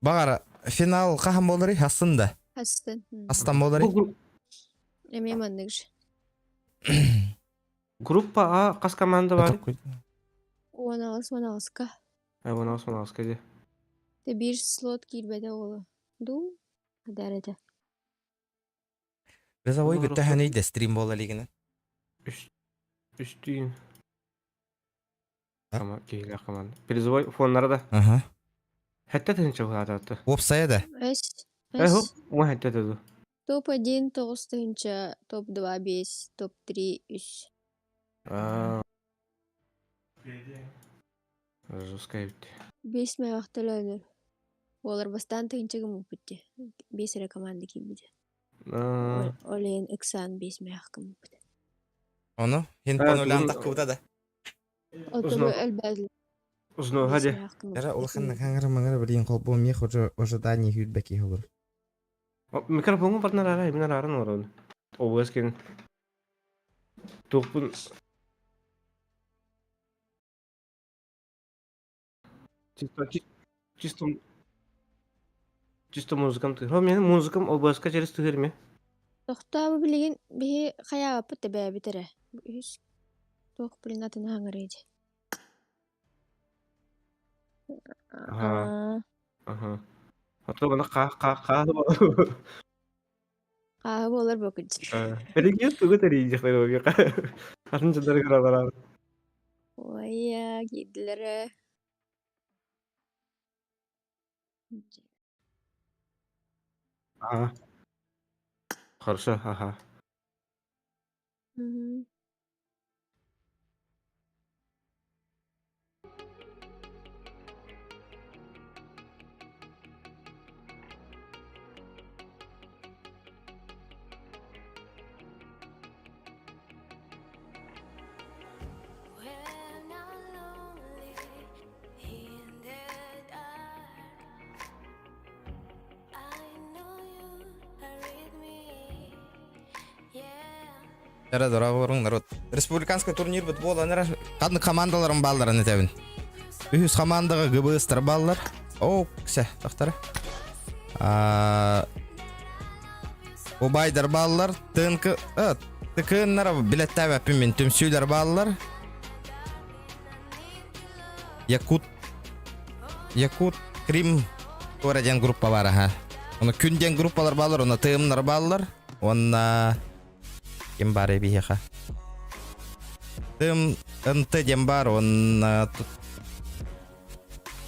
Баҕар финал хаһан буоларый? Хассын да. Хастан. Хастан буоларый? Бу Эмиэ маннык же. группа А хас команда бар? 18 18-ка. 18 18-ка дии. Те биир слот киирбэтэ оҕоло. Дуу? Адар этэ. Призовой күттэ да стрим буола илигинэ. Үс үстүүн. Киһилээх команда. Призовой фоннара да. Аха. Хэттэ тыһынча быһаатаатта. Уопсайа да. Эс. Эһу, Эс. уон хэттэ тыду. Топ-1 9 тыһыынча, топ-2 5, топ-3 3. Аа. Жесткая эбит. 5 мөөх төлөөнөр. Буолар бастаан тыһыынча гыммыппыт дии. 5 эрэ команда киирбитэ. Аа. Ол иһин ыксаан 5 мөөх гыммыппыт. Ону хинпон улаан таккыбыта да. Отуру элбээтилэр. Узноха де. Эра улахан хаҥара маҥара билин холбоо миэх уже ожидание хүүрбэки олор. Микрофоҥу барнар арай мин арааран олорон. Обуос кин. Туохпун чисто чисто чисто музыкам тыһ. Мен музыкам обуоска через тыһыр ме. Тохтообу билигин биһи хайаабаппыт да бэйэбит эрэ. Үһүс туох блин атын хаҥырый дии. Аха. Аха. А то мана ха ха ха Хааһы буолар бокуччу. Эригиэн тугу тэрийдихтэр обиха. Атын дьоннор кыралара. Ой, киирдилэр. Ага. Хорошо, ага. Мгм. Эрэ дорогорун народ. Республиканский турнир бут буолан эрэ ханнык командаларын баалларын этэбин. Үһүс командаға ГБСтар бааллар. О, ксе, тахтара. Убайдар бааллар, ТНК, ТКНнар билеттээбэппин мин түмсүүлэр бааллар. Якут Якут Крим туора диэн группа бар аха. Оны күн диэн группалар бааллар, оны ТМнар бааллар. Уонна ким бар биһиэхэ? ТМ НТ диэн бар, уонна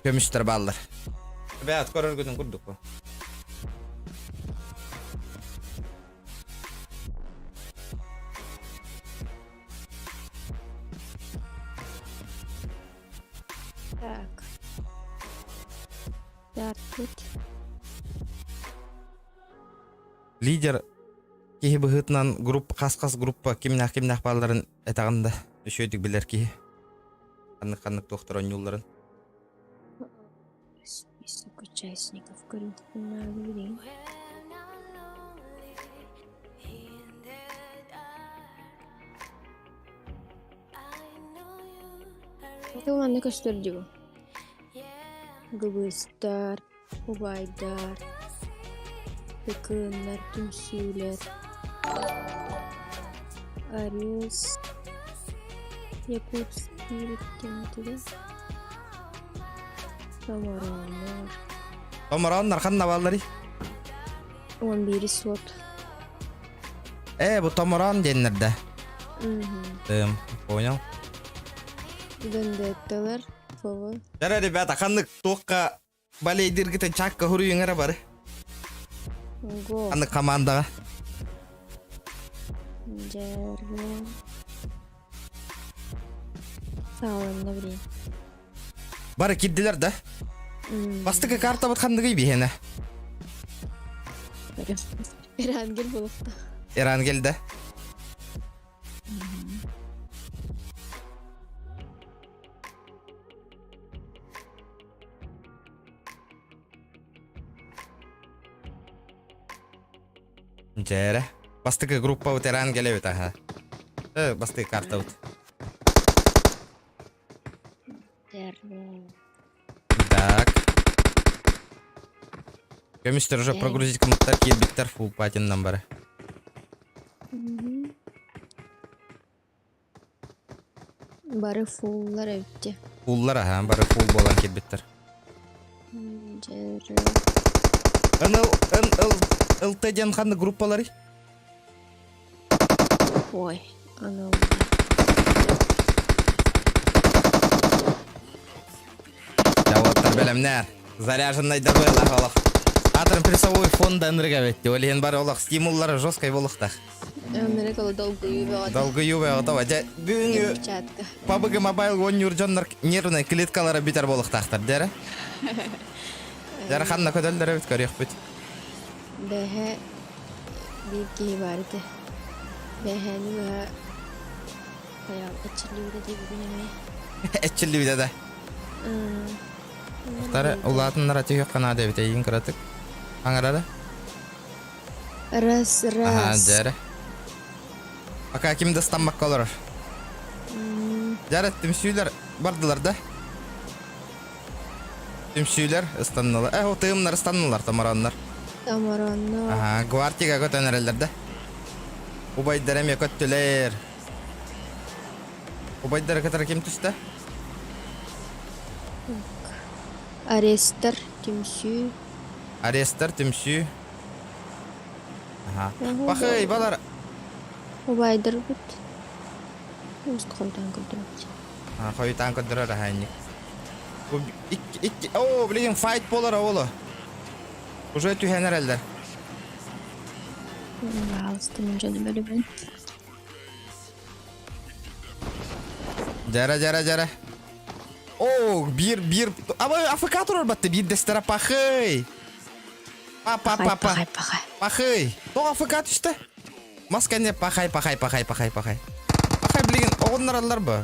көмүстэр бааллар. Бэт көрөргүтүн курдук бу. Так. Даркут. Лидер киһи быһыытынан групп хас-хас группа кимнээх кимнээх баалларын этэҕин да үчүгэйдик билэр киһи. Ханнык ханнык туохтар оонньуулларын. Список участников көрүөхпүн билигин. Ити манна көстөр дии бу. Гыбыстар, убайдар, тыкыннар, түмсүүлэр, Арес, Якутский диэн Томорооннор. Томорооннор ханна баалларый? 11 сот. Э, бу Томороон диэннэр да. Тым, понял. Вендетталар, ФВ. Дара, ребята, ханнык туохха балейдиргитин чакка хуруйуҥ эрэ бары. Го. Ханнык командаҕа? Дьэргэ. Сааланна блин. Бары кирдилэр да? Бастакы картабыт ханныгый биһиэнэ? Эрангел булухта. Эрангел да? Дьээрэ. Бастакы группабыт Эрангел эбит аха. Э, бастакы картабыт. Так. Көмүстэр уже прогрузить кымыттар киирбиттэр фул патиннан бары. Бары фуллар эбит. Фуллар аха, бары фул буолан киирбиттэр. НЛ, НЛ, ЛТ диэн ханнык группаларый? Ой, анал. Заводтар бэлэмнэр. Заряженный да было олох. Атрым плюсовой фон да ынырыга бетти. Ол иһин бары олох стимуллары жесткой болуктах. Ынырык ол долгуйуу бөҕөтө. Долгуйуу бөҕөтө. Дьэ, бүгүҥҥү Перчатка. PUBG Mobile оонньуур дьоннор нервнай клеткалара бүтэр буолуохтаахтар дьэрэ. Дьэрэ ханна көтөллөр эбит көрүөхпүт. Бэһэ биир киһи баар этэ. Бэһэни быһа хайаан эчиллибитэ диэбиппин эмиэ. Эчиллибитэ да. Тары улаатыннара түһүөххэ наада эбит эйигин кыратык. Аҥарара. Раз, Аха, раз. дьэрэ. Пока ким да ыстаммакка олорор. Дьэрэ, түмсүүлэр бардылар да? Түмсүүлэр ыстаннылар. Э, тыымнар ыстаннылар, томорооннор. Томорооннор. Аха, гвардияга көтөн эрэллэр да? Убайдар эмиэ көттүлэр. Убайдары кытары ким түстэ? Арестар түмсүү. Арестар түмсүү. Аха. Пахый, балар. Убайдарбыт. Хойутаан көрдөрөбүт. Хойутаан көрдөрөр аһаанньык. Бу икки, икки, о, блин, файт болар оҕоло. Уже түһэн эрэллэр. Пожалуйста, мен дьону бөлөбүн. Дьара, дьара, дьара. О, биир, биир, аба АФК турар батты, биир дэстэрэ пахый. Па, па, па, па. Пахай, пахай. Пахый. Тоҕо АФК түстэ? Мас кэннэ пахай, пахай, пахай, пахай, пахай. Пахай, билигин оҕуннараллар бу.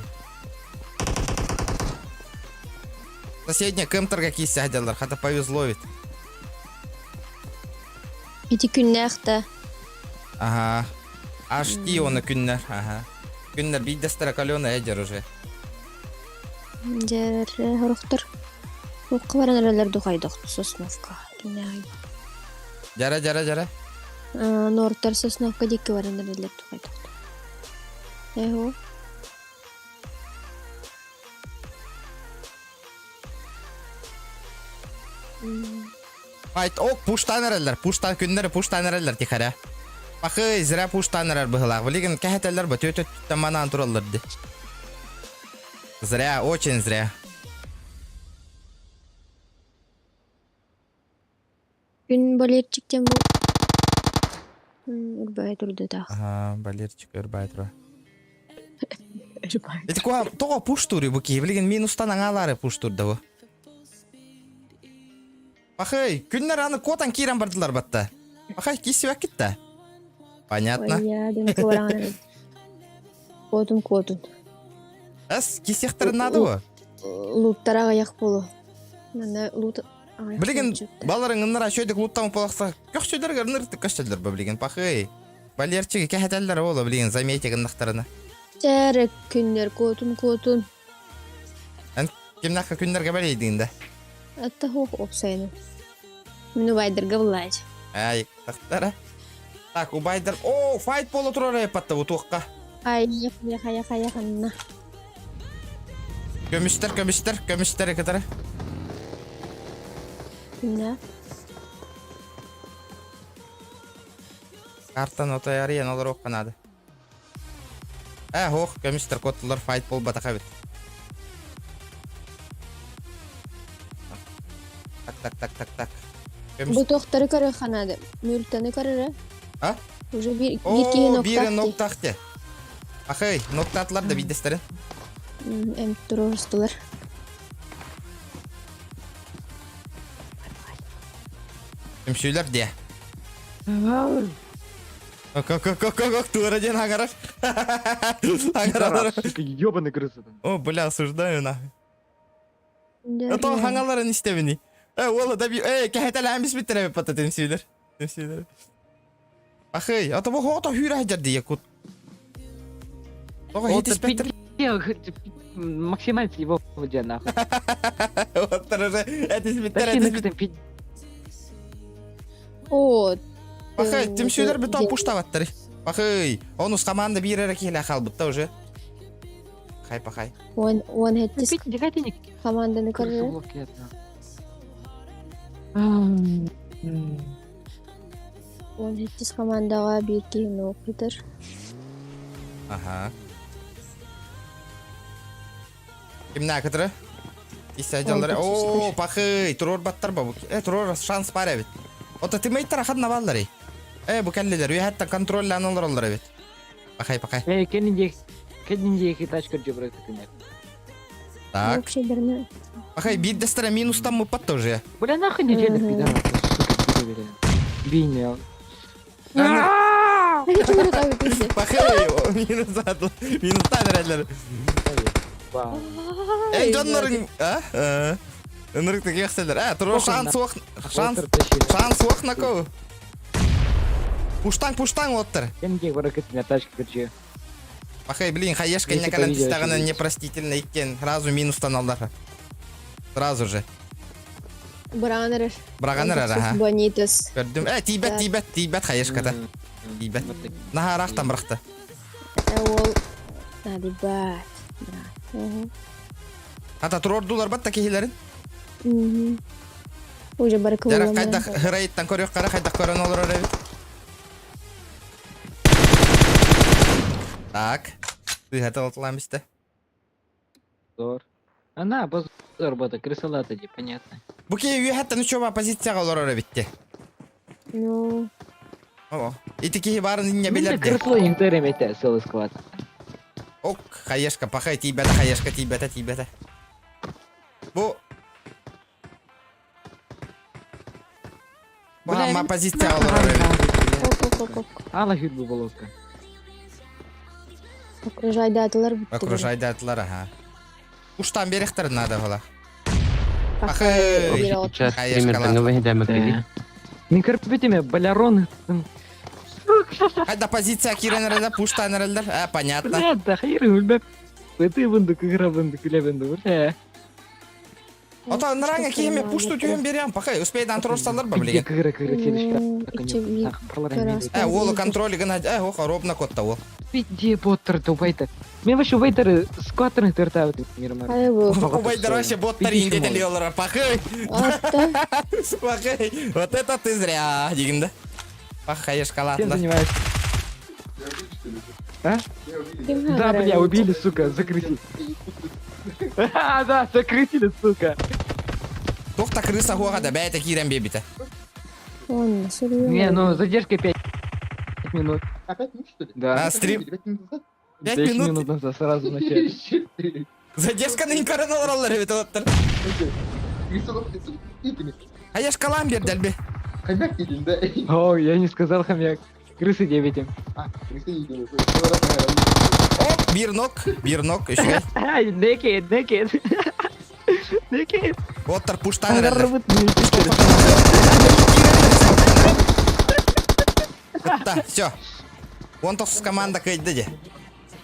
Соседняя кемтерге киирсэ сылдьаллар, хата повезло ведь. Ити күннээх да. Ага. HT оны күннэр. Ага. Күннэр биирдэстэрэ каленая дьэр уже. Дьэр хорохтор. Укка баран эрэллэр духайдох Сосновка. Кинээҕи. Дьара дьара дьара. Нортар Сосновка диэки баран эрэллэр духайдох. Эһо. Айт, ок, пуштаан эрэллэр, пуштаан күннэри пуштаан эрэллэр тихаря. Пахы, зря пуштаан эрэр быһылаах. Билигин кэһэтэллэр ба, түөт өттүттэн манаан тураллар ди. Зря, очень зря. Күн болельчиктен бу Урбай турдутаах. Ага, болельчик урбай тура. Урбай. Ити куа тоҕо пуштуур бу киһи билигин минустан аҥаалаары пуштуурда бу. Пахай, күннэр аны куотан киирэн бардылар батта. Пахай, киссибэккит да? Понятно. Ой, дем куораҕын. Куотун куотун. Эс, киссиэхтэрин наада бу. Лууттара аҕыйах буолуо. Манна луут аҕыйах Билигин буолчу. баларыҥ ыннара шөйдүк лууттаммыт буолахса көхсүлэргэр ынырытык көстөллөр бу билигин пахый. Валерчиги кэһэтэллэр ооло билигин замети гыннахтарына. Чээрэ күннэр куотун куотун. Эн кимнээххэ күннэргэ бэлиэйдиҥ да? Атта хуох уопсайынан. Мин убайдарга буллаачы. Ай, тахтара. Так, убайдар... О, файт буола турар эппатта бу туохха. Ай, хайа хайа хайа ханна. Көмүстэр, көмүстэр, көмүстэр кытары. Кимнэ? Картан отой арыйан олоруохха наада. Ээ, һуох, көмүстэр куоттулар файт буолбатах эбит. Так, так, так, так, так. Көмүс... Бу туохтары көрүөххэ наада. Мүлтэни көрөрө. А? Уже биир, биир киһи Оо, биирэ ноктаах дии. ноктаах дии. Ахый, ноктаатылар да биирдэстэрин. Эм туруорустулар. Түмсүүлэр диэ. Как туора диэн аҥарар. Аҥарар. Сука, ебаный крыса там. О, бля, осуждаю нахуй. А то хаҥаларын истэбини. Э, уола да би... Э, кэһэтэлээн биспиттэр эбит пата түмсүүлэр. Түмсүүлэр. Ахый, а то бу хоото хүүрэ сылдьар дии якут. Тоҕо Вот хит испэттэр? Максимально его нахуй. Оттар уже этиспиттэр, Тащи этиспиттэр. на пи... О, Пахай, түмсүүлэр бүтэн пуштабаттар. Пахай, онус команда биир эрэ киһилээх хаалбытта уже. Хай пахай. Он он хэттис команданы көрөр. Он хэттис командаға биир киһини окутар. Ага. Кимнää кытыры? Иссе дьаллары. Оо, пахый, туруор баттар ба бу. Э, туруор шанс бар эбит. Ото тиммейттер ахат наваллары. Э, бу кэллилер. Үөһэттэн контроллаан олороллор эбит. Пахай, пахай. Э, кэннин кэннин диэки тачка дьобра кытынар. Так. Вообще дерне. Пахай, биирдэстэрэ минустан мыппат уже. Бля, нахуй неделю пидорас, сука, пидорас. Бейнел. Пахай, минус атла. Минустан эрэллэр. Эй, дьоннорун... А? Ынырык текехселер. А, туруор шанс суох... Шанс... Шанс суох нако. Пуштаң, пуштаң оттар. Кэннин бара кытына тачка кырчы. Пахай, блин, хаешка не кэлэн түстэҕинэ непростительно иккен. Сразу минустан алдар. Сразу же. Быраҕан эрэр. Быраҕан эрэр, аха. Бонитос. Көрдүм. Э, тиийбэт, тиийбэт, тиийбэт хаешката. Тиийбэт. Наһаа ыраахтан бырахта. Ол надыбат. Хата туруордулар батта киһилэрин. Уже бары Дьэ, хайдах хырайыттан көрүөх хайдах көрөн олорор эбит. Так. Тыһата олтулаан бистэ. Позор. Она позор бота, крысолата ди, понятно. Бу киһи үөһэттэн учуоба позицияҕа олорор эбитти. Ну, О, ити киһи баарын инньэ билэр де. Крысло интер эмете целый склад. Ок, хаешка, пахай тиийбэтэ, хаешка тиийбэтэ, тиийбэтэ. Бу Бу ама позицияҕа олорор эбит. Оп, оп, оп, оп. Ала хүрбү болотка. Окружайдаатылар бүттү. Окружайдаатылар, аха. Уштан берехтер надо было. Пахай. Пахай. Сейчас примерно выйдем. Мин көрбүтүм балярон. Хайда позиция киирэн эрэлэр, пуштан эрэллэр. А, понятно. Бля, да хайыр үлбэп. Ыты бынды, кыгыра бынды, күлэ бынды, бля. Ото нраҥа киһиме пушту түһэн берем, пахай, успейдан турурсаллар ба билигин. Кыгыра кыгыра телешка. Э, уолу контроль гына, э, ох, ровно котта уол. Где боттер тупайта? Мен вообще вейтеры скватерны тыртабыт мирмар. Хайа бу. Убайдар вообще боттар индетели олорор, пахай. Пахай, вот это ты зря, дегенде. Пахай, Чем шоколадно. занимаешься? А? Да, бля, убили, сука, закрысили. А, да, закрысили, сука. Тохта крыса хуаға да бәйті кирен бебіті. Он, серьезно. Не, ну задержка 5 минут. А 5 минут, что ли? Да. А, стрим? 5 5 минут? минут назад сразу в начале. Задержканы инкарен олораллар эбит олоттар. Аяшкалан бер дәлбе. Хомяк едем, да? О, я не сказал хомяк. Крысы 9. А, крысы едем. Оп, бир нок, бир нок, үчүгэй. Ай, некет, некет. Некет. Боттар пуштан эрэллэр. Кытта, все. Он тохсус команда кыйды де.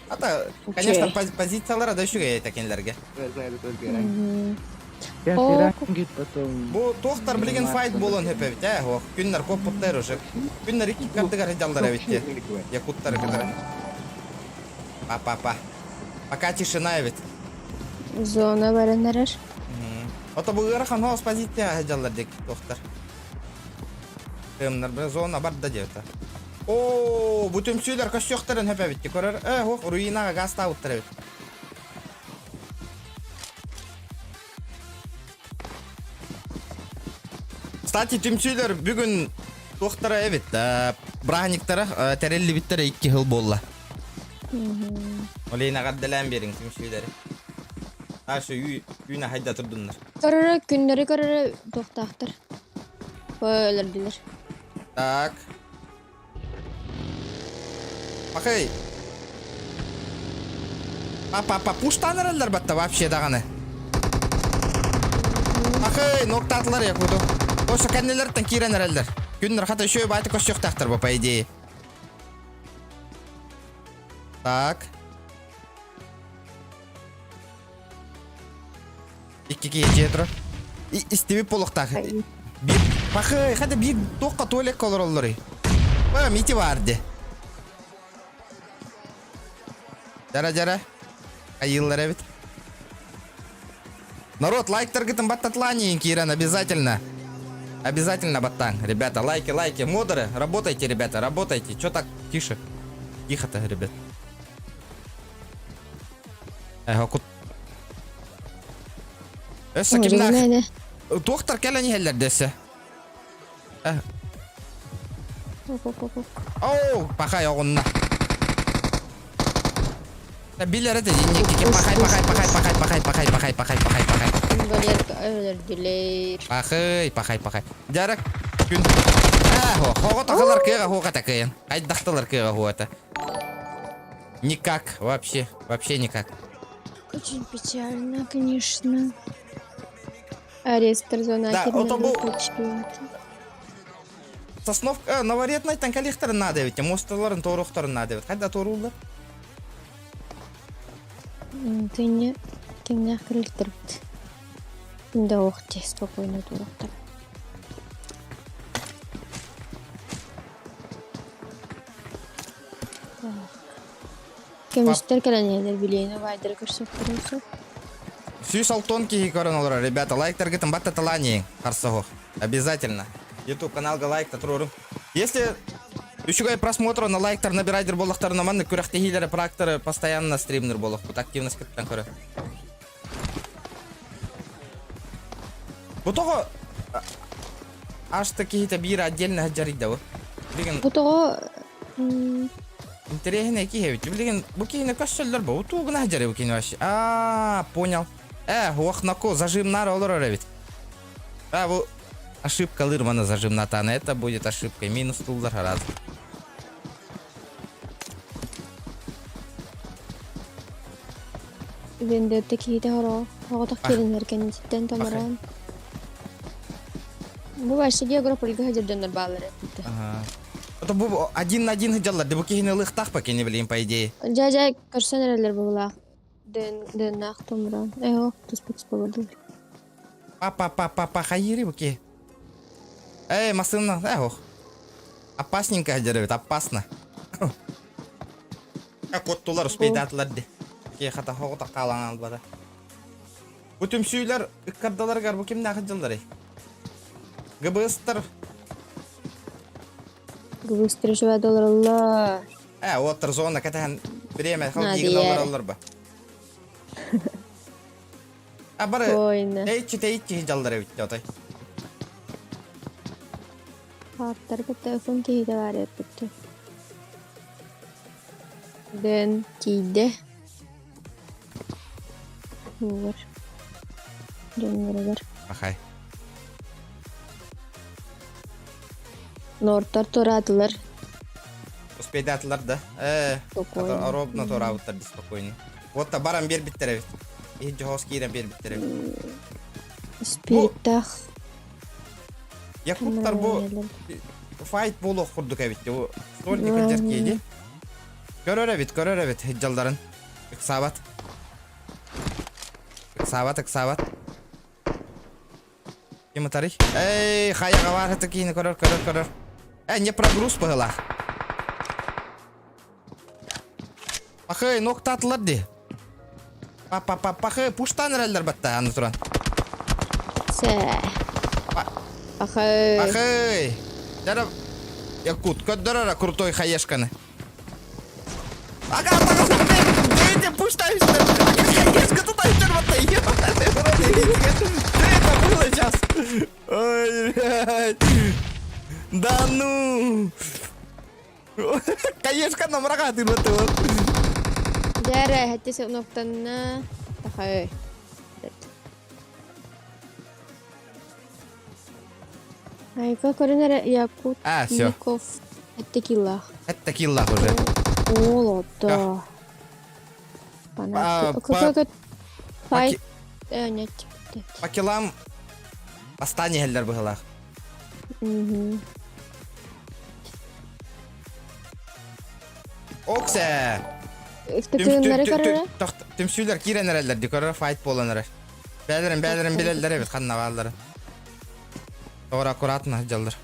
Ата, конечно, позициялара да үчүгэй этекенлерге. Бу тохтар билген файт болон хөпөбүт, э, ох, күннер көп буттар уже. Күннер икки каттыгар жалдар эбит. Якуттар кытары. Па-па-па. Пока тишина эбит. Зона баранарар. Ото бу ыарахан хоос позиция жаллар дек тохтар. Тымнар бе зона бар да дебет. О, бу түмсүүлөр көссөктөрүн хөпөбүт. Көрөр, э, ох, руинага газ тауттар эбит. Кстати, түмсүүлөр бүгүн туохтара эбит, браниктара тэриллибиттэрэ икки хыл буолла. Олейна гадделээн биэриҥ түмсүүлэри. Ашы үүнэ хайда турдуннар. Көрөрө күннэри көрөрө туохтаахтар. Өлөрдүлэр. Так. Пахай. Па-па-па, пуштан эрэллэр батта вообще даҕаны. Пахай, ноктаатылар якуту. Осы кэннилэртэн киирэн эрэллэр. Күннэр хата еще баайты көссүөхтээхтэр бу, по идее. Так. Икки киһи дьиэ турар. Истибит буолуохтаах. Биир. Пахай, хата биир туохха туалекка олороллорый? Ба, мити баар де. Дьара-дьара. Айыллар эбит. Народ, лайктаргытын баттатлаанийин киирэн обязательно. Обязательно баттаң. Ребята, лайки, лайки. Модеры, работайте, ребята, работайте. Чё так тише? Тихо-то, ребят. Э, кут... Өссө кимнээх туохтар кэлэн иһэллэр дэсэ. Э. Оу, пахай оҕунна. Билэр этэ динники пахай пахай пахай пахай пахай пахай пахай пахай пахай пахай. Валерка өлөрдүлэр. Пахай пахай пахай. Дьарак күн. Аа, хоҕо тахалар кыаҕа хуоха такыйын. Хайдахтылар кыаҕа хуота. Никак, вообще, вообще никак. Очень печально, конечно. Арестер зона Да, ото бу Сосновка, Новоретнайтан кэлиэхтэрин наада эбит, муосталарын туоруохтарын наада эбит. Хайда туорууллар? Тыне кимнээх кырылтырбыт. Да ох те спокойно туруохтар. Көмүстэр кэлэн иһэллэр билиэни убайдары көрсөхтөрүн сөп. 106 киһи көрөн олорор, ребята, лайктаргытын баттаталаанийиҥ, харсоһуох. Обязательно. YouTube каналга лайк туруорум. Если үчүгэй просмотр на лайктар набирайдыр буоллахтарына маннык күрэхтэһиилэри практоры постоянно стримнер буолуохпут активность кыттан көрө. Бу тоҕо ашта киһитэ биир отдельно дьарыйда бу. Билигин Бу тоҕо Интэриэһинэй киһи эбит. Билигин бу киһини көрсөллөр бу. Утуу гына сылдьар бу кини вообще. Аа, понял. Э, уохнаку зажимнар олорор эбит. А, бу ошибкалыр маны зажимнатан. Это будет ошибкой. Минус туллар раз. Вендетта киһитэ хоро оҕотох киириннэр кэннититтэн томороон. Бу вообще географольга сылдьар дьоннор бааллар эбит. Ага. Это бу один на один сылдьаллар. Бу киһини ылыахтаах па кини билим по идее. Дьэ-дьэ көрсөн эрэллэр быһыылаах. Дын дыннаах томороон. Ээ туспа туспа бардылар. Па-па-па-па-па хайыыры бу киһи. Эй, массыына, э, ох. Опасненько сылдьар эбит, опасно. Куоттулар, успейдаатылар ди. Киһи хата хоҕута хаалан албата. Бу түмсүүлэр ыккардаларыгар бу кимнээх сылдьалларый? ГБСтар ГБСтар швед олороллор. Э, уоттар зона кэтэһэн бириэмэ хал диигин олороллор ба. А бары тэйиччи тэйиччи сылдьаллар эбит отой. Хааттар кытта өфөн киһитэ баар эппиттэр. Дэн тиийдэ. Угар. Дьонноругар. Ахай. Нортар тураатылар. Успейдаатылар да. Э, ровно туораабыттар спокойно. Вот баран биэрбиттэр эбит. Иһин дьоһоос киирэн биэрбиттэр эбит. Спирттаах. Якуттар бу файт буолуох курдук эбит. Бу стольник дьэркиэди. Көрөр эбит, көрөр эбит дьалларын. Ыксаабат. Ыксаабат, ыксаабат. Ким ытарый? Эй, хайаҕа баар ытык киһини көрөр, көрөр, көрөр. Э, не прогруз быһылаах. Пахы, ноктаатылар ди. Па-па-па, пахы, пуштан эрэллэр батта, аны туран. Сэ. Пахы. Пахы. Дара Якут, көрдөрөр крутой хаешканы. Ага, ага, пусть Хаешка туда Что это было сейчас? Ой, блядь. Да ну. Хаешка намраға ты вот вот. Дәрі, хәтте ноктанна. Тахай. Айка көрүнэр Якут А, все. Ников Сэттэ киллаах. Сэттэ киллаах уже. Ол отто. Пай нет. По килам бастаан иһэллэр быһылаах. Оксе! Тыыннары көрөрө? Түмсүүлэр киирэн эрэллэр ди көрөр файт буолан эрэр. Бээлэрин бээлэрин билэллэр эбит ханна бааллары. Тоҕо аккуратно сылдьаллар.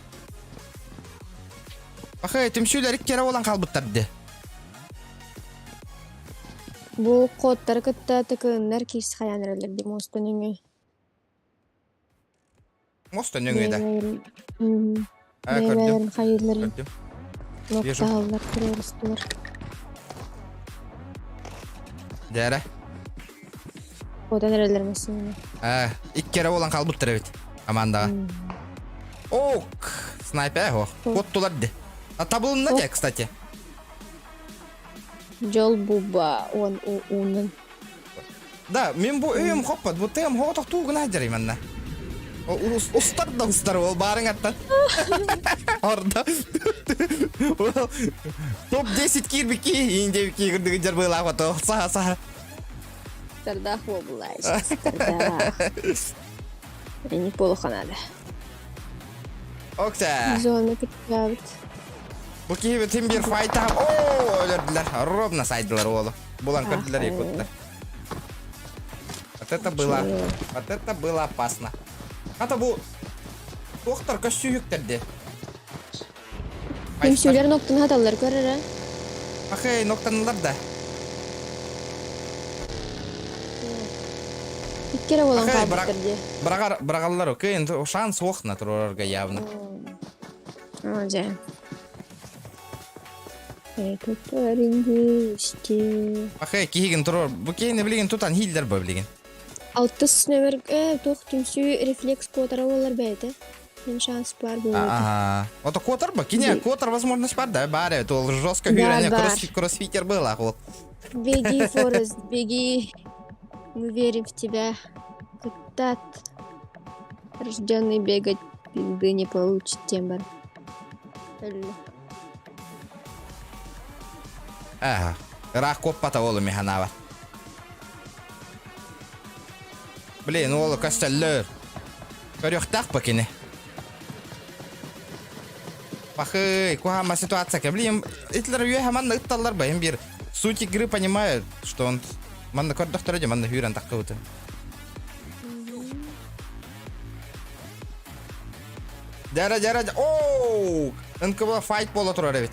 Пахай, түмсүүлэр икки эрэ буолан хаалбыттар дии. Бу кодтары кытта тыкыннар киирси хайаан эрэллэр дии муоста нөҥүө. Муоста нөҥүө да. Бэйэлэрин А, көрдүм. бэйэлэрин хайыыларын Көрдүм. Вижу. нуктаһаллар, туруорустулар. Дээрэ. Куотан эрэллэр массыынаны. А, икки эрэ буолан хаалбыттар эбит командаҕа. Ок, снайпер ох. Куоттулар ди. А табылынна дии, кстати. Дьол буба уон уунун. Да, мен бу өйүм хоппот, бу тыам хоҕотохтуу гына сылдьар манна. Устар да устар ол баарыҥ аттан. Орда. Топ-10 киирбикки, индебикки кырдыгы жарбыылаах ото. Саха саха. Стардаах буолла, стардаах. Не полуханада. Окса. Зона кыттаабыт. Бу киһи бүтүн биир файта. Оо, өлөрдүлэр. Ровно сайдылар уолу. Булан көрдүлэр якуттар. Вот это было, вот это было опасно. Хата бу туохтар көссүүһүктэрди. Түмсүүлэр ноктун хаталлар көрөрө. Ахэй, ноктанылар да. Икки эрэ буолан Ахэй, хаалбыттар дии. Бырагар, бырагаллар, окей, шанс суох на турарга явно. Дьэ. Этот парень вести. Ахэй, киһигин турар. Бу киһини билигин тутан хиллер бу билигин. Алтыс нөмер туох түмсүү рефлекс куотара буолар бэйэтэ. Мин шанс бар буолуо. Ага. Ото куотар ба? Кине куотар возможность бар да? Бар это ол жестко Да, хүрәне бар. кроссфитер был ах вот. Беги, Форест, беги. Мы верим в тебя. Кытат. Рожденный бегать пизды не получит тембр. Ага. Ыраах куоппата ол механаба. Блин, ол көстөллөр. Көрүөхтээх ба кини. Пахы, куһаама ситуация. Блин, итлер үөһэ манна ытталлар ба, бир суть игры понимают, что он манна көрдөхтөрө дьэ манна хүүрэн таххыбыты. Дьара, дьара, оу! НКВ файт буола турар эбит.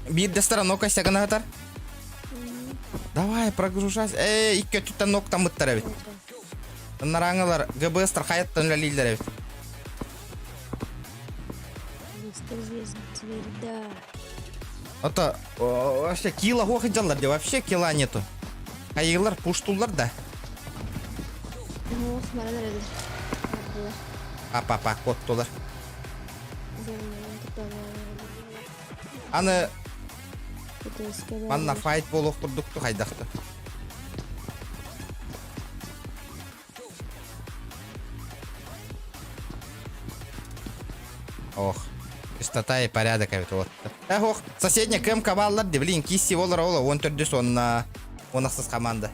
Биирдэстэр нока сэгана сытар. Давай, прогружайся. Эй, икки өттүттэн ноктаммыттар эбит. Нараҥалар ГБС-тар хайаттан үлэлииллэр эбит. Мистер Звезда. Ото вообще кила хуох дьаллар де вообще кила нету. Хайыылар пуштуллар да. Ох, баран эрэллэр. Апа-па, коттулар. Аны манна файт буолуох курдукту хайдахта. Ох, чистота и порядок эбит вот. Эх, ох, соседняя КМК бааллар ди, блин, кисси болар ола, он төрдүс онна, он ахсыс команда.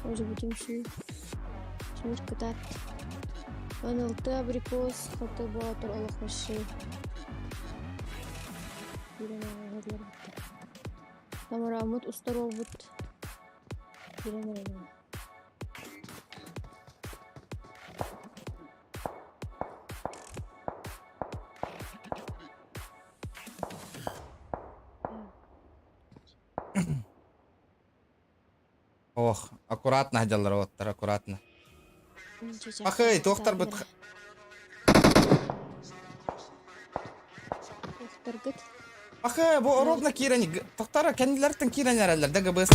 Может быть, им Тимир кытаат. 16 абрикос хото боотур олох вообще. Киирэн ааҕаллар битта. Тамарааммыт устар уолбут киирэн эрэр. Ох, аккуратно сылдьаллар уолаттар, аккуратно. Ахый, туохтарбыт Туохтаргыт? Ахы, бу ровно киирэн, тохтара кэннилэриттэн киирэн эрэллэр да ГБС.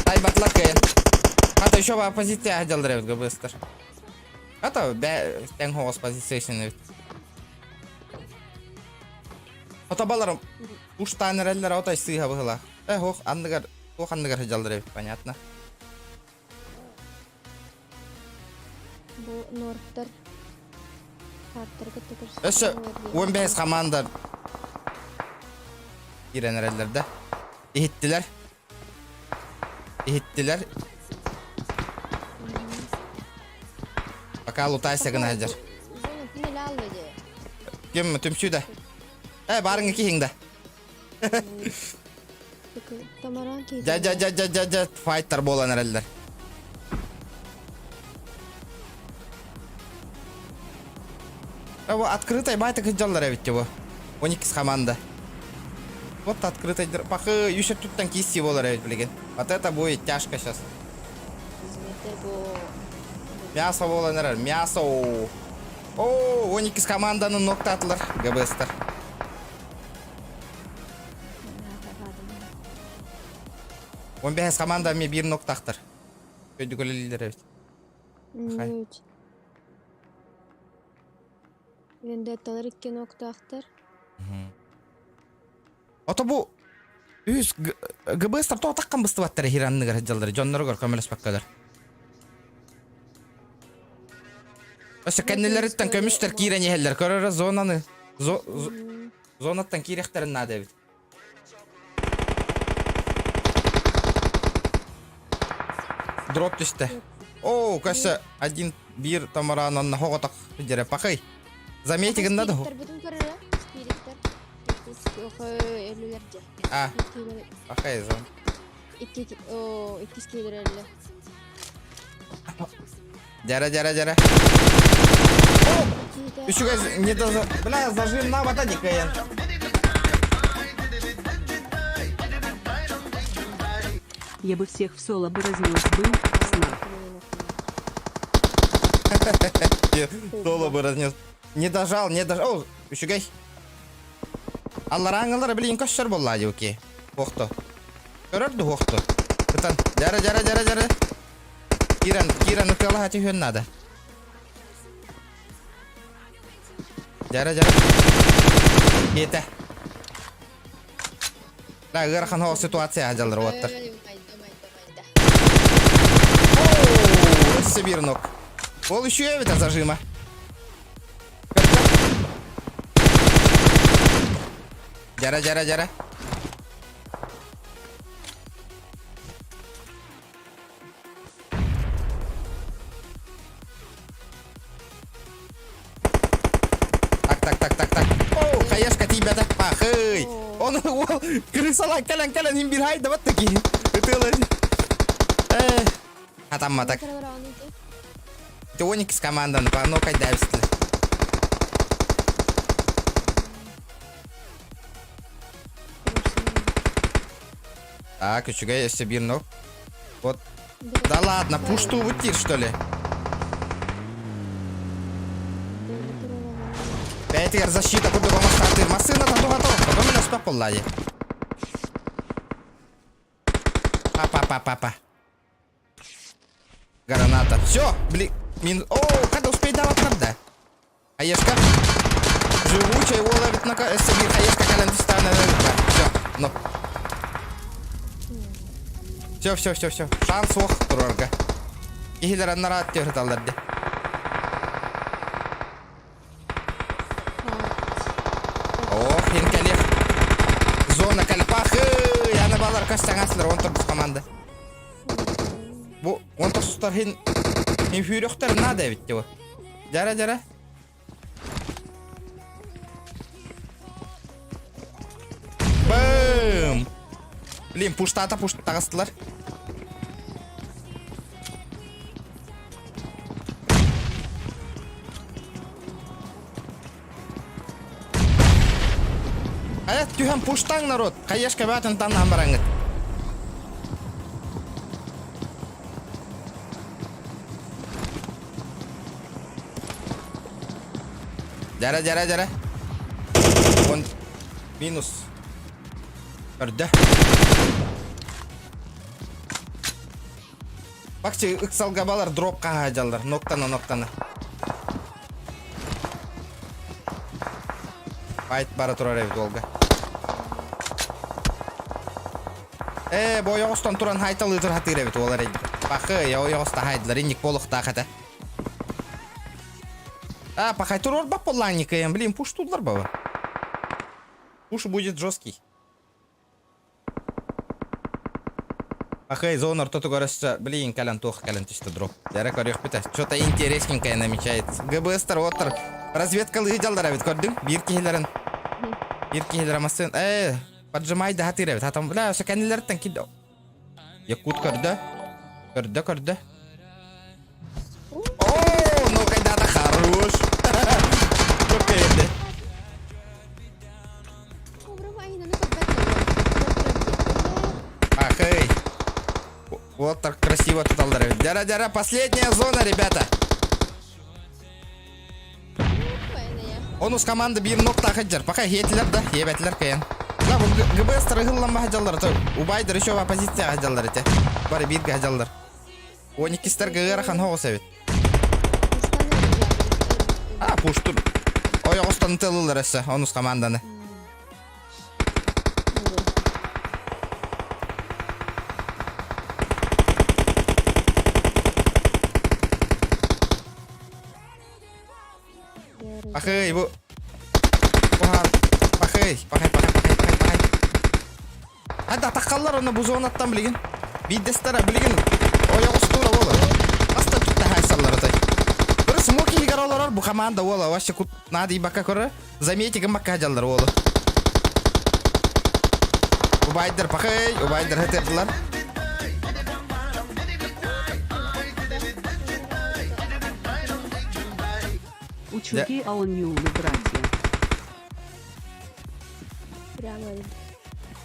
Тайбатлар кыайан. Хата еще позиция сылдьаллар эбит ГБСтар. Хата бэ тэҥ хоҕос позиция эбит. Отобаларым уштаан эрэллэр отой сыыһа быһыылаах. Э, ох, анныгар, туох анныгар сылдьаллар эбит, понятно. Бу норттар хааттарга Өссө 15 команда киирэн эрэллэр да. Иһиттилэр. Иһиттилэр. Пока лутайся гына сылдьар. Ким түмсүү да. Э, барыңы киһиң да. Тамаран Дьэ дьэ дьэ дьэ дьэ дьэ файттар буолан эрэллэр. Бу открытай байтык сылдьаллар эбит бу. 12 команда. Вот открытай пахы үс өттүттэн киирсии буолар эбит билигин. Вот это будет тяжко сейчас. Мясо буолан эрэр, мясо. О, 12 команданы ноктаатылар ГБСтар. 15 команда эмиэ биир ноктаахтар. Өйдүкөлөлүүлэр эбит. Үч. Вендетталар икки ноктаахтар. Ото бу үс ГБСтар тоҕо таххан быстыбаттар эһир анныгар сылдьаллар, дьонноругар көмөлөспөккөлөр. Өссө кэннилэриттэн көмүстэр киирэн иһэллэр. Көрөрө зонаны. Зонаттан киириэхтэрин наада эбит. Дроп түстэ. Оо, көссө один биир тамараан онно хоҕотох дьэрэ пахай. Замети гынна да. Спириттарбытын көрөрө. Спириттар. Өлүлэр дьэ. А, пахай зон. Икки о, иккис киилер өллө. Дьэрэ, дьэрэ, дьэрэ. Үчүгэй не до... Бля, зажим на вода дикая. Я бы всех в соло бы разнес бы, сна. Соло бы разнес. Не дожал, не дожал. О, үчүгэй. Алларааңылар билин көссөр болла диуки. Охто. Көрөр ду охто. Ытан. Дьара, дьара, дьара, дьара. Киран, Киран ытыалаһа түһүөн наада. Дьара, дьара. Киэтэ. Да, ыарахан хоҕус ситуация дьаллар уоттар. Оу, өссө биир нок. Ол үчүгэй эбит зажима. Дьара, дьара, дьара. Так, так, так, так, так. О, хаешка тиийбэтэ. Пахый. Он уол крысалаан кэлэн кэлэн иһин биир хайдабат да киһи. Ытыалар. Э, хатамматак. Ити 12 команданы по ну кайдабистилер. Так, үчүгэй өссө биир ног. Вот. Да ладно, пуштуубут диир, что ли? Бэйэтигэр защита курдук оҥостаатыыр. Массыынатан туһата охто. Көмөлөспөх буолла дии. Па-па-па-па-па. Граната. Все, блин. Мин... О, когда успеть давать да? Хаешка. Живучая уола эбит нака өссө биир хаешка кэлэн түстэҕинэ Все, ну. Все, все, все, все. Шанс суох турарга. Киһилэр аннараат түһэрталлар дии. Ох, хин кэлиэх. Зона кэлпахы. Яна балар көстәңәсілер, он торбус команда. Бу он тостар хин хин фүүрөхтөр надо эбит бу. Дьара дьара. Бэм! Блин, пуштата пуш таҕыстылар. Хайа түһэн пуштаҥ народ. Хайешка баатын таннаан бараҥҥыт. Дьара, дьара, дьара. Он минус. Көрдө. Бакчы ыксалга балар дроп хаһаадьаллар. Ноктана, ноктана. Файт бара турар эбит уолга. Ээ, бу ойоҕостон туран хайталыы хатыыр эбит уол эрэй. Пахы, ойоҕоста хайдылар, инник буолуохтаах этэ. А, пахай туруорбат буоллаанньыкыйан, блин, пуштууллар баба. Пуш будет жесткий. Ахай, зона ортотугар өссө, блин, кэлэн туох кэлэн түстэ дроп. Дьэрэ көрүөхпүт ээ. Что-то интересненькое намечается. ГБСтар оттор разведкалыы дьаллар эбит көрдүҥ? Биир киһилэрин биир киһилэрэ массыын. Ээ, Поджимай да хатыр эбит. Хатам, бля, өссө кэннилэриттэн киирдэ. Якут көрдө. Көрдө, көрдө. О, ну когда-то хорош. Çok keyifli. Ахэй. Вот так красиво тут алдар. Дяра, дяра, последняя зона, ребята. Онус команда биир ноктаах сылдьар. Пока хиэтилэр да, хиэбэтилэр кыайан. Да, бу ГБС-тар ыһыллан баһадьаллар, то убайдар еще оппозиция хаһдьаллар этэ. Бары бииргэ хаһдьаллар. Он иккистэргэ ыарахан хоҕус эбит. А, пуштур. Ойоҕостон тылылар өссө, онус команданы. Пахый, бу... Пахан... Пахый, пахай, пахай, пахай, пахай, пахай. Хадда таххаллар онно бу зонаттан билигин. Биирдэстэрэ билигин ойоҕостуура буолар. Аста түттэ хайсаллар отой. Көрө смоки иһигэр олорор бу команда уола вообще кут наадыйбакка көрөр. Замети гыммакка дьаллар уолу. Убайдар пахай, убайдар хытырдылар. Учуги аонньуулу братья. Прямо.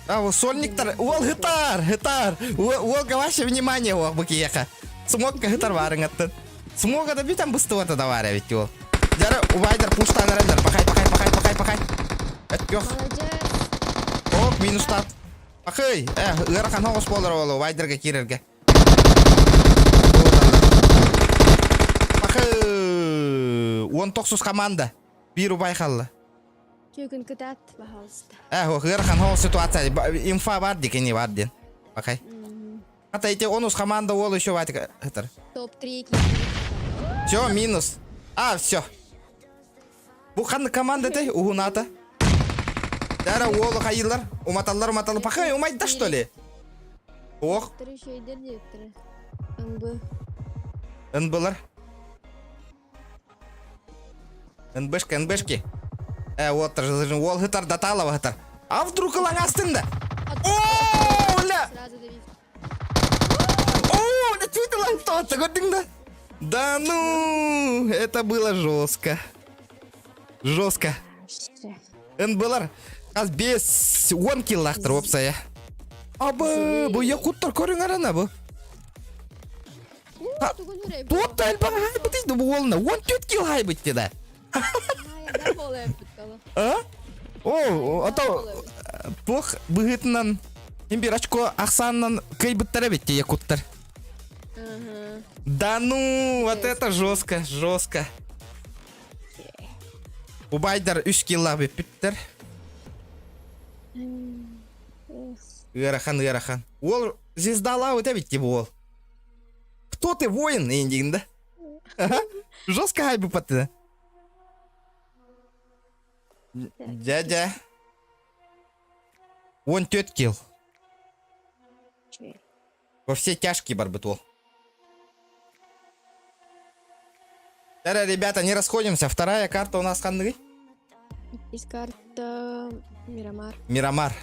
А, вот сольниктар, уол хытар, хытар. Уолга ваше внимание, уол букиеха. Смокка хытар барыңаттын. Смога да бүтэн быстыбата да бар эбит уол. Дьара убайдар пуштан эрэллэр. Пахай, пахай, пахай, пахай, пахай. Өткөх. Молодец. Оп, минустат. Пахай, э, ыарахан хоҕус буолар уол убайдарга киирэргэ. Пахай, уон тохсус команда. Биир убай халла. Түгүн кытаат, пожалуйста. Э, ыарахан хоҕус ситуация. Инфа бар ди, кини бар диэн. Пахай. Хата эти онус команда уол еще ватик хытар. Топ-3 Все, минус. А, все. Бу ханны команда этэй уһунаата. Дара уолу хайылар, уматаллар уматаллар. Пахай умайда что ли? Ох, Еще диэттэрэ. НБ. НБлар. НБшка, НБшки. Э, вот уол хытар даталова хытар. А вдруг ылаҥастын да? О, бля! Сразу давить. О, бля, чуть ылаҥ көрдүҥ да? Да ну, это было жестко. Жестко. НБлар хас 5-10 киллаахтар уопсайа. Абы, бу якуттар көрүҥ арана бу. Туотта элбэх хайбыт бу уолна. 14 килл хайбыт да. А? О, ото туох быһыытынан имбир очко ахсаанынан кыайбыттар эбит якуттар. Да ну, вот это жестко, жестко. Убайдар үс килла бүппүттэр. Ыарахан, ыарахан. Уол звездалаабыт эбит бу уол. Кто ты, воин, эйин да? Жестко хайбыппат Дядя. 14 килл. Во все тяжкие барбыт уол. Дара, ребята, не расходимся. Вторая карта у нас ханныгый. Из карта Мирамар. Мирамар.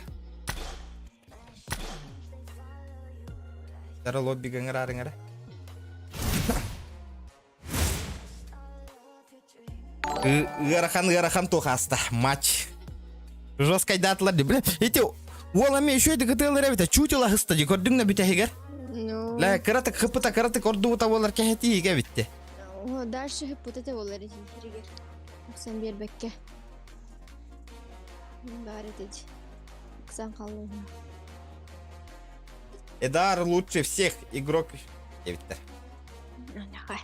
Дара лобби гаңырарыңара. Ыарахан ыарахан тухаста матч. Жестко датылар ди. Бля, эти уол эми еще эти гытылар эбит. Чутила хыста ди. Көрдүҥ на бүтэһигэр. Ну. Ла кыратык хыпыта кыратык ордубута буолар кэһэтиигэ битте. О, дальше хыппыт этэ буолар итинтиригэр. Оксан биэрбэккэ. Баар этич. Оксан халлыҥ. Эдар лучше всех игрок диэбиттэр. Нахай.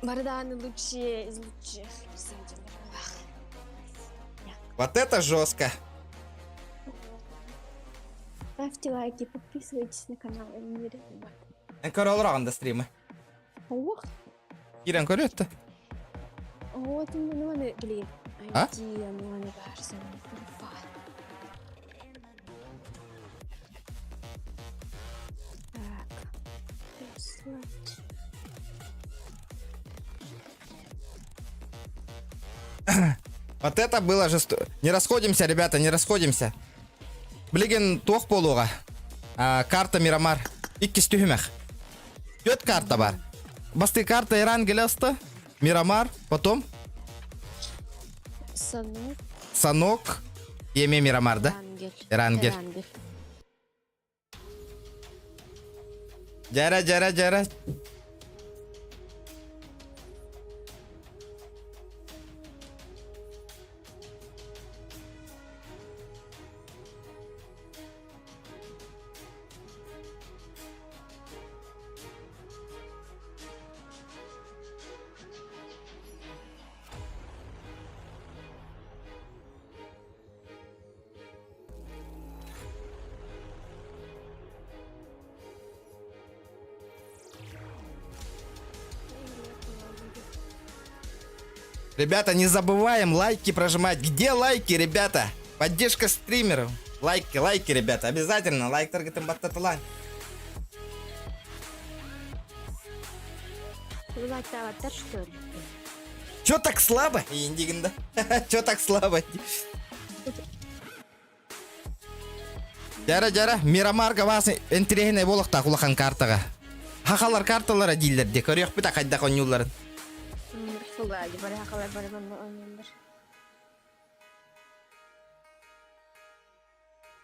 Барданы лучшие из лучших. Вот это жестко. Ставьте лайки, подписывайтесь на канал Эльмиры. Эн көрө олороҕун да стримы. Ох, Киирэн көрүөттэ. вот ну, блин. А? ID, ну, барсан. Так. Прислать. Вот это было жестоко. Не расходимся, ребята, не расходимся. Билигин туох буолуоҕа? А, карта Мирамар. Иккис түһүмэх. Түөрт карта бар. Бастыы карта Иран Гелеста, Мирамар, потом Санок. Санок, Еме Мирамар, да? Эрангель. Эрангель. Эрангель. Дьэрэ, дьэрэ, дьэрэ. Ребята, не забываем лайки прожимать. Где лайки, ребята? Поддержка стримеров. Лайки, лайки, ребята. Обязательно. Лайк таргетым баттатылан. Лайктаабаттар что ли? Чё так слабо? Индигин да. Чё так слабо? Дьара дьара, Мирамарга вас интириэһинэй буолуохтаах улахан картаҕа. Хахалар карталара дииллэр дии, көрүөхпүт а хайдах оонньуулларын. Бары хахалар бары манна оонньууллар.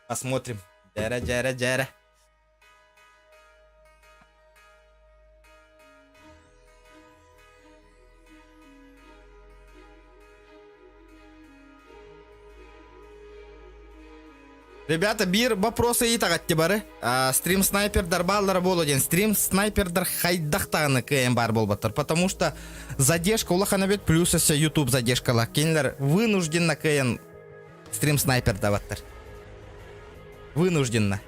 Посмотрим. Дьара дьара дьара. Ребята, биир вопрос ыйытаҕатти бары. Стрим снайпердар бааллара буолуо диэн. Стрим снайпердар хайдах даҕаны кыайан баар буолбаттар. Потому что задержка улахан эбит, плюс өссө YouTube задержкалаах. Кинилэр вынужденно кыайан стрим снайпердабаттар. Вынужденно.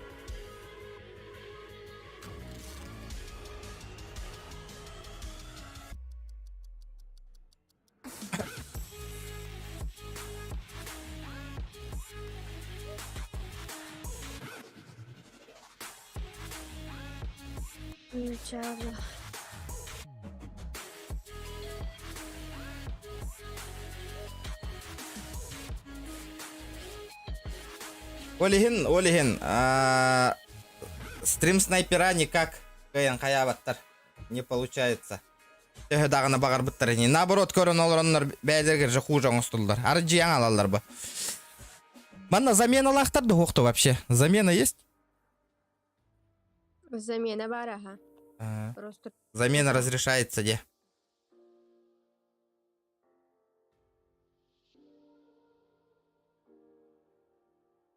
Начало. Ол иһин, ол иһин, стрим снайпера никак кыайан хайаабаттар. Не получается. Төһө даҕаны баҕарбыттар ини. Наоборот, көрөн олороннор бэйэлэригэр же хуже оҥостуллар. Арыдьыйаҥ алаллар бу. Манна заменалаахтар да суохту вообще. Замена есть? Замена баар аха. А, Просто Замена разрешается де.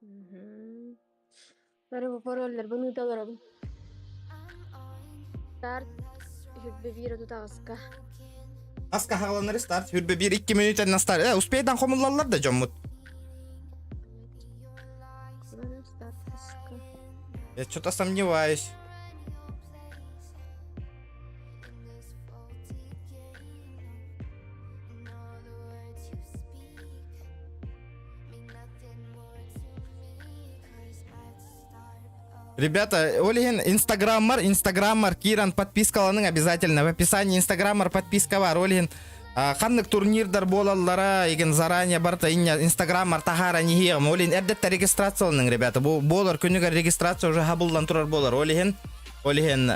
Мгм. Бары бу паролларбын ыыта олоробун. Старт хүрбэ биир отут аҕыска. Аска хаҕаланары старт. Хүрбэ биир икки мүнүүтэн старт. Э, успейдан хомуллаллар да дьоммут. Бары старт аска. Я что-то сомневаюсь. Ребята, ол иһин инстаграммар, инстаграммар киирэн подпискаланың обязательно. В описании инстаграммар подписка бар. Ол иһин ханнык турнирдар буолаллара, игин заранее барта инстаграммар таһаара иһиэҕим. Ол иһин эрдэттэн регистрацияланың, ребята. Бу буолар күнүгэр регистрация уже хабыллан турар буолар. Ол иһин, ол иһин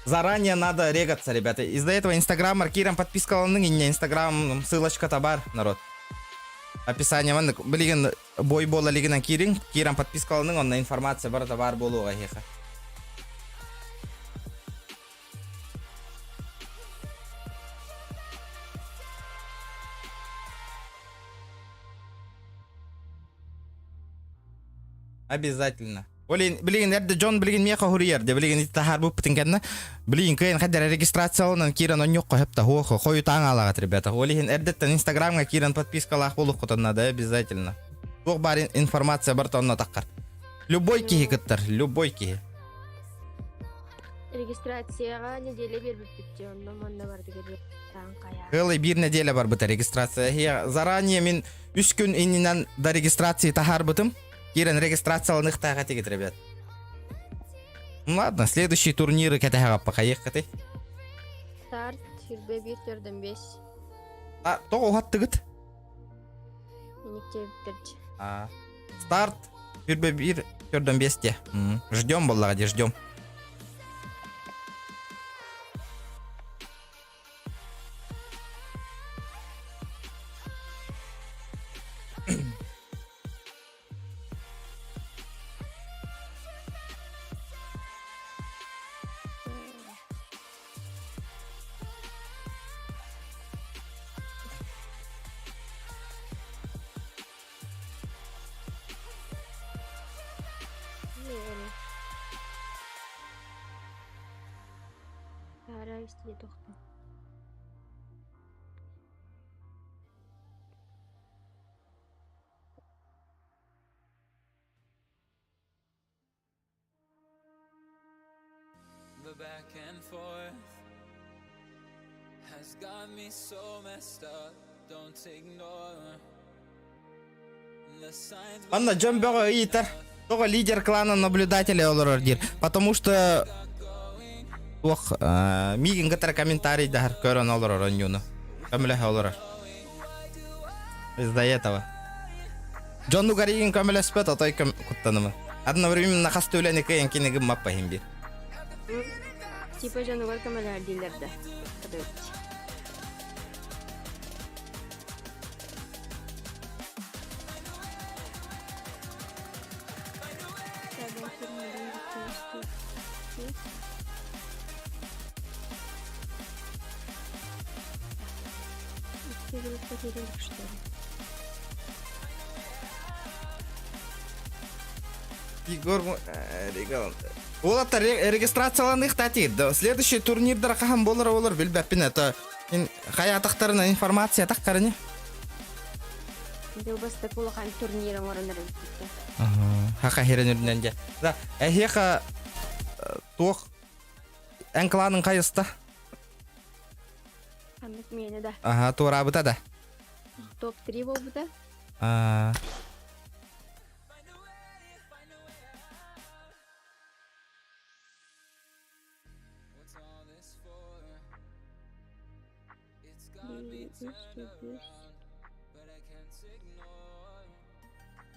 заранее надо регаться, ребята. Из-за этого инстаграммар киирэн подпискаланың, инне инстаграм ссылочка бар, народ. Описание маннык билигин бой буола илигинэн киириҥ, киирэн подпискаланыҥ, онно информация барыта баар буолуоҕа эһиэхэ. Обязательно. Олин, билигин эрдэ дьон билигин миэхэ хоруйар де билигин таһаарбыппытын кэннэ билигин кыайан хайдара регистрацияланан киирэн онньуохха сөп хуох хойутаан аалаҕат ребята. Ол иһин эрдэттэн инстаграмҥа киирэн подпискалаах буолуоххутун надо обязательно. Туох баар информация барыта онно таххар. Любой киһи кыттар, любой киһи. Регистрацияҕа неделя биэрбиппит дии, онно манна бардыгар таан хайаа. Кыалай биир неделя барбыта регистрация. Заранее мин үс күн иннинэн до регистрации таһаарбытым. Киирэн регистрацияланыахтаах этигит, ребят. Ну ладно, следующий турниры кэтэһэҕэ пахайыаххытый. Старт сүүрбэ биир төрдөн биэс. А, тоҕо уһаттыгыт? Иникчэбиттэрчи. А, старт Хүрбэ биир төрдөн биэсте. Ждем буоллаҕа дии, ждем. The back and forth has got me so messed up. Don't ignore the signs. Манна дьон бөҕө ыйытар. Тоҕо лидер клана наблюдателя олорор диир. Потому что туох миигин кытары комментарийдаһар көрөн олорор онньууну. Көмөлөһө олорор. Из-за этого. Дьонугар игин көмөлөспөт, отой көм куттаныма. Одновременно хас үлэни кыайан кини гыммаппа иһин биир. Типа дьонугар көмөлөһөр дииллэр да. Что ли? Егор Уолаттар регистрацияланыахта тиийдэ. Следующий турнирдар хаһан буолар олор билбэппин это хайаатахтарына информация тахтарыны. Бу бастакы улахан турнир оҥорон эрэлбиттэ. Хаха хирен үрдүнэн дьэ. Да, эһиэхэ туох эн кланың хайыста? Ханнык миэнэ да. Аха, туораабыта да. Топ-3 буолбута. Аа.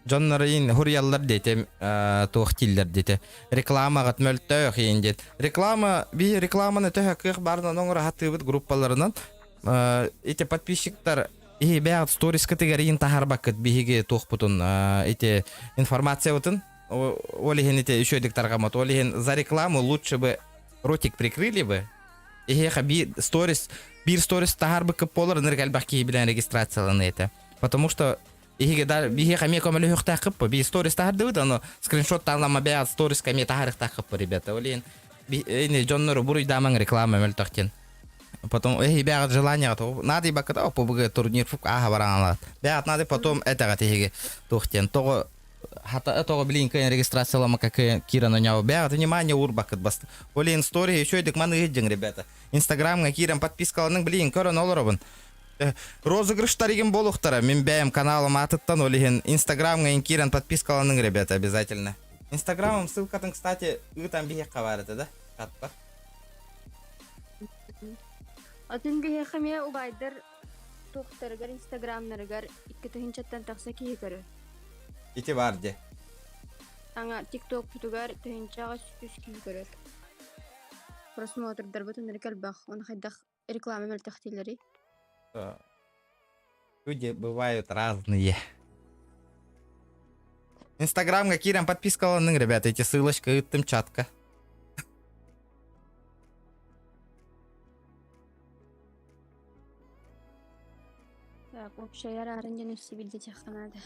Дьоннор иин хуруйаллар диэтим, туох дииллэр диэтэ. Рекламаҕыт мөлтөөх иин диэт. Реклама, биһи рекламаны төһө кыах баарынан оҥоро сатыыбыт группаларынан. Ити подписчиктар иһи бэйэҕит сторискытыгар иин таһаарбаккыт биһиги туохпутун ити информациябытын ол иһин ити үчүгэйдик тарҕаммат. Ол иһин за рекламу лучше бы ротик прикрыли бы. Эһиэхэ биир сторис биир сторис таһаарбыккыт буолар ынырык элбэх киһи билэн регистрацияланыы этэ. Потому что Иһиги да биһиэхэ эмиэ көмөлөһүөхтээххиппы. Би сторис таһардыбыт, ону скриншот таалама бэйэҕит сториска эмиэ таһаарыахтааххыппы, ребята. Ол иһин ини дьоннору буруйдаамаҥ реклама мөлтөх диэн. Потом эһи бэйэҕит желанияҕыт надо бакыта оппубуга турнир фук ааһа бараҥалаат. Бэйэҕит надо потом этэҕит иһиги туох диэн тоҕо хата тоҕо билин кыайан регистрацияламакка киирэн оñоо бэйэҕит внимание уурбаккыт бас. Ол иһин стори еще дик маны ыһыдьыҥ ребята. Инстаграмҥа киирэн подпискаланың билин көрөн олоробун. Розыгрыштар игин буолуохтара. Мин бэйэм каналым аатыттан ол иһин Инстаграмҥа киирэн подпискаланыҥ, ребята, обязательно. Инстаграмым ссылкатын, кстати, ыытан биһиэххэ баар этэ да? Хатпар. Атын биһиэхэ эмиэ убайдар туохтарыгар инстаграмнарыгар икки тыһыынчаттан тахса киһи көрөр. Ити баар дии. Аңа тиктокпутугар тыһыынчаҕа үс киһи көрөр. Просмотрдарбыт ынырык элбэх, оны хайдах реклама мөлтөхтүүлэрий? Люди бывают разные. Инстаграмга киирэн подпискаланың, ребята, эти ссылочка ыыттым чатка. Так, общая арарын диэн өссө билдэтиэххэ наада.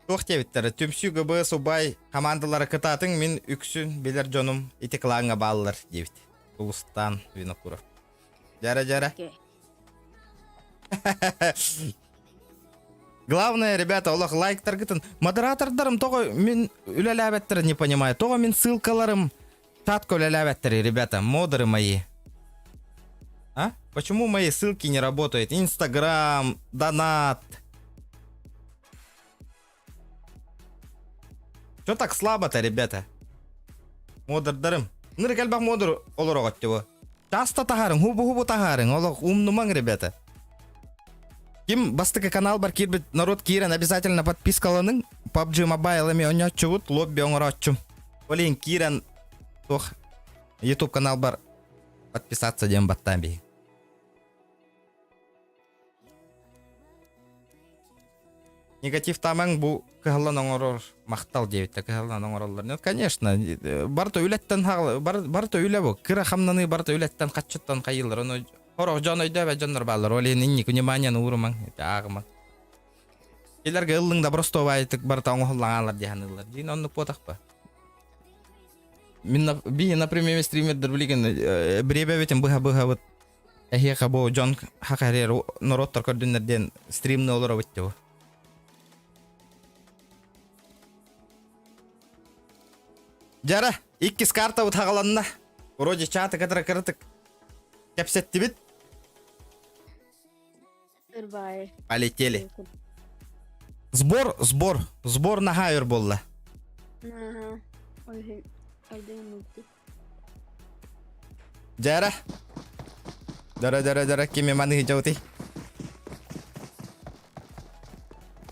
Туох диэбиттэрэ, түмсүү ГБС убай хамаандалара кытаатыҥ, мин үксүн билэр дьонум ити кылааҥҥа бааллар диэбит. Улустаан Винокуров. Дьара-дьара. Главное, ребята, олох лайктаргытын. Модератордарым тоҕо мин үлэлээбэттэрин не понимаю. Тоҕо мин ссылкаларым чатка үлэлээбэттэрий, ребята, модеры мои. А? Почему мои ссылки не работают? Инстаграм, донат. Что так слабо-то, ребята? Модердарым. Нырык элбэх модур олороҕот бу. Часто таһаарыҥ, хубу-хубу таһаарыҥ, олох умнумаҥ, ребята. Ким бастакы канал бар киирбит народ киирэн обязательно подпискаланың. PUBG Mobile эми оонньооччубут, лобби оҥорооччум. Олин киирэн туох YouTube канал бар подписаться диэн баттаан биһи. Негативтаамаҥ бу кыһаллан оҥорор махтал диэбиттэр кыһаллан оҥороллор. Нет, конечно, барыта үлэттэн барыта үлэ бу. Кыра хамнаныы барыта үлэттэн хаччыттан хайыылар. Ону сорох дьон өйдөөбөт дьоннор бааллар. Ол иһин инник внимание уурумаҥ, ааҕымаҥ. Кинилэргэ ыллыҥ да простовайтык барыта оҥоһуллаҥаалар дии саныыллар. Дьиҥ оннук буотахпа. Мин би, например, стримердер билигин бириэбэбитин быһа-быһабыт Эһиэхэ бу дьон хах эрэр норуоттар көрдүннэр диэн стримны олоробут дии. Дьара, иккис картабыт хаҕаланна. Вроде чааты кытары кыратык кэпсэттибит. Ырбаайы. Полетели. Сбор, сбор, сбор наһаа өр буолла. Аха. Ой, айдын Дьара. Дара дара дара кими маныһы дьаутый.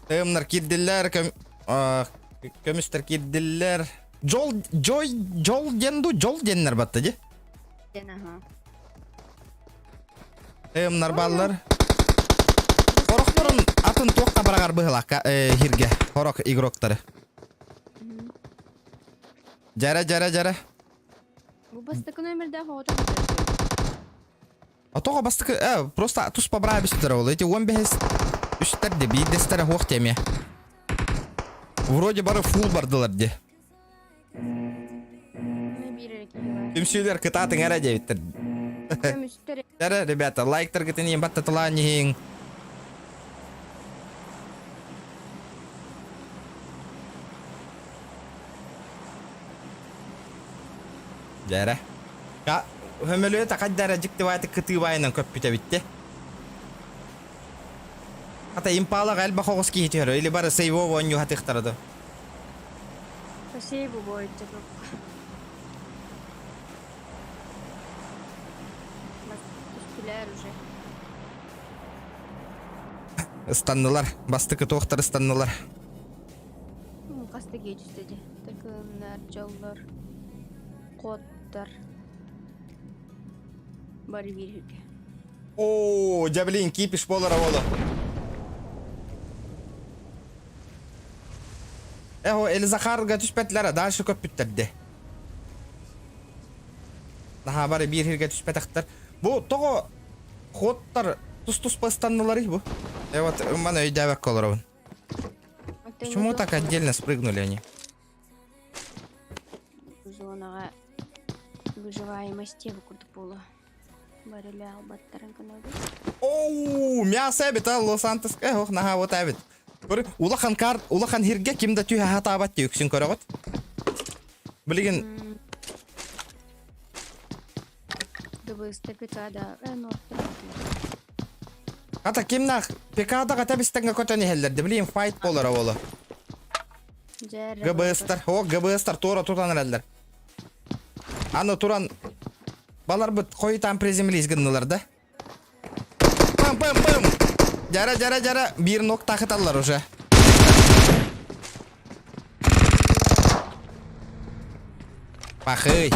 Тыымнар киирдиллэр, көм, көмүстэр киирдиллэр. Жол, жой, жол диэн ду, жол диэннэр батта дии. Диэн аха. Тыымнар баллар. Хорохторун атын туохха бараҕар быһылаакка хирге хорох игроктары. Дьара дьара дьара. Бу бастакы номердаах оҕото А тоҕо бастакы э, просто туспа быраабыстара ол. Эти 15 үстэр де биирдэстэрэ хуох теме. Вроде бары фул бардылар де. Түмсүүлэр кытаатыҥ эрэ диэбиттэр. Эрэ, ребята, лайктаргытын иһин баттатылаан иһиҥ. Дьэрэ. Көмөлүөтэ хайда эрэ дьиктибаайты кытыыбайынан көппүтэ эбитти. Хата импалаҕа элбэх оҕус киһи түһэр, или бары сейвово оонньуу хатыахтара дуо? Спасибо, будет Түстүлэр уже. Ыстаннылар, бастакы туохтар ыстаннылар. Хас да киһи түстэ дии. Такымнар, дьоллор, куоттар. Бары биир үгэ. Оо, дьэ блин, кипиш буолара буолуо. Эхо, Элизахарга түспэтилэр, дальше көппүттэр де. Наһаа бары биир сиргэ түспэтэхтэр. Бу тоҕо ходтар тус-туспа ыстанныларый бу? Я вот маны өйдөөбөккө олоробун. Почему так отдельно спрыгнули они? Зонаҕа выживаемости курдук буолуо. Барыля албаттарын гынабыт. Оу, мясо эбит а, Лос-Антос. Э, ох, наһаа вот эбит. Көрү, улахан кар, улахан хиргэ ким да түһэ хатаабат дии үксүн көрөҕүт. Билигин Дыбыста пикада Ата кимнах пикадаға тэбистэҥҥэ көтөн иһэллэр да билигин файт буолара буолуо. ГБСтар, о ГБСтар туора тутан эрэллэр. Аны туран баларбыт хойутаан приземлись гыннылар да. Пым-пым-пым! Дьара, дьара, дьара, биир ног тахыталлар уже. Пахый.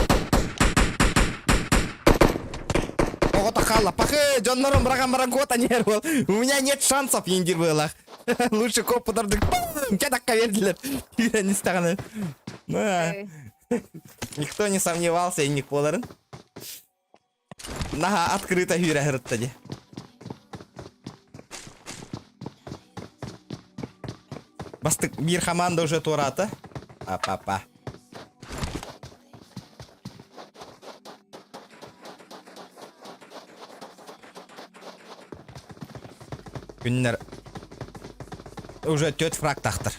Оҕото хаалла. Пахый, дьоннорум быраҕан баран куота ньэр буол. У меня нет шансов индир быылах. Лучше коп путардык. Кэтакка бердилер. Күүрэн истэҕинэ. Никто не сомневался инник буоларын. Наһаа открыто сүүрэ сырытта дии. Бастык биир команда уже туораата. Апа-па. Күннэр уже төрт фраг тахтар.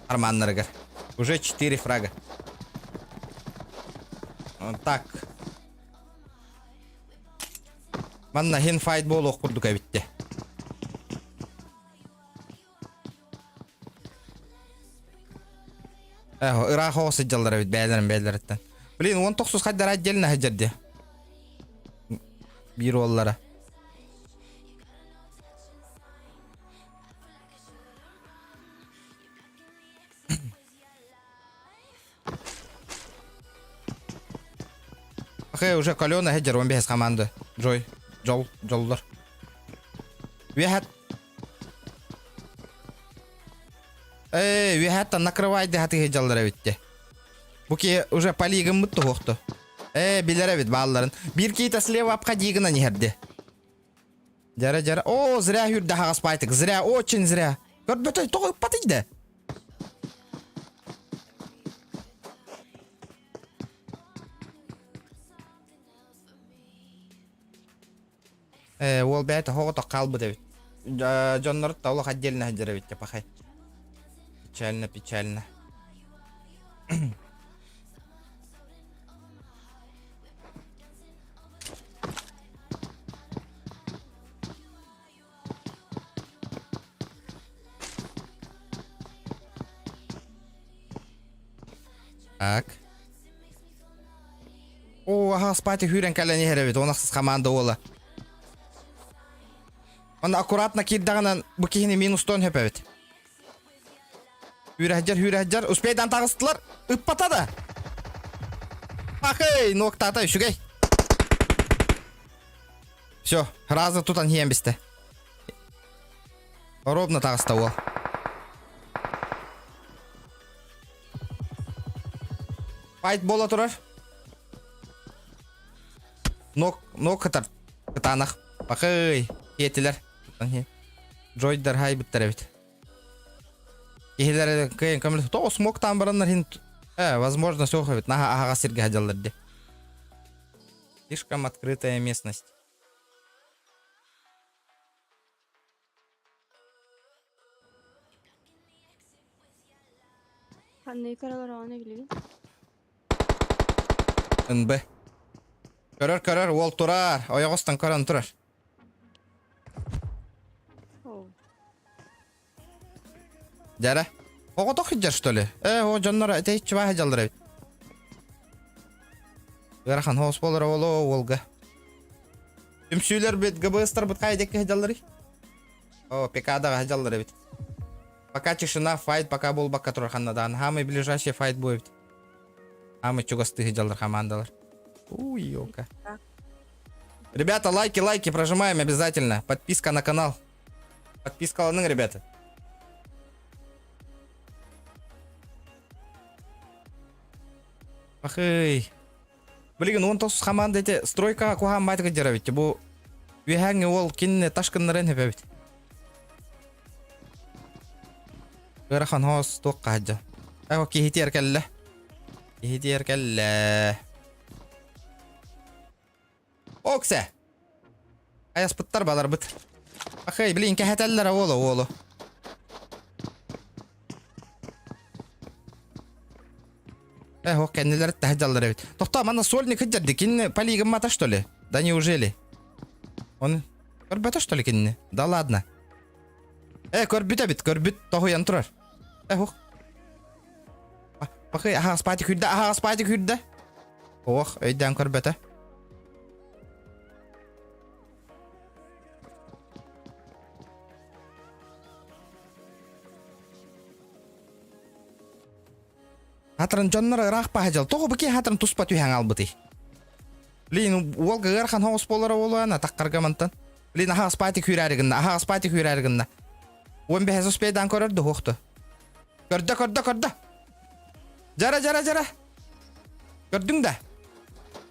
Арманнарыгар. Уже четыре фрага. Так. Манна хин файт буолуох курдук эбитте. Ыраах оҕо сылдьаллар эбит бэйэлэрин бэйэлэриттэн. Блин, он тохсус хайдара отдельно сылдьар Биир уоллара. Окей, уже Колена сылдьар 15 команда. Джой, Джол, Джоллар. Үөһэт. Эй, үөһэттэн накрывай дэ хатыһы дьаллар эбитте. Бу ки уже полигыммыт туһуохту. Ээ, билэр эбит баалларын. Биир киитэ слева обходи гынан иһэрди. Дьара дьара. О, зря хүрдэ хаҕаспайтык. Зря, очень зря. Көрбөтөй, тоҕо ыппатый да? Ээ, уол бэйэтэ хоҕотох хаалбыт эбит. Дьоннор олох отдельно сылдьар эбит пахай. Печально, печально. Так. О, аха, спати хүрэн кэлэн иһэр эбит, онахсыз команда уола. Онно аккуратно киирдэҕинэн бу киһини минустуон сөп эбит. Хүүрэһдьэр, хүүрэһдьэр, успейдан таҕыстылар, ыппата да. Ахый, нуоктаата үчүгэй. Все, разы тутан хиэн бистэ. Ровно таҕыста уол. Файт буола турар. Нок, нок кытар. Кытаанах. Бакый. Хиэтилэр. Джойдар хайбыттар эбит. Киһилэр кыайын көмөлөс. Тоҕо смоктаан бараннар хин э, возможно, суох эбит. Наһаа аһаҕас сиргэ сылдьаллар дии. Слишком открытая местность. Ханна көрөлөр билигин? НБ. Көрөр көрөр уол турар. Ойоҕостон көрөн турар. Дьэрэ. Оҕотох сылдьар что ли? Э, о дьоннор этэйчи баа сылдьаллар эбит. Ыарахан хоос буолар ооло уолга. Түмсүүлэр бит ГБСтар бит хайа диэки сылдьалларый? О, ПК-даҕа сылдьаллар эбит. Пока тишина, файт пока буолбакка турар ханнадаан. Самый ближайший файт будет. Самый чугастыы сылдьаллар командалар. Уй, ёлка. Ребята, лайки, лайки прожимаем обязательно. Подписка на канал. Подпискаланың, ребята. Ахый. Билигин 19 команда эти стройкаҕа куһаан баайтык дьарабит. Бу үөһээҥҥи уол кинини ташкыннарын хөпөбүт. Ыарахан хоос туохха сылдьа. Эго киһитиэр кэллэ. Киһитиэр кэллэ. Оксе! Айаспыттар баларбыт. Ахай, блин, кэһэтэллэр уолу уолу. Э, ох, кэннилэр таһдьаллар эбит. Тохтоо, манна сольник сылдьар кинини полигыммата, что ли? Да неужели? Он көрбөтө, что ли, кинини? Да ладно. Э, көрбүт эбит, көрбүт, тоһуйан турар. Э, ох. Пахый, аха, спати хүрдэ, аха, спати хүрдэ. Ох, өйдөөн көрбөтө. Хатырын дьоннор ыраах баһа Тоҕо бу киһи хатырын туспа түһэн албытый? Блин, уолга ыарахан хоҕус буолара буолуо атахтарга мантан. Блин, аһа аспаати күүрээри гынна, аһа аспаати күүрээри гынна. Уон бэһэс успейдаан көрөр да уохту. Көрдө, көрдө, көрдө. Жара, жара, жара. Көрдүҥ да?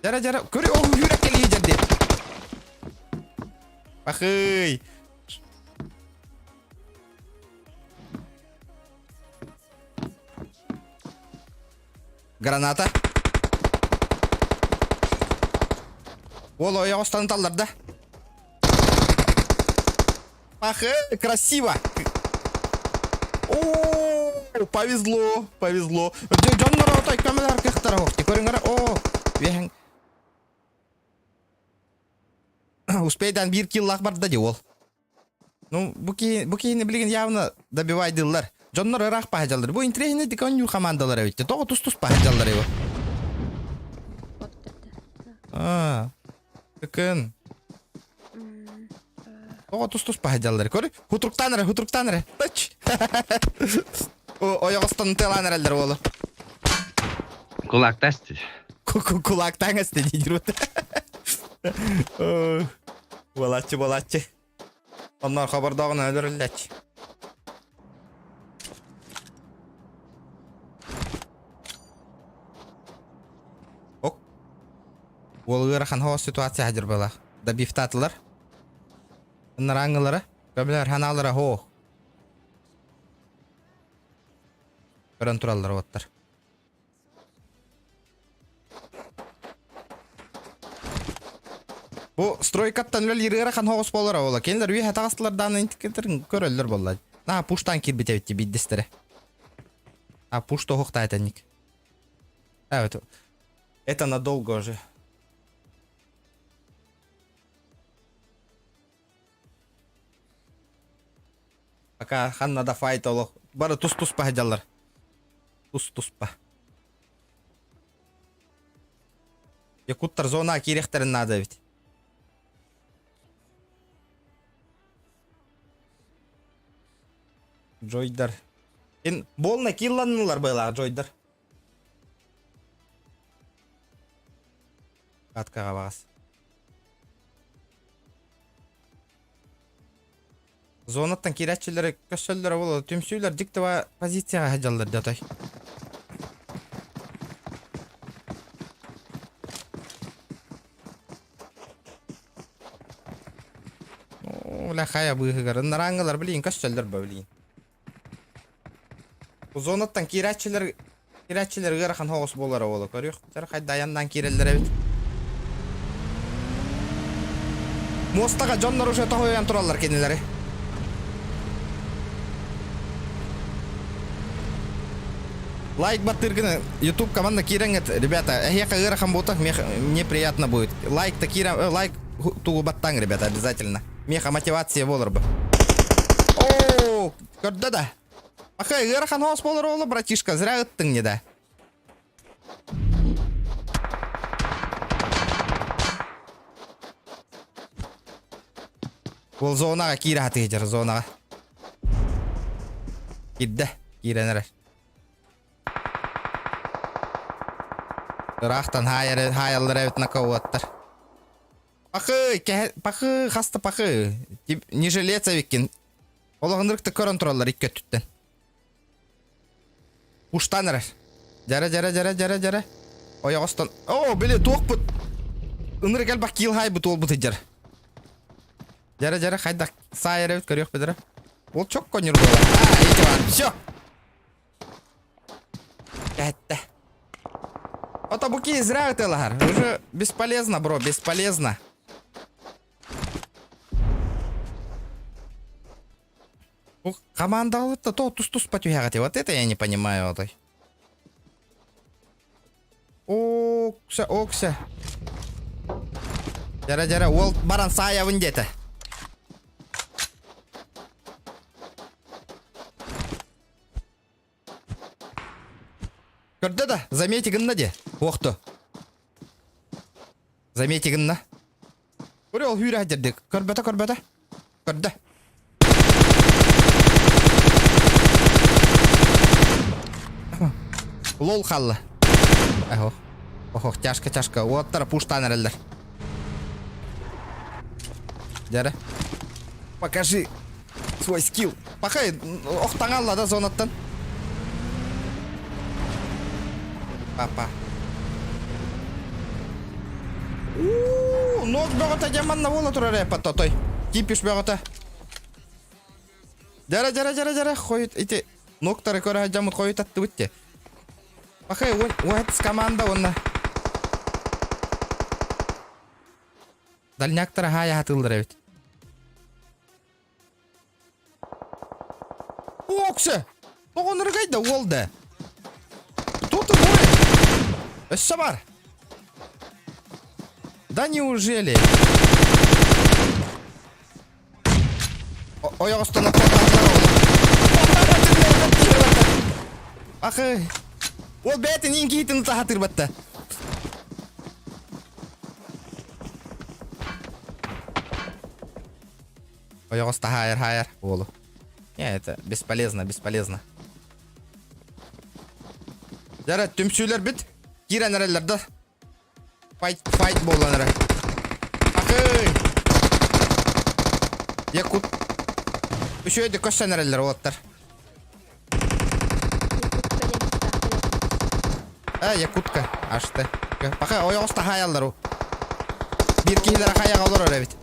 Жара, жара. Көрү, ол үүрек кэлии дьэрди. Бахый. Граната. Уол ойоҕостон талларда. Ах, красиво! О, повезло, повезло. Дьоннор отой көмөлөр кыахтара охти. Көрүҥ о, үөһэҥ. Успейдан биир киллаах барда ди ол. Ну, бу киһи, бу киһини билигин явно Аа. Тыкын. Тоҕо тус-туспа сылдьаллар. Көр, хутуруктаан эрэ, хутуруктаан эрэ. Тач. Ойоҕостон тыалаан эрэллэр уолу. Кулактас. Кулактаан эсте диир. Буолааччы, буолааччы. Оннор хобордооҕун өлөрүллэч. Ок. Уол ыарахан хоос ситуация хадьырбалаах. Добивтаатылар. Ыннарааңылара, көмөлөр ханаалара хоох. Көрөн тураллар уоттар. Бу стройкаттан үлэлиир ыарахан хоҕус буолара буола. Кинилэр үөһэ таҕыстылар дааны интикеттерин көрөллөр буолла. На пуштан киирбит эбит биирдэстэрэ. А пуш тоһуохтаа этэнник. Evet. Это надолго уже. Пока ханна да файт олох. Бары тус-туспа сылдьаллар. Тус-туспа. Якуттар зона киириэхтэрин наада эбит. Джойдар. Ин болна килланнылар быылаах Джойдар. Каткаҕа баҕас. Зонаттан киирээччилэри көрсөллөрө буолуо. Түмсүүлэр дьиктива позицияҕа сылдьаллар дьэ отой. Бля хайа быыһыгар ыннарааңҥылар билигин көрсөллөр бо билигин. Зонаттан киирээччилэр киирээччилэр ыарахан соҕус буолара буолуо. Көрүөхтэр хайда айаннаан киирэллэр эбит. Муостаҕа дьоннор уже тоһуйан тураллар кинилэри. Лайк баттыыргын YouTube команда киирэҥҥит, ребята, эһиэхэ ыарахан буолтах, мне приятно будет. Лайк та киирэн, лайк тугу баттаҥ, ребята, обязательно. Миэхэ мотивация буолар бу. Оо, көрдө да. Аха, ыарахан хоос буолар оолу, братишка, зря ыттыҥ не да. Ол зонаҕа киирэ хатыһыдьар зонаҕа. Киирдэ, киирэн эрэр. Ыраахтан хаайаллар эбит накауаттар. Пахы, пахы, хаста пахы. Не жилец эбиккин. Олоҕуннук көрөн тураллар икки өттүттэн. Уштан эрэр. Дьэрэ, дьэрэ, дьэрэ, дьэрэ, дьэрэ. Ойоҕостон. Оо, били туохпут. Ынырык элбэх киил хаайбыт уолбут ыдьар. Дьэрэ, дьэрэ, хайдах саайар эбит көрүөхпүт эрэ. Ол чок коннюр буолар. А, ити бар. Все. Кэһэттэ. Ото бу киһи зря ытыалаһар. Уже бесполезно, бро, бесполезно. Бу командалыт-то то тус-туспа түһэҕит. Вот это я не понимаю, отой. Окся, окся. Дьара, дьара, уол баран саайабын диэтэ. Көрдө да, замети гынна де. Уохту. Замети гынна. Көрө ол хүүрэ дердик. Көрбөтө, көрбөтө. Көрдө. Лол халла. Охо. Охо, тяжко, тяжко. Уоттара пуштан эрэллэр. Дьэрэ. Покажи свой скилл. Пахай, охтаҥалла да зонаттан. Папа. Уу, ног бөҕөтө дьэ манна буола турар ээ тотой. Кипиш бөҕөтө. Дьара дьара дьара дьара хойут ити ноктары көрө сылдьаммыт хойут аттыбыт те. Пахай, уон команда уонна Дальняктара хаайа хатыыллар эбит. Оксе! Тоҕонургай да уол да. Кто ты бой? Өссө бар. Да неужели? Ойоҕостон Ахы. Ол бэйэтин иин киһитин утаһатыыр батта. Ойоҕос таһаайар хаайар уолу. Не, это бесполезно, бесполезно. Дьара түмсүүлэр бит киирэн эрэллэр да. Файт, файт буолан эрэ. Ахый! Якут. Үчүгэйдик көссөн эрэллэр уолаттар. Э, Якутка ашты. Пока ойоҕос таһаайаллар у. Биир киһилэрэ хайаҕа олорор эбит.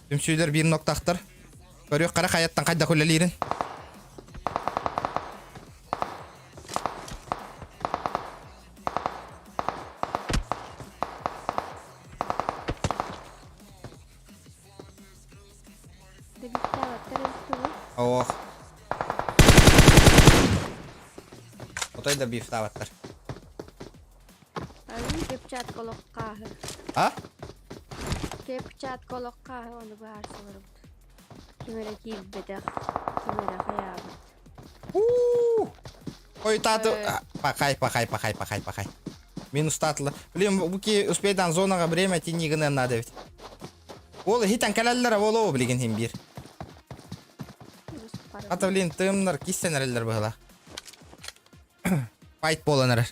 Түмсүүлэр биир ноктаахтар. Көрүөх хара хайаттан хайдах үлэлиирин. Ох. Отой да бифтаабаттар. Арыы кепчат колох хааһы. А? Кепчат колох хааһы ону быһаарсаларбыт. Ким эрэ киирбэтэх, ким эрэ хайаабыт. Ой, тату... Пахай, пахай, пахай, пахай, пахай. Минус татла. Блин, буки успейдан зонаға время тини гынан надо ведь. Ол хитан кэлэллэр ол билигин хим бир. Ата блин, тымнар киссен эрэллэр быһыла. Файт буолан эрэр.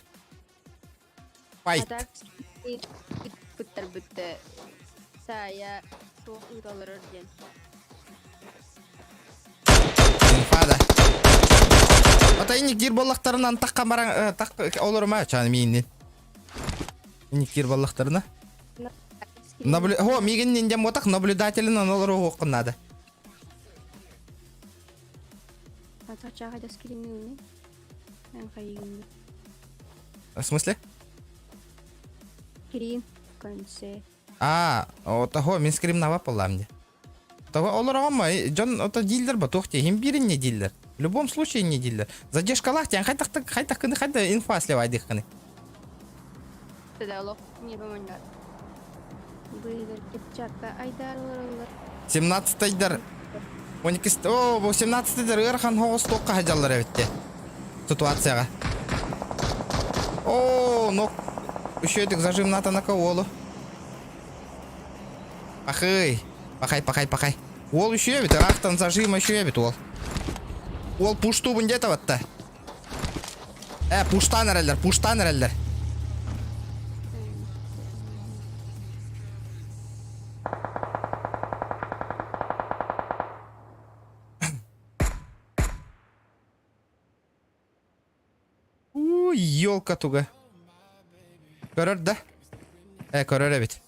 Файт. Ыттар бүттэ. Саайа суох ыыталларар диэн. Инфада. Ата инник диир буоллахтарынан тахха баран тах олорума чаан мииннин. Инник диир буоллахтарына. Наблю... Хо, миигин ниндем отах наблюдателин олору надо. Атачаға да скримнің Мен хайыгын. В смысле? Кирин в конце. А, того мин скримнава полламде. Того олорогома дьон ото дииллер ба туох тиһин биирин не дииллер. В любом случае не дииллер. Задержкалаах тиэн хайдах хайдах кыны хайда инфа сливайдыххыны. Тогда олох не помондар. Быйдар кипчакка айдар олороллор. 17-тайдар 12 о, 18-тайдар ыарахан хоҕус туохха сылдьаллар эбитте. Ситуацияҕа. О, нок үчүгэйдик зажимнатанака уолу. Пахый. Пахай, пахай, пахай. Уол үчүгэй эбит, ыраахтан зажима үчүгэй эбит уол. Уол пуштуубун диэтэ батта. Э, пуштаан эрэллэр, пуштаан эрэллэр. Уу, елка туга. Көрөр да? Э, көрөр эбит.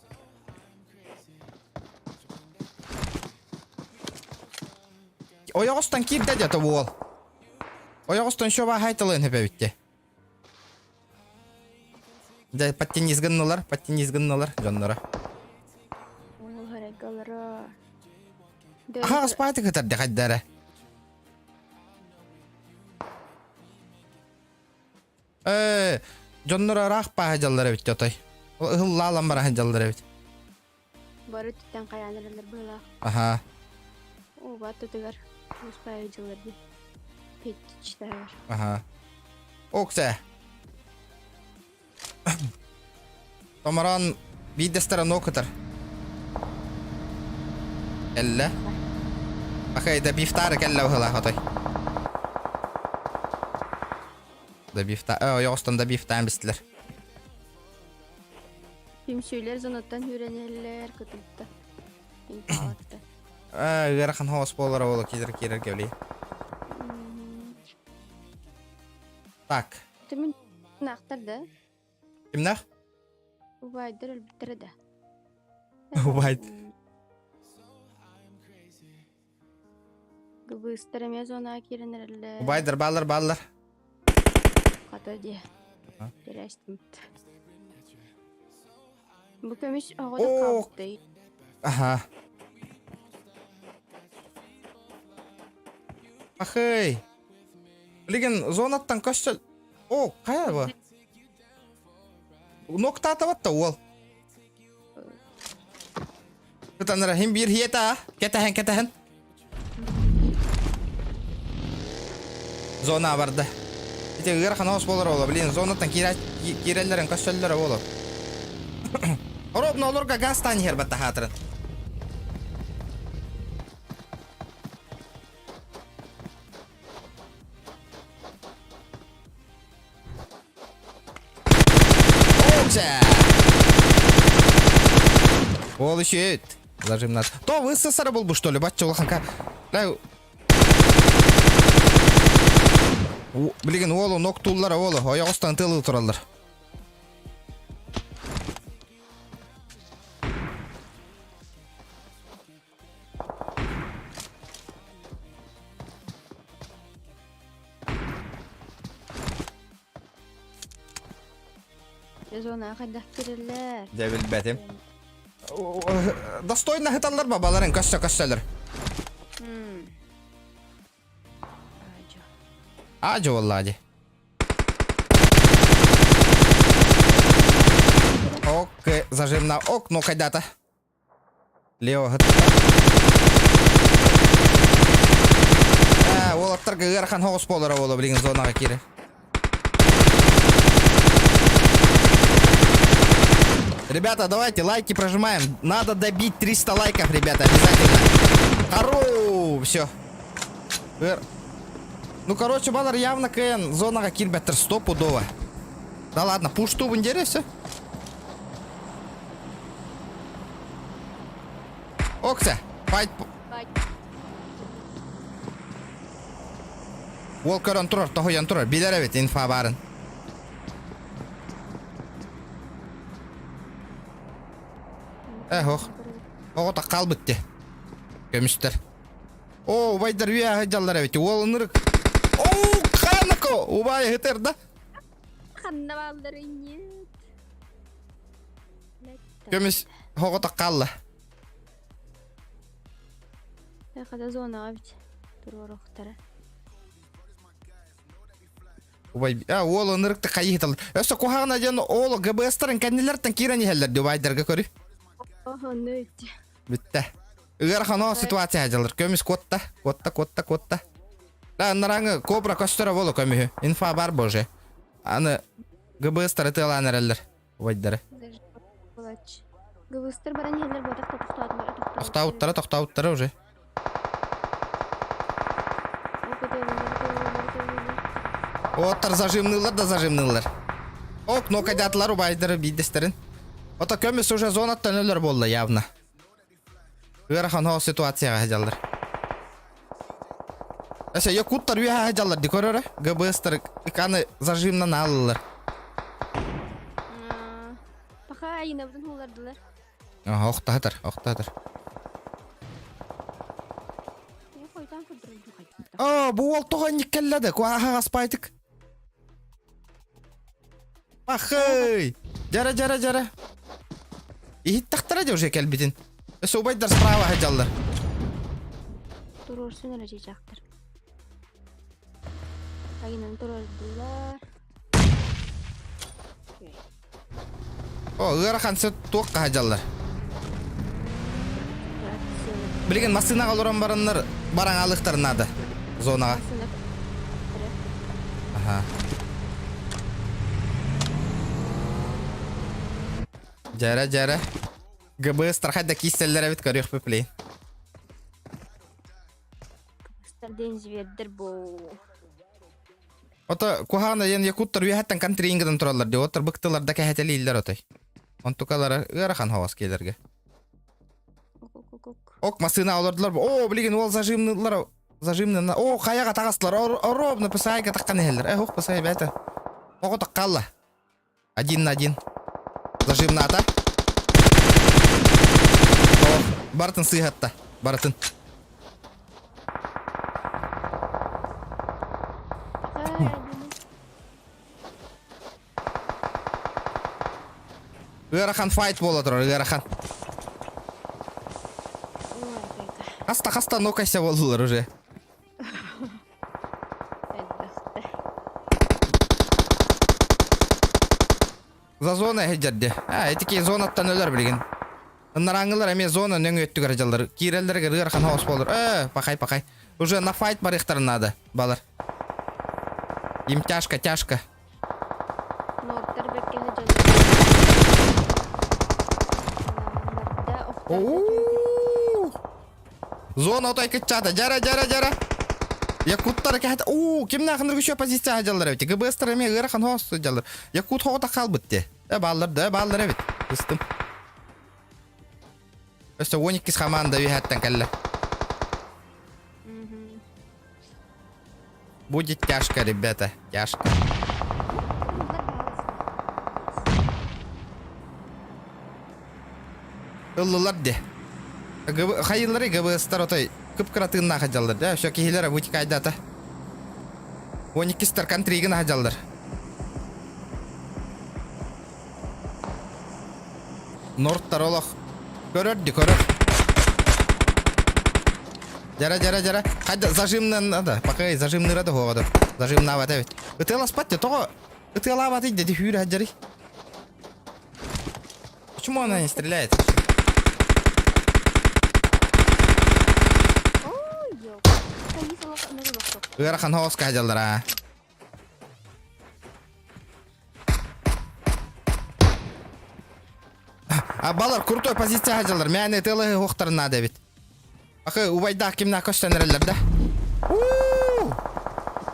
Ойоҕостон киирдэ дьэ уол. Ойоҕостон шоба хайталыан хөп эбитте. Дьэ, подтянись гыннылар, подтянись гыннылар дьонноро. Уол харайгалара. Аха, спати кытарды хайдара. Э, дьоннор ыраах пааһа дьаллар эбит отой. Ыһыллаалан бара сылдьаллар эбит. Бары түттэн хайаан эрэллэр быһыылаах. Аха. Ууба аттытыгар успайы дьыллар дии. Петтичтаһыгар. Аха. Оксе. Томорон биирдэстэрэ нуо кытар. Кэллэ. Пахай, да бифтаары кэллэ быһыылаах отой. Да бифта... Э, ойоҕостон да бифтаан бистилэр. Түмсүүлэр зонаттан үүрэнэллэр кытылта. Инфалатта. Э, ыарахан хоос буолара буолуо киирэр киирэр кэбилий. Так. Түмүн наахтар да? Кимнээх? Убайдар өлбүттэрэ да. Убайд. Гыбыыстар эмиэ зонаҕа киирэн эрэллэр. Убайдар бааллар бааллар. Хата диэ. А? Кэлээстимит. Бу көмүс оҕото Оо. хаалбытай. Аха. Ахый. Билигин зонаттан көстөл. О, хайа бу? Ноктаатабат да уол. Кытанара хим биир хиэтэ а? Кэтэһэн кэтэһэн. Зона барда. Ити ыарахан оҕус буолар ола. Блин, зонаттан киирэллэрин көссөллөрө буолар. Оробно олорго газ таан иһэр баттаһаатырын. Окся! Ол үшет. Зажим нас. То вы СССР был бы, что ли, бачча улахан Да. Билигин уолу ноктууллар уолу ойоҕостон тылы тураллар. Зона хайдах кириллэр. Дьэ билбэтим. Достойно хыталлар бабаларын көссө көссөлөр. Аажа болла дьэ. Ок, зажимна ок, ну когда-то. Лео Ээ, уолаттарга ыарахан соҕус буолара буолуо билигин зонаҕа киирэр. Ребята, давайте лайки прожимаем. Надо добить 300 лайков, ребята, обязательно. Хару! Все. Ну, короче, балар явно кн зонаҕа киирбэттэр стопудово. Да ладно, пуштубун диэри все. Окса, файт. Уол көрөн турар, тоһуйан турар. Билэр эбит инфа баарын. Э, ох. Оҕо хаалбыт де. Көмүстэр. О, убайдар үйэ дьаллар эбит. Уол ынырык. О, ханако! Убай хытыр да. Ханна бааллар нет. Көмүс хоҕото хаалла. Хата зонаҕа бит туруорохтара. Убай, а уол ынырыкты хайыһытал. Өссө куһаҕана диэн оол ГБСтарын кэннилэртэн киирэн иһэллэр ди убайдарга көрү. Онно үттэ. Бүттэ. Ыарахан о ситуация дьалар. Көмүс куотта, куотта, куотта, куотта. Да, нараңы кобра көстөрө болу көмүһү. Инфа бар боже. Аны ГБСтары тыалаан эрэллэр. Убайдары. ГБСтар баран иһэллэр буотах тохтоотулар Тохтообуттара, тохтообуттара уже. Оттар зажимныылар да зажимныылар. Ок, нокайдаатылар убайдары биирдэстэрин. Ото көмүс уже зонаттан өлөр буолла явно. Ыарахан хоо ситуацияҕа сылдьаллар. Өсө якуттар үөһэ сылдьаллар ди көрөрө. ГБСтар ыканы зажимнан аалылар. Пока айынабытын хуллардылар. Ага, охтаатар, охтаатар. Оо, бу уол тоҕо инник кэллэ да, куһаҕа аспайтык. Ахый! Дьара, дьара, дьара. Иһиттэхтэрэ дьэ уже кэлбитин. Өссө убайдар справа сылдьаллар. Туруорсун эрэ чычаахтар. Айынан туруордулар. О, ыарахан сөт туохха сылдьаллар. Билигин массыынаҕа олорон бараннар бараҥаалыахтарын наада зонаҕа. Аха. Дьэрэ, дьэрэ. ГБС тархай да киистэллэр эбит көрүөхпүт плей. Ден звердер бу. Ото куһаҕан диэн якуттар үөһэттэн контрингынан тураллар дии. Оттор быктылар да кэһэтэлииллэр отой. Онтукалара ыарахан хоҕос киэлэргэ. Ок массыына олордулар. О, билигин уол зажимныылар. Зажимны. О, хайаҕа таҕыстылар. Оробно пысайга таххан иһэллэр. Э, ох, пысай бэйэтэ. Оҕо таххалла. Один на один. Зажимната. О, барытын сыыһатта. Барытын. Ыарахан файт буола турар, ыарахан. Хаста хаста нокайся буоллулар уже. За зона эһэдьэрди. А, этики зонаттан өлөр билигин. Ыннарааңылар эмиэ зона нөҥүө өттүгэр дьаллар. Киирэллэригэр ыарахан хоос буолар. Э, пахай пахай. Уже на файт барыахтарын надо, балар. Им тяжко, тяжко. Нордтар бэккэ сылдьаллар. Оо! Зона отой кыччаата. Жара, жара, жара. Якуттар кэһэт. Уу, кимнээх ыныргы позиция дьаллар эбит. ГБСтар эмиэ ыарахан хоос дьаллар. Якут хоҕото хаалбыт те. Э бааллар да, бааллар эбит. Быстым. Өссө 12 хамаанда үһэттэн кэллэ. Будет тяжко, ребята, тяжко. Ыллылар де. Хайыллары ГБСтар отой кып-кыра тыыннаах дьаллар да. Все киһилэр вытекайдата. 12 контригин аһадьаллар. Норттар олох. Көрөр ди көрөр. Жара жара жара. Хайда зажимнан надо. Пока зажимныра да хоҕодо. Зажимнаабат эбит. Ытыаласпат де тоҕо ытыалаабат деди хүүрэ хаджары. Почему она не стреляет? Ыарахан хоос хаджаллар а. А балар крутой позиция хаджалар. Мәне тылы хуохтарын надо эбит. Ахы убайдаах кимнаа көстөн эрэллэр да.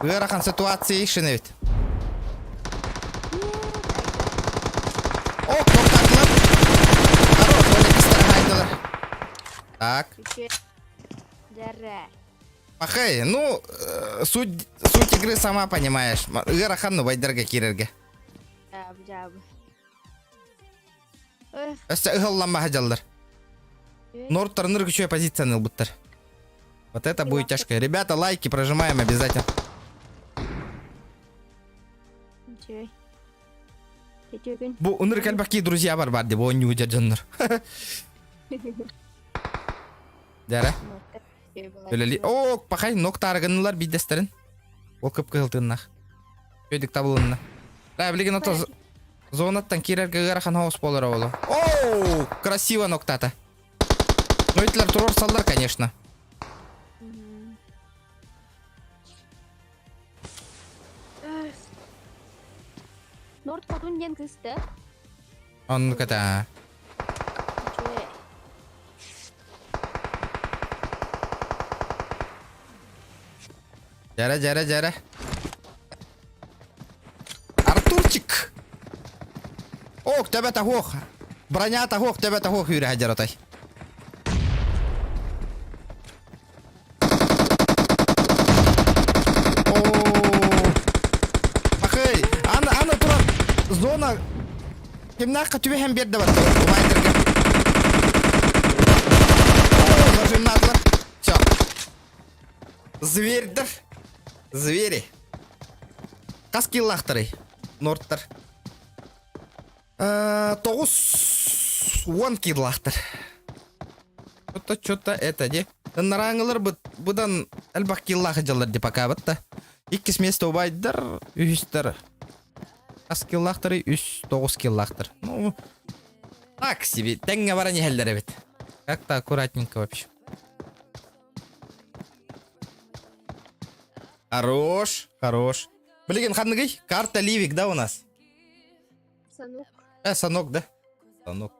Ыарахан ситуация ишин эбит. О, тоқтатылар. Хорош, 12 хайдылар. Так. Пахай, ну, суть, суть игры сама понимаешь. Ыарахан убайдарга киирэргэ. Өссө ыһылламмаһа дьаллар. Норттарыныр күчүө позицияны ылбыттар. Вот это будет тяжко. Ребята, лайки прожимаем обязательно. Бу ыныр кэлбэкки друзья бар бар деп оонньуу дьоннор. Дәрэ. Өлели. О, пахай, нок таарыгыннылар биирдэстэрин. Ол кып-кыһыл тыыннаах. Өйдүк табылынна. Да, билигин ото зонаттан киирэргэ ыарахан хаос буолар оҕоло. Оу, красиво ноктата. Ну, итилер туруорсаллар, конечно. Норд хотун диэн кыысты. Оннук этэ. Дьэрэ, дьэрэ, дьэрэ. Артурчик! Ок, төбөтө хуох. Бронята хуох, төбөтө хуох үүрэ сылдьар отой. Ахый, аны, аны турар зона кимнээххэ түбэһэн биэрдэ барда убайдарга. О, зажимнаатылар. Все. Зверьдер. Звери. Хас киллаахтарый? Норттар. 9 10 киллаахтар. Что-то, что-то это де. Нарааңылар быдан элбэх киллаах дьаллар ди пока бытта. Иккис место убайдар, үһүстэр. Хас киллаахтары үс 9 киллаахтар. Ну, так себе. Тэҥҥэ баран иһэллэр эбит. Как-то аккуратненько вообще. Хорош, хорош. Блин, ханныгый? Карта Ливик, да, у нас? Санок. Э, Санок, да? Санок.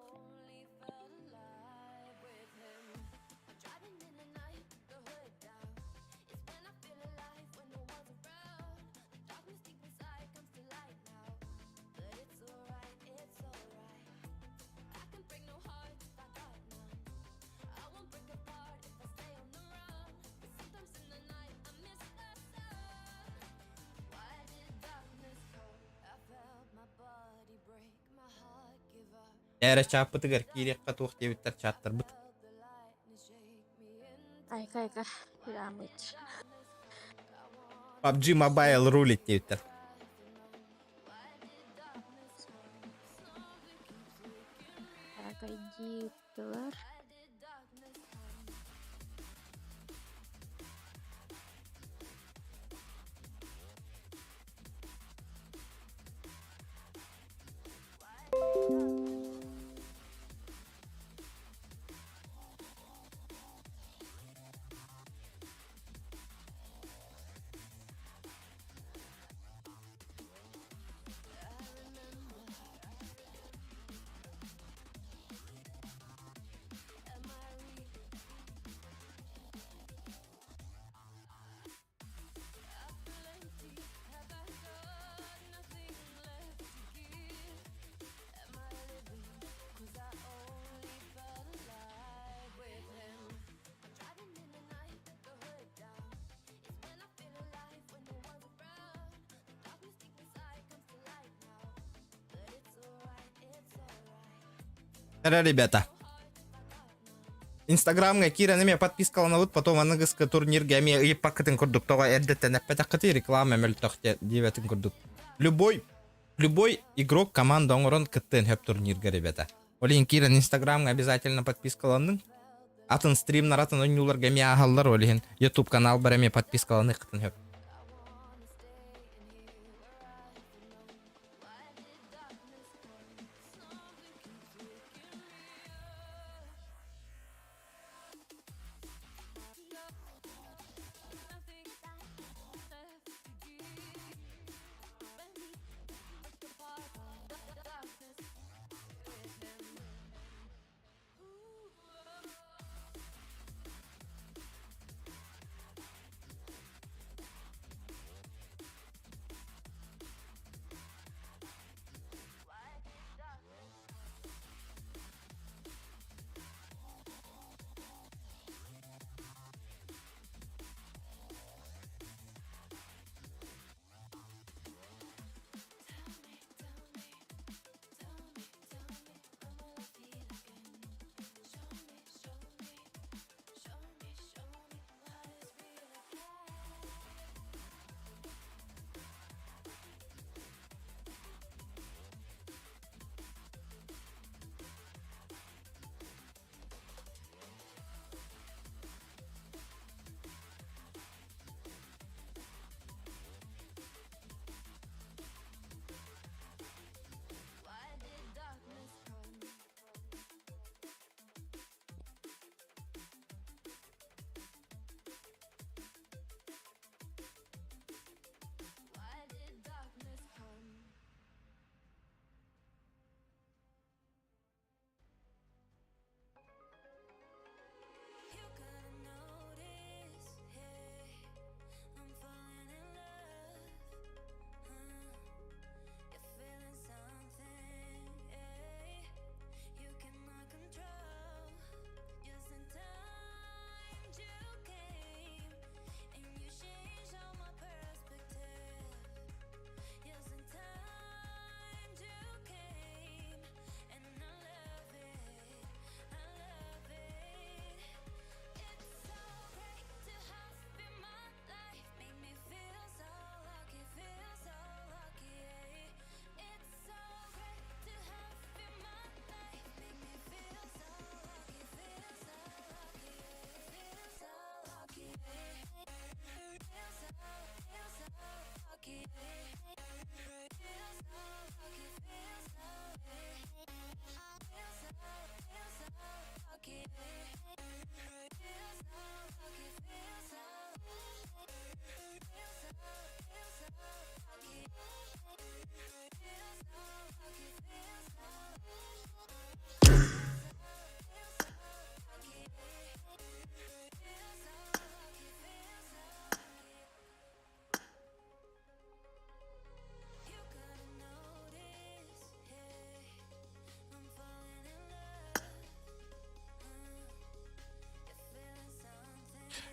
Эрэ чааппытыгар киириэххэ туох диэбиттэр чааттарбыт. Айка айка. Ирамыч. PUBG Mobile рулит диэбиттэр. Так, ID ыттылар. Эрэ, ребята. Инстаграмҥа киирэн эмиэ подпискаланабыт, потом аныгыскы турнирга эмиэ ыйыппаккытын курдук тоҕо эрдэттэн эппэтэххитий реклама мөлтөх диэбэтин курдук. Любой любой игрок команда оҥорон кыттыан сөп турнирга, ребята. Ол иһин киирэн Инстаграмҥа обязательно подпискаланныҥ. Атын стримнар, атын оонньууларга эмиэ ааһаллар, ол иһин YouTube каналбар эмиэ подпискаланыаххытын сөп.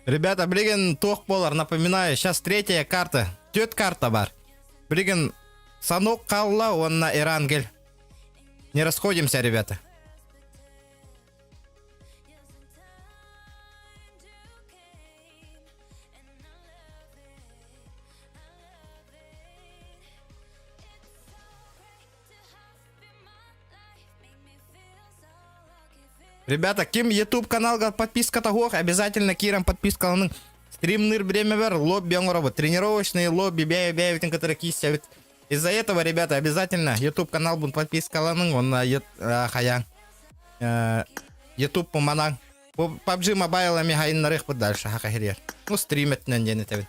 Ребята, билигин туох буолар, напоминаю, сейчас третья карта, түөрт карта бар. Билигин Санок хаалла уонна Эрангель. Не расходимся, ребята. Ребята, ким YouTube каналга подписката суох, обязательно киирэн подпискаланың. Стримныыр бириэмэбэр лобби оҥоробут. Тренировочные лобби бэйэ-бэйэбитин кытары киирсэбит. Из-за этого, ребята, обязательно YouTube каналбын подпискаланың, онно хайаң. YouTube манан. PUBG Mobile эми хайыннарыахпыт дальше хака хирер. Ну, стрим өттүнэн диэн этэбин.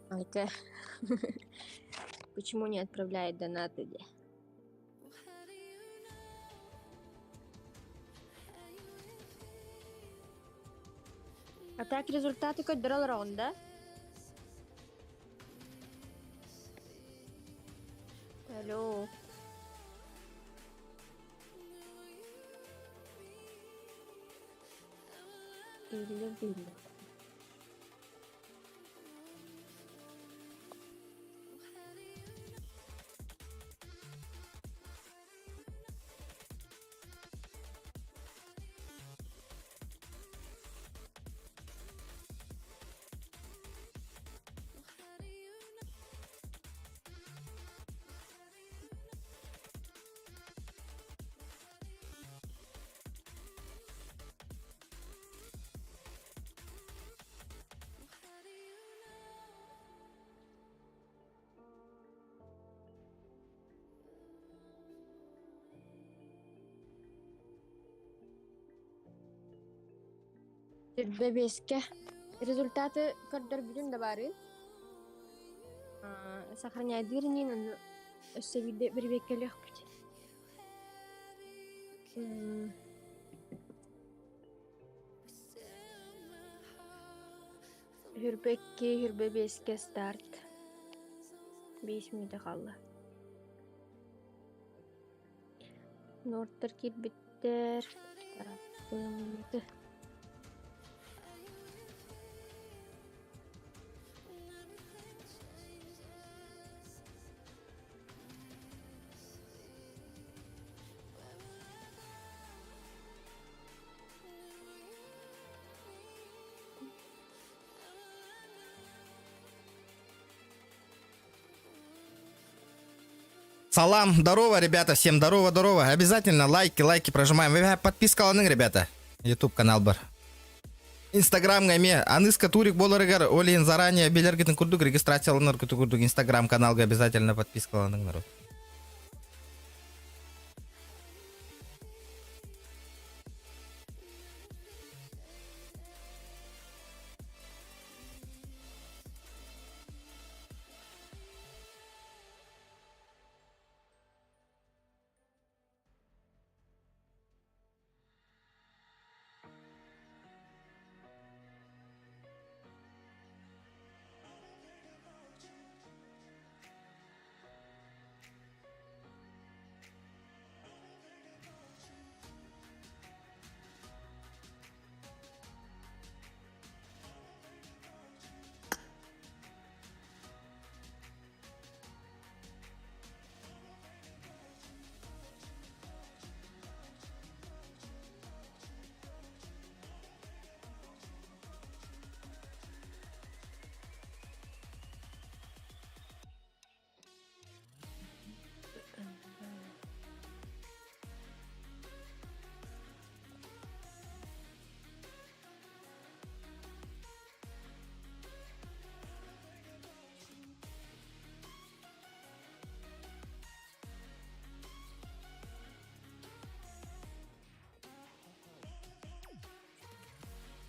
Это почему не отправляет донаты де? А так результаты көрдөрө олороҕун да? Алло. Биллэр биллэр. Бэбиэскэ результаты көрдөрбүтүн да баарый. Сохраняйдыыр иниин ону өссө биирдэ бирибиэккэлиэхпит. Хүрбэкки, хүрбэ биэскэ старт. Биэс мүнүүтэ хаалла. Нордтар киирбиттэр. Тараппыт. Салам, здорово, ребята, всем здорово, здорово. Обязательно лайки, лайки прожимаем. Вы подпискаланыҥ, ребята. Ютуб канал бар. Инстаграмҥа эмиэ аныска турик буоларыгар ол иһин заранее билэргитин курдук регистрацияланар курдук инстаграм каналга обязательно подпискаланыҥ народ.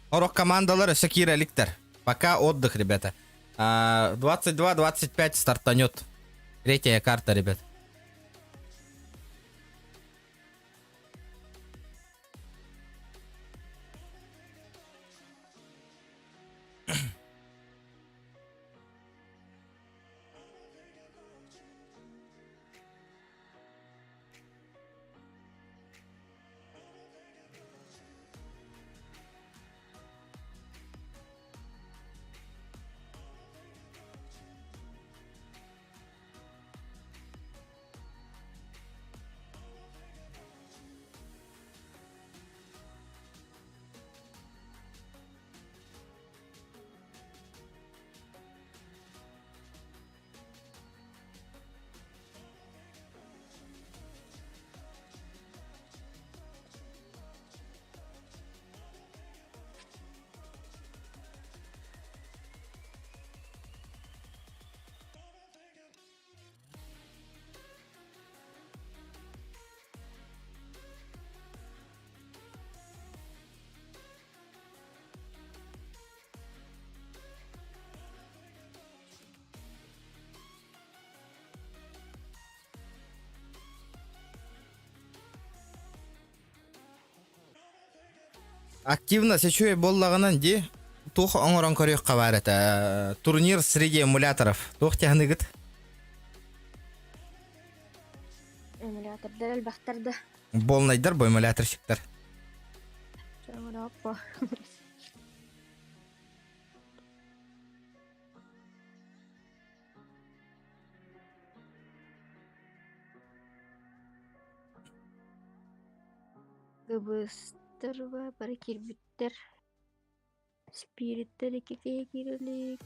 Орох командалар өссө киирэ иликтэр. Пока отдых, ребята. 22-25 стартанет. Третья карта, ребят. Активно үчүгэй буоллаҕынан дии, туох оҥорон көрүөххэ баар этэ? Турнир среди эмуляторов. Туох тиһаныгыт? Эмулятордар элбэхтэр да. Болнайдар бу эмуляторщиктар. Чоҥороппо. Кыбыстарба бары киирбиттэр. Спириттэр икки киһи киирэ илик.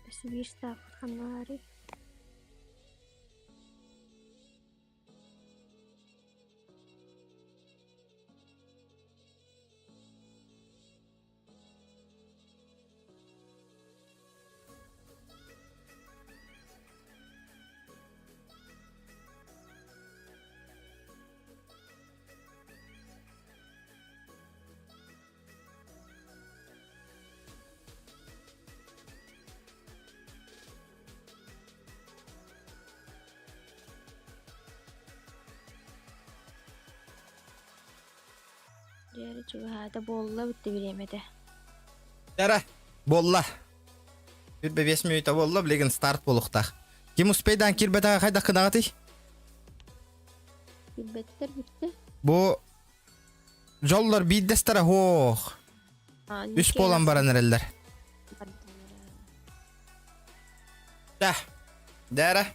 Өссө биир сааппыт ханна баарый? Дьэ, чугаһаата буолла бүттэ бириэмэтэ. Дара, буолла. Бір 5 мүнөтэ буолла, билигин старт буолуохтаах. Ким успейдаан киирбэтэҕэ хайдах гынаҕытый? Билбэттэр бүттэ. Бу дьоллор биирдэстэрэ һуох. Үс буолан баран эрэллэр. Да. Дара.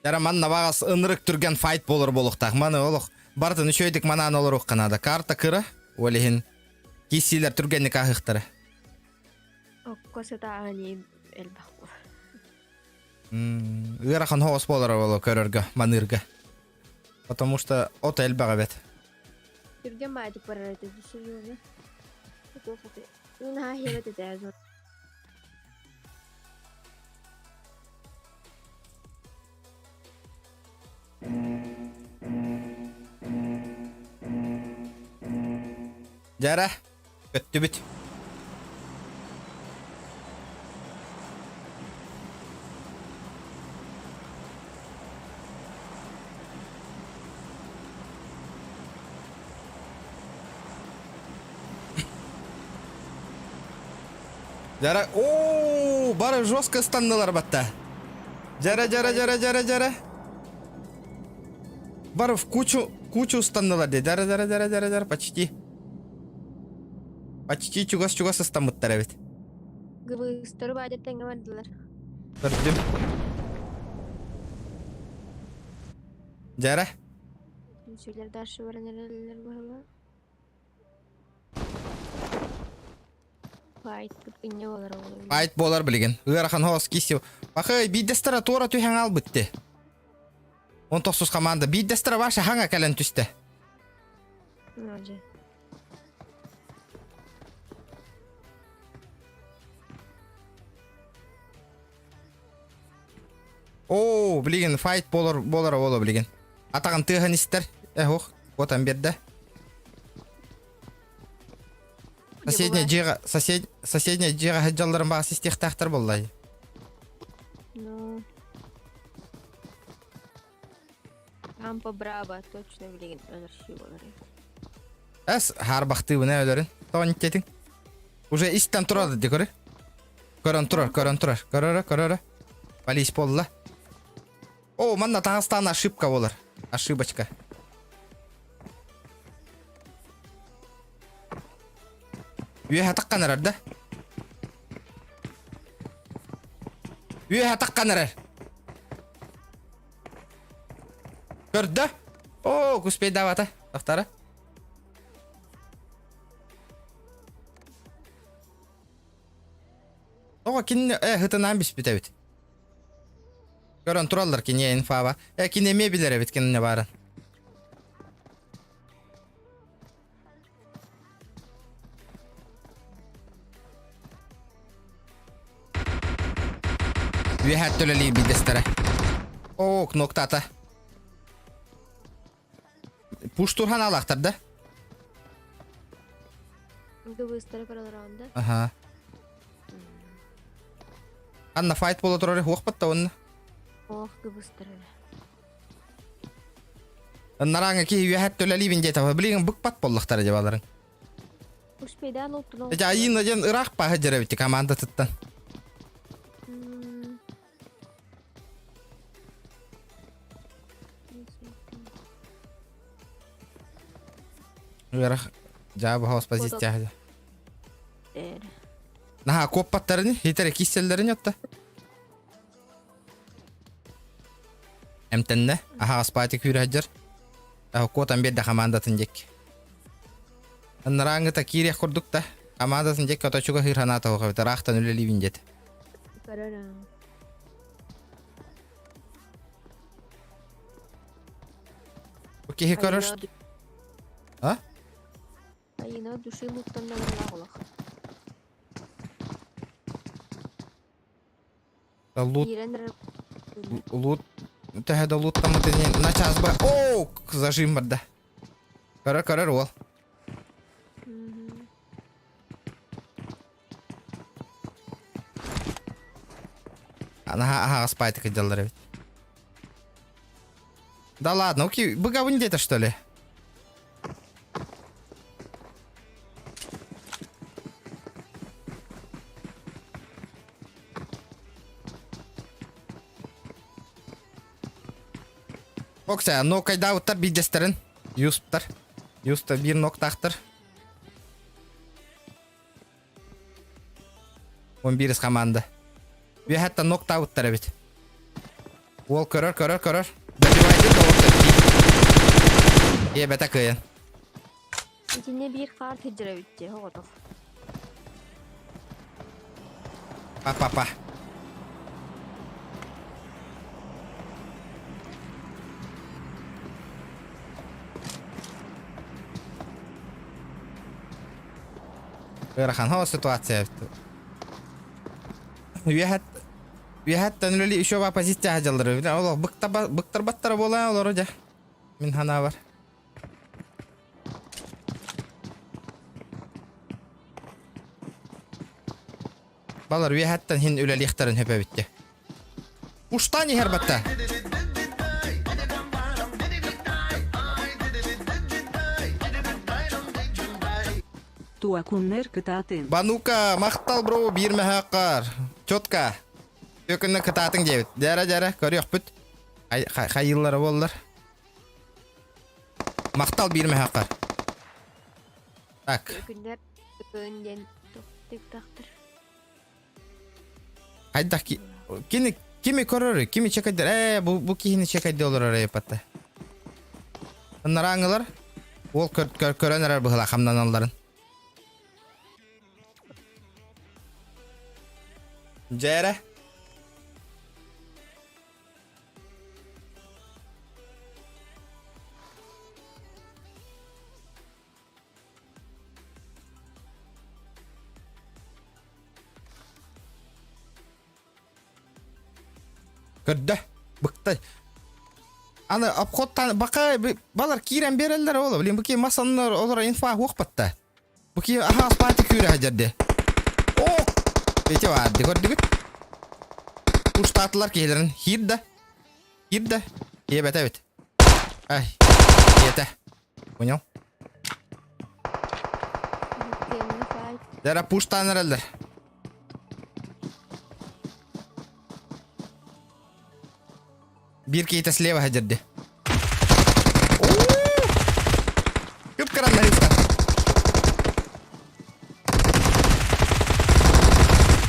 Дара манна баҕас ынырык түргэн файт болор буолуохтаах. Маны олох барытын үчүгэйдик манаан олоруохха наада. Карта кыра, ол иһин кииссиилэр түргэнник ааһыахтара. Окко сытааһын элбэх Ыарахан хоҕус буолар боло көрөргө, маныырга. Потому что от элбэх эбит. Түргэн баайдык барар этэ серьезно. Наһаа хиэбэт этэ Дьара, көттүбүт. Дьара, оо, бары жестко ыстаннылар батта. Дьара, дьара, дьара, дьара, дьара. Бары в кучу, кучу ыстаннылар дии. Дьара, дьара, дьара, дьара, дьара, почти. Почти чугас-чугас ыстаммыттар эбит. Гыбыстары баайдар тэҥҥэ бардылар. Көрдүм. Дьара. Түмсүүлэр дальше баран эрэллэр быһыылаах. Файт инньэ буолар ол. Файт буолар билигин. Ыарахан хоос киси. Бахай биирдэстэрэ туора түһэн албыт ти. Он тохсус команда биирдэстэрэ ваша хаҥа кэлэн түстэ. Ножи. Оо, билигин файт буолар буолар буола билигин. Атаҕын тыаһын истэр. Э, ох, куотан биэрдэ. Соседняя дьиэҕэ сосед соседняя дьиэҕэ сылдьалларын баҕас истиэхтээхтэр буоллай. Ну. Кампо Браво точно билигин өлөрсүү болар. Эс хаарбахтыыбын ээ өлөрүн. Тоҕо ниттетиҥ? Уже истэн турар дии көрө. Көрөн турар, көрөн турар. Көрөрө, көрөрө. Полис буолла. О, манна таҥастаан ошибка буолар. Ошибочка. Үөһэ таххан эрэр да? Үөһэ таххан эрэр. Көрдө. О, куспейдаабата. Тахтара. Тоҕо кинини э һытынаан биспит эбит. Көрөн тураллар кини инфаба. Э кини эмиэ билэр эбит кинини баарын. Үөһээ төлөлүү бидэстэрэ. Оо, кноктата. Пуштурхан алахтар да? Гыбыстары көрөлөр да. Аха. Анна файт буола турар хуохпат да онно. Ох, гыбыстары. Нараҥа киһи үөһэт төлөлүүбүн диэтэ. Билигин быкпат буоллахтара дьабаларын. Успейдаан оттун. Эти Айына диэн ыраах пааһы дьэрэбити командатыттан. Ыарах жаабы хаос позиция. Наһаа куоппаттарын, хитер кисселлэрин отта. Эмтэннэ. Аһаҕас паати күүрэһдьэр. Куотан биэрдэ хамаандатын диэки. Анарааҥҥыта киириэх курдук да. Хамаандатын диэки оточуга хыыр ханаата оһох эбит. Ыраахтан үлэлиибин диэт. Бу киһи көрөр. А? Айына души луттан да олох. Лут лут төһө да луттаммыт ини начаас ба оо зажим барда. Көрөр көрөр уол. Анаха аһаҕас пайтык дьаллар эбит. Да ладно, окей, быгабын где-то что ли? Окса, нокайдауттар биирдэстэрин юстар. Юста биир ноктаахтар. Он биирис команда. Үөһэттэн ноктаабыттар эбит. Уол көрөр, көрөр, көрөр. Добивайте да Иэбэтэ кыайан. Итиннэ биир хаар сылдьар эбит дии, оҕотох. Па-па-па. Ыарахан ситуация Үөһэт үөһэттэн үлэли еще позиция дьаллары. Олох быктарбаттара буолан олору дьэ. Мин ханаабар. Балар үөһэттэн хин үлэлиэхтэрин хөп эбитте. Уштан иһэр батта. Туакуннер кытаатын. Банука, махтал бро, биир мэһэккар. Четко. Өкүннэ кытаатын диэбит. Дьэрэ дьэрэ, көрүөхпүт. Хайыллара буоллар. Махтал биир мэһэккар. Так. Күннэр күн диэн тохтуктахтар. Хайдах ки кини кими көрөр, кими чекайдыр? Ээ, бу бу киһини чекайдыы олорор эйпатта. Ыннарааңылар уол көр, көр, көрөн эрэр быһыла хамнаналларын. Дьээрэ. Көрдө. Быктай. Аны обходтан бака балар киирэн биэрэллэр ола. Блин, бу ки масаннар олор инфа хуохпатта. Бу ки аха аспаати күүрэ хадьарды. О! Эти баарды көрдүгүт. Уштаатылар киһилэрин хиир да. Хиир да. Иэбэтэ эбит. Ай. Иэтэ. Понял? Дара пуштаан эрэллэр. Биир киһитэ слева сылдьарды. Кып-кыраннар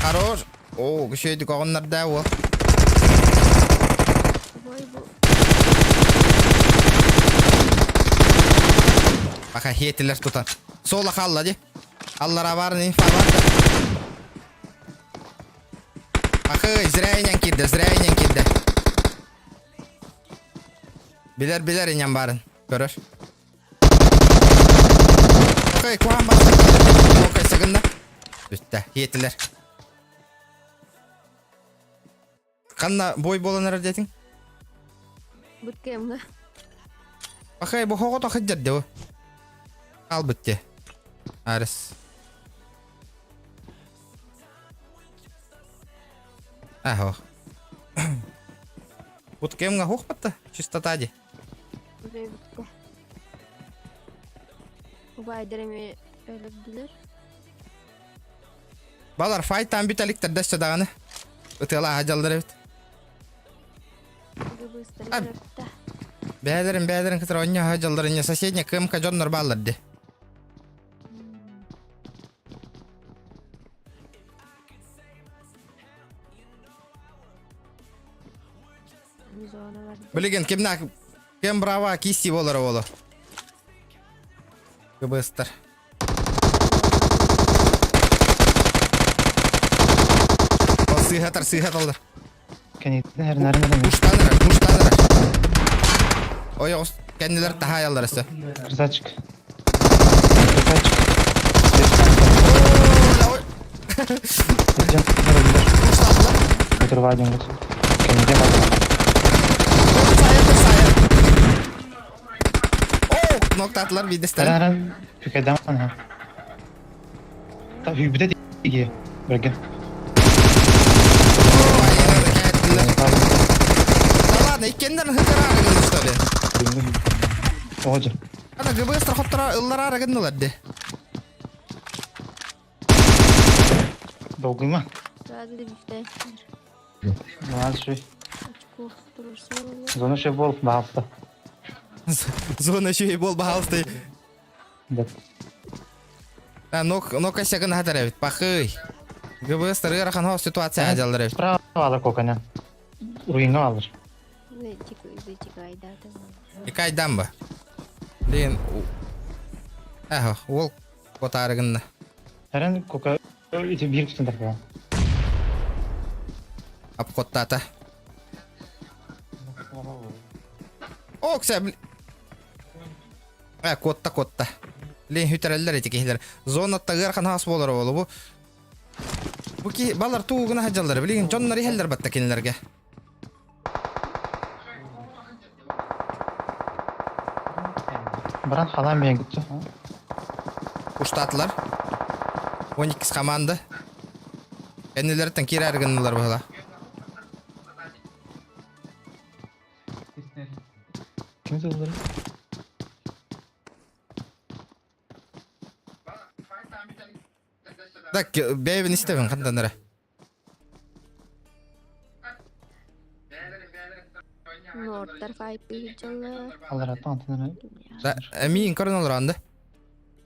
Хорош. Оо, күшөйдүк оҕоннордоо уол. Баха хиэтилэр тутан. Суола хаалла дии. Аллара баар инфа бар да. Ахы, зря инен киирдэ, зря инен киирдэ. Билэр билэр инен барын. Көрөр. Окей, куһаан баҕайы Окей, сыгынна. Бүттэ, иэтилэр. Ханна бой буолан эрэр диэтиҥ? Буткемҥа. Ахай, бу хоҕото сылдьар дии. Хаалбыт дии. Арыс. Ахо. Буткемҥа хуох батта? Чистота дии. Бүттэ. Убайдар эмиэ өлөрдүлэр. Балар файтан бүтэликтэр дэссе даҕаны. Ытыалааһа дьаллар эбит. Бээлэрин бээлэрин кытары онньо дьаллар инне соседний КМК дьоннор бааллар ди. Билигин кимнээх кем браво кисти болар боло. Кыбыстар. Ол сыыһатар сыыһаталлар. Кэнниттэн эрнэрин Муштаныр, муштаныр. Ой, оҕус кэннилэр таһаайаллар өссө. Красавчик. Красавчик. Мушталлар. Отрываем. Кэннигэ бардылар. Сайыр, сайыр. О, ноктатылар биирдэстэрин. Эрэн Пүкэдэм ха. Та hübde диги. Бэргэ. Да ладно, иккеннерин хытыраары гынны что ли? Оҕо Ана ГБС хоттора ыллараары гыннылар ди. Долгуйма. Сразу бифте. Младший. Очко турсуолла. Зона шеф бол, баалта. Зона шеф бол баалта. Да. А, нок, нока сягын хатар эбит, пахый. ГБС ыарахан хос ситуация дьаллар эбит. Справа алар коканя. Руинга алар. Икайдан ба. Блин. Эхо, ол котарыгынна. Әрен кока ити бир күтүн тапа. Обходтата. Окса, блин. Э, котта, котта. Блин, хүтэрэллэр ити киһилэр. Зонатта ыарахан хаас буолар буолу бу. Бу ки балар туугуна хаджаллар. Билигин дьоннор иһэллэр батта кинилэргэ. Баран халаан биэн күттү. Уштаатылар. 12 команда. Кэннилэриттэн киирээри гыннылар быһыла. Ким тыллары? Так, бэйбин истэбин хантан эрэ. Нордтар файты дьаллар. Алараттан антын Да, миин көрөн олорон да.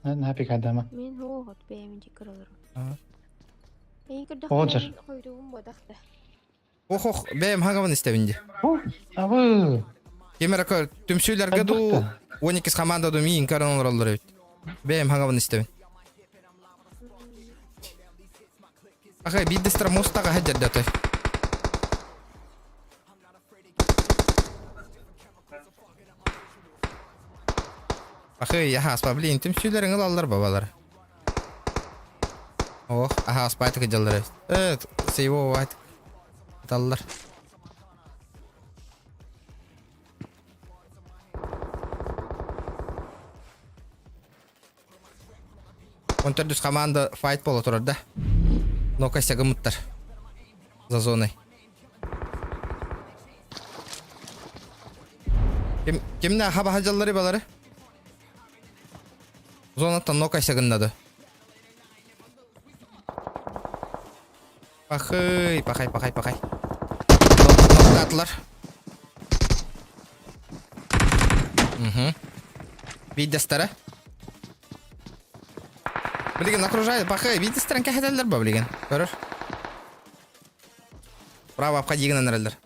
эрэ. Happy кайдама. Мин хоот бэйэм дикер олору. Эйин Оҕо көрдөхпүнэ хойдугум бодахта. Ох ох, бэйэм хагабын истэбин ди. Абы. Ким эрэ көр, түмсүүлэргэ дуу, 12 команда дуу миин көрөн олороллор эбит. Бэйэм хагабын истэбин. Ахай, биирдэстэрэ муостаҕа сылдьар да той. Ахый, аһааспа, блин, түмсүүлэриҥ ылаллар бабалар. Ох, аһааспаайтык дьаллар эбит. Э, сейво вайтык. Ыталлар. Он төрдүс команда файт бола турар да. Но косягымыттар. За зоной. Ким, кимне хаба хажаллары балары? Зонаттан но косягыннады. Пахый, пахай, пахай, пахай. Ноктатылар. Угу. Биирдэстэрэ. Билигин окружает, пахай, биирдэстэрин кэһэтэллэр ба билигин. Көрөр. Право обходигынан эрэллэр.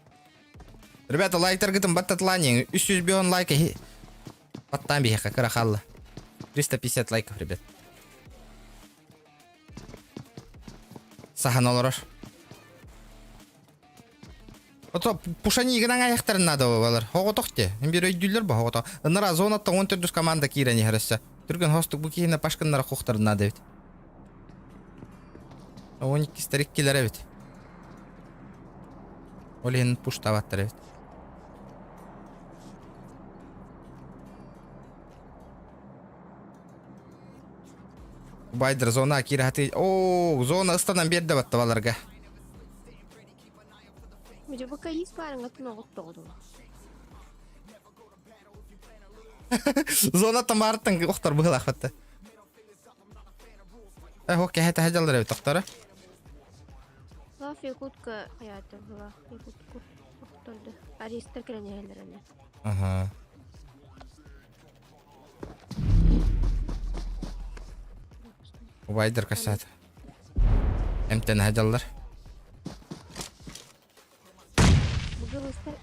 Ребята, лайктаргытын баттатылаан 300 лайк баттаан биһиэхэ кыра хаалла. 350 лайков, ребят. Саһан олорор. Ото пушанигынан айахтарын надо балар. Хоҕотох те. Бир өйдүүллэр бу хоҕото. Ынара зонаттан 14 команда киирэн иһэр өссө. Түргэн хостук бу киһини пашкыннара хохтарын надо эбит. 12 старик килер эбит. Ол иһин пуштабаттар эбит. Байдер зона киирэ О, зона ыстанан биэрдэ батта баларга. Бу баарыҥҥа оҕоттоҕо Зона тамарттан охтор быһылаах батта. Э, хок кэһэ тэһэ дьаллар эбит тохтора. Лаф Якутка хаyaata была. Якутку охторду. Аристар кэлэн иһэллэр аны. Ага. Убайдар кассат. Эмтэн хаjalлар. Бугылыстар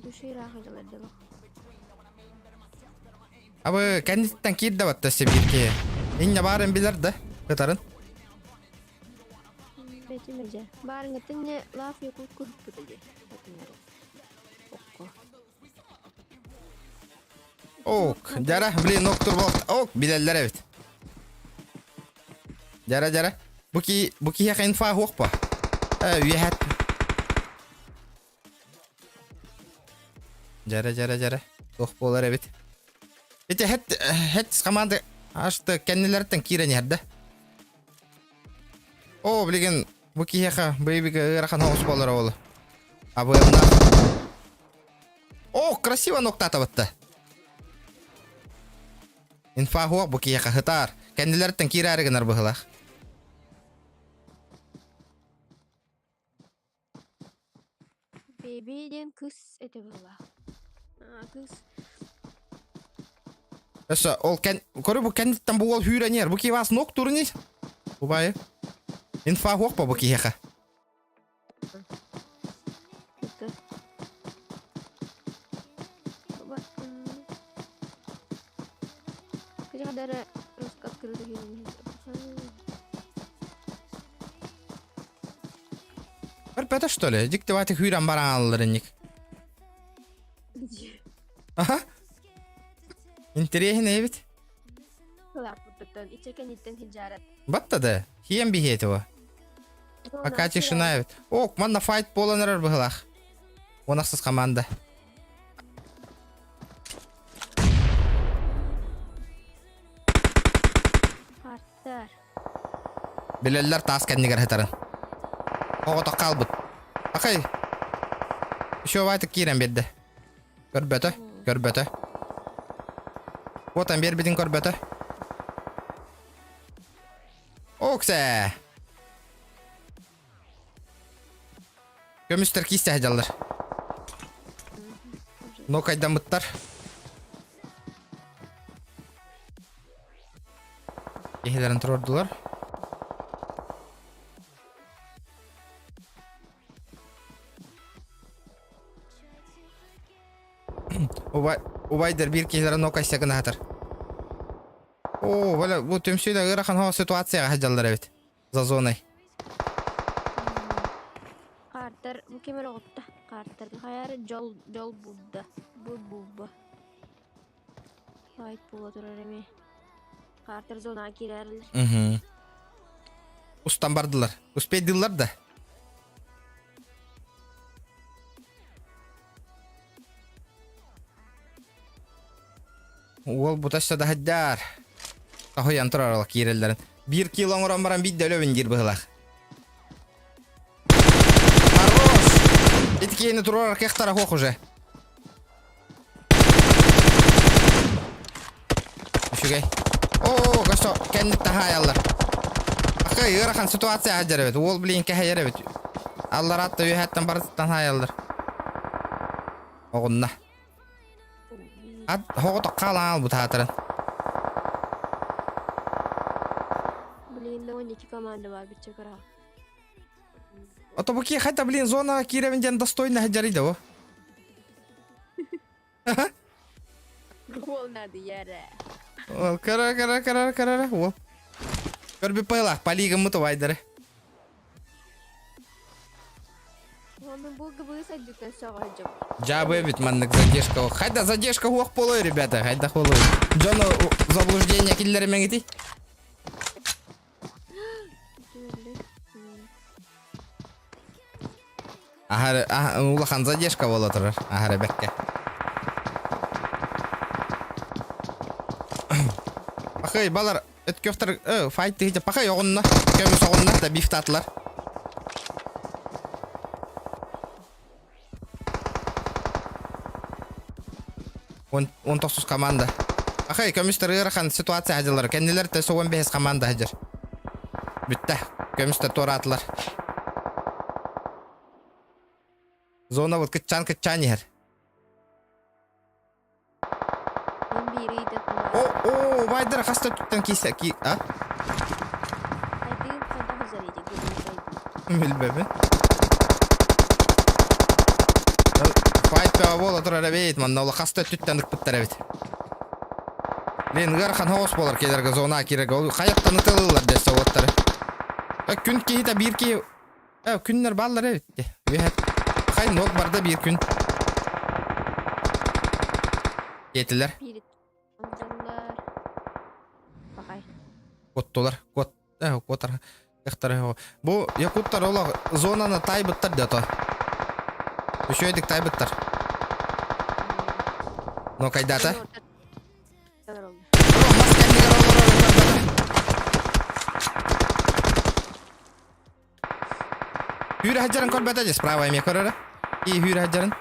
души ыраах дьалар. Абы кэнниттэн киирдэ батта сибирки. Инне баарын билер да. Кытарын. Бэтимэдьэ. Баарыҥҥыттан не лаф Якутку хыппыта дии. Окко. Ок, жара, блин, ок турбалт. Ок, билеллер эбит. Жара, жара. Бу ки, бу киһиэхэ инфа хуохпа. Э, үөһэт. Жара, жара, жара. Туох буолар эбит. Ити хэт, хэт команда ашты кэннилэриттэн киирэн иһэр да. О, билигин бу киһиэхэ бэйбигэ ыарахан оҕус буолар ол. Абыамна. О, красиво ноктаатабытта. Инфа хуох бу киһиэхэ хытаар. Кэннилэриттэн киирээри гынар быһылаах. Бэби диэн кыс этэ была. А, кыс. Өссө ол кэн көрү бу кэнниттэн бу уол хүүрэнер. Бу киһи вас нок турни. Убайы. Инфа хуох по бу киһиэхэ. Это. Кыжадара руска открыто Көрбөтө что ли? Диктивати хүүрэн баран аллар инник. Аха. Интересный эбит. Батта да. Хием биһиэти бу. Пока тишина эбит. Ок, манна файт буолан эрэр быһылаах. Уонахсыз команда. Партар. Билэллэр таас кэннигэр хытарын. Оҕото хаалбыт. Акай. Еще вайтык киирэн биэрдэ. Көрбөтө, көрбөтө. Уотан биэрбитин көрбөтө. Оксе! Көмүстэр киистэһэ дьаллар. Нокайдаммыттар. Киһилэрин туруордулар. Убай, убайдар биир киһилэрэ нокайса гына сатар. Оо, бля, бу түмсүүлэ ыарахан хоҕо ситуацияҕа сылдьаллар эбит. За зоной. Картер, бу ким эрэ оҕутта. Картер хайаары дьол дьол булда. Бу булба. Файт буола турар эмиэ. Картер зонаҕа киирэрилэр. Угу. Устан бардылар. Успейдылар да. Уол бутасса да хаддаар. Таһыйан турар киирэллэрин. Биир кило оҥорон баран биирдэ өлөбүн диир быһылаах. Хорош! Ити киһини туруорар кыахтара суох уже. Үчүгэй. Оо, көстө кэнниттэн хаайаллар. Акай ыарахан ситуация сылдьар эбит. Уол блин кэһэйэр эбит. Аллараатта үөһэттэн барытыттан хаайаллар. Оҕунна. Ат хоҕото хаалан албыт хаатырын. Блин, да 12 команда бар биччэ кыра. Ото бу хайта блин зонаҕа киирэбин диэн достойно сылдьарый да бу. Уол надо яра. Ол кара кара кара кара уол. Көрбүт пайлах полигаммыт убайдары. Онон бу гыбыы сайдыыта сөҕө Дьаабы эбит маннык задержка. Хайда задержка хуох буолуой, ребята, хайда буолуой. Дьону заблуждение киллэримэҥити. Аһары улахан задержка буола турар. Аһары бэккэ. Пахай балар өткөхтөр файт тыһыта пахай оҕунна көмүс оҕунна да бифтаатылар. Он, 19 команда. Ахай, көмүстэр ыарахан ситуация хадьалар. Кэннилэр төсө 15 команда хадьар. Бүттэ. Көмүстэр туораатылар. Зона вот кытчаан-кытчаан иһэр. О, о, убайдар хаста туттан киисэ ки, а? Билбэбин. Файт бөҕө буола турар эбит, манна ол хаста өттүттэн ыкпыттар эбит. Блин, ыарахан хоҕус буолар кэлэргэ зона киирэргэ. Ол хайаттан ытыллар дэссе уоттары. Күн киһитэ биир киһи Күннэр бааллар эбит. Үөһэ хай ног барда биир күн. Диэтилэр. Бакай. Куоттулар. Куот куотар. Кыахтар Бу якуттар олох зонаны тайбыттар дето. Үчүгэйдик тайбыттар. Но кайдата? Мас кэннигэр олорор Хүүрэ сылдьарын көрбөтө дии, справа эмиэ көрөрө. И хүүрэ сылдьарын.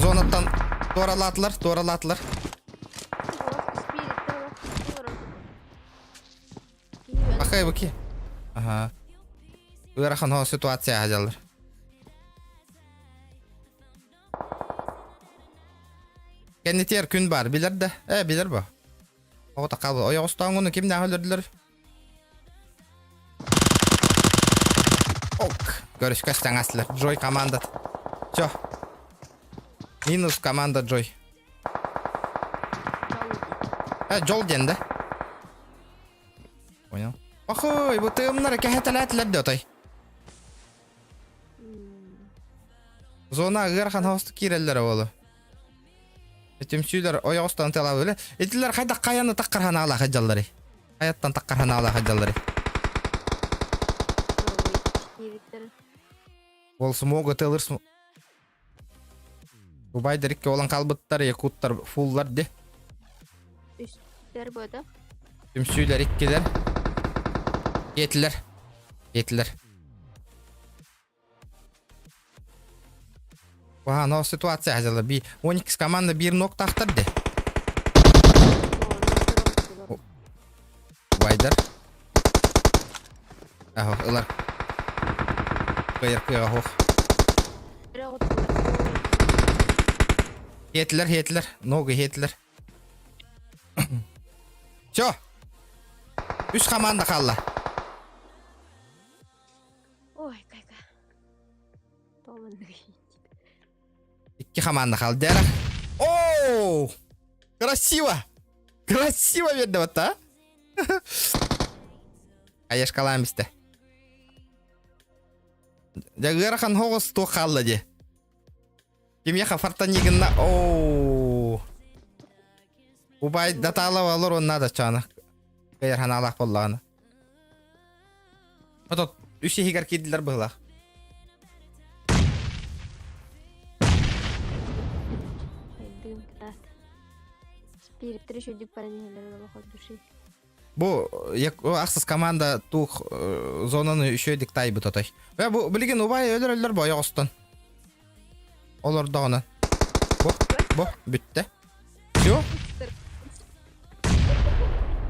Зонаттан туоралаатылар, туоралаатылар. Пахай буки. Ага. Ыарахан хоо ситуация сылдьаллар. Кэннитиэр күн бар, билэр да. Э, билэр бу. Оҕо такабы. Ойоҕостооҥҥуну кимнээх өлөрдүлэр? Ок. Көрүскэс таҥаслар. Джой команда. Все. Минус команда Джой. Э, Джол диэн да? Понял. Охой, бу тыымнар кэһэтэлээтилэр да отой. Зона ыарахан хоостук киирэллэр оолу. Түмсүүлэр ойоҕостон тылабыла. Итилэр хайдах хайаны таккар ханаалаах дьаллары. Хайаттан таккар ханаалаах дьаллары. Ол смог ытылыр Убайдар икки олон қалбыттар, якуттар фуллар де. Үстер бода. Түмсүүлэр иккилэр. Етилер. Етилер. Куһаҕан ситуация дьыла би 12 команда биир ноктаахтар де. Убайдар. Аһо ылар. Кыайар кыаҕа суох. Хиэтилэр, хиэтилэр. Ногу хиэтилэр. Все. Үс команда хаалла. Ой, кайка. Тооманныгы Икки хамаанда хаалды эрэ. Оу! Красиво! Красиво берді вот, а? Аяшкалаан бистэ. Дьэ ыарахан хоҕус туох хаалла дии. Кимиэхэ фартанигынна оу. Убай датаалава олор надо чаана. Кыйар ханаалаах буоллаҕына. Отот үс иһигэр киирдилэр быһылаах. Дым кытаат. Спириттер үчүгдүк баран иһэллэр олох от души. Бу ахсыс команда туох зонаны үчүгэйдик тайбыт отой. Бу билигин убай өлөр өлөр бойоҕостон. Олордоҕуна. Бу, бу, бүттэ. Все?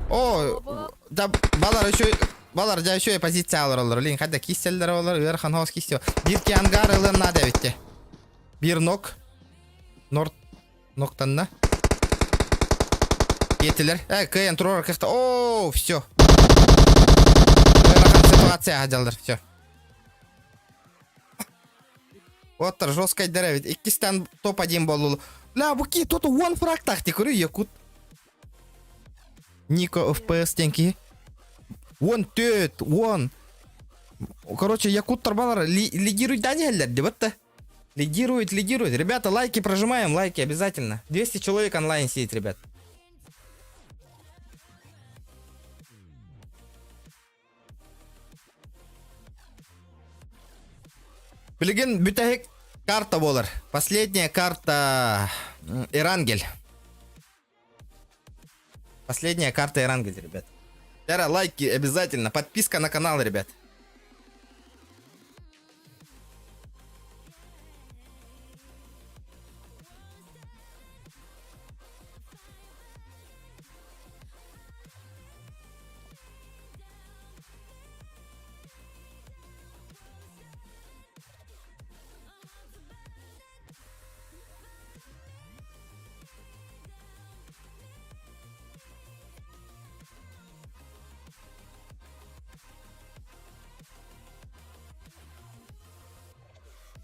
О, да балар еще балар дьэ еще позиция олороллор. Лин хайда киселлер олор, ыарахан хоос киссе. Биир ки ангар ылыан наада эбитте. Биир нок. Норт ноктанна. Кетилер. Э, кыайан турар кыхта. О, все. Ыарахан ситуация хадьаллар. Все. Оттар жесткайдар эбит. Иккистэн топ-1 буоллулар. Ля, бу ки тото уон фрактаах көрү якут. Нико FPS диэн киһи. Уон төрт, уон. Короче, якуттар балар лидируйдаан иһэллэр дебет да. Лидирует, лидирует. Ребята, лайки прожимаем, лайки обязательно. 200 человек онлайн сидит, ребят. Билигин бүтэһик карта буолар. Последняя карта Эрангель. Последняя карта Эрангель, ребят. Тара, лайки обязательно. Подписка на канал, ребят.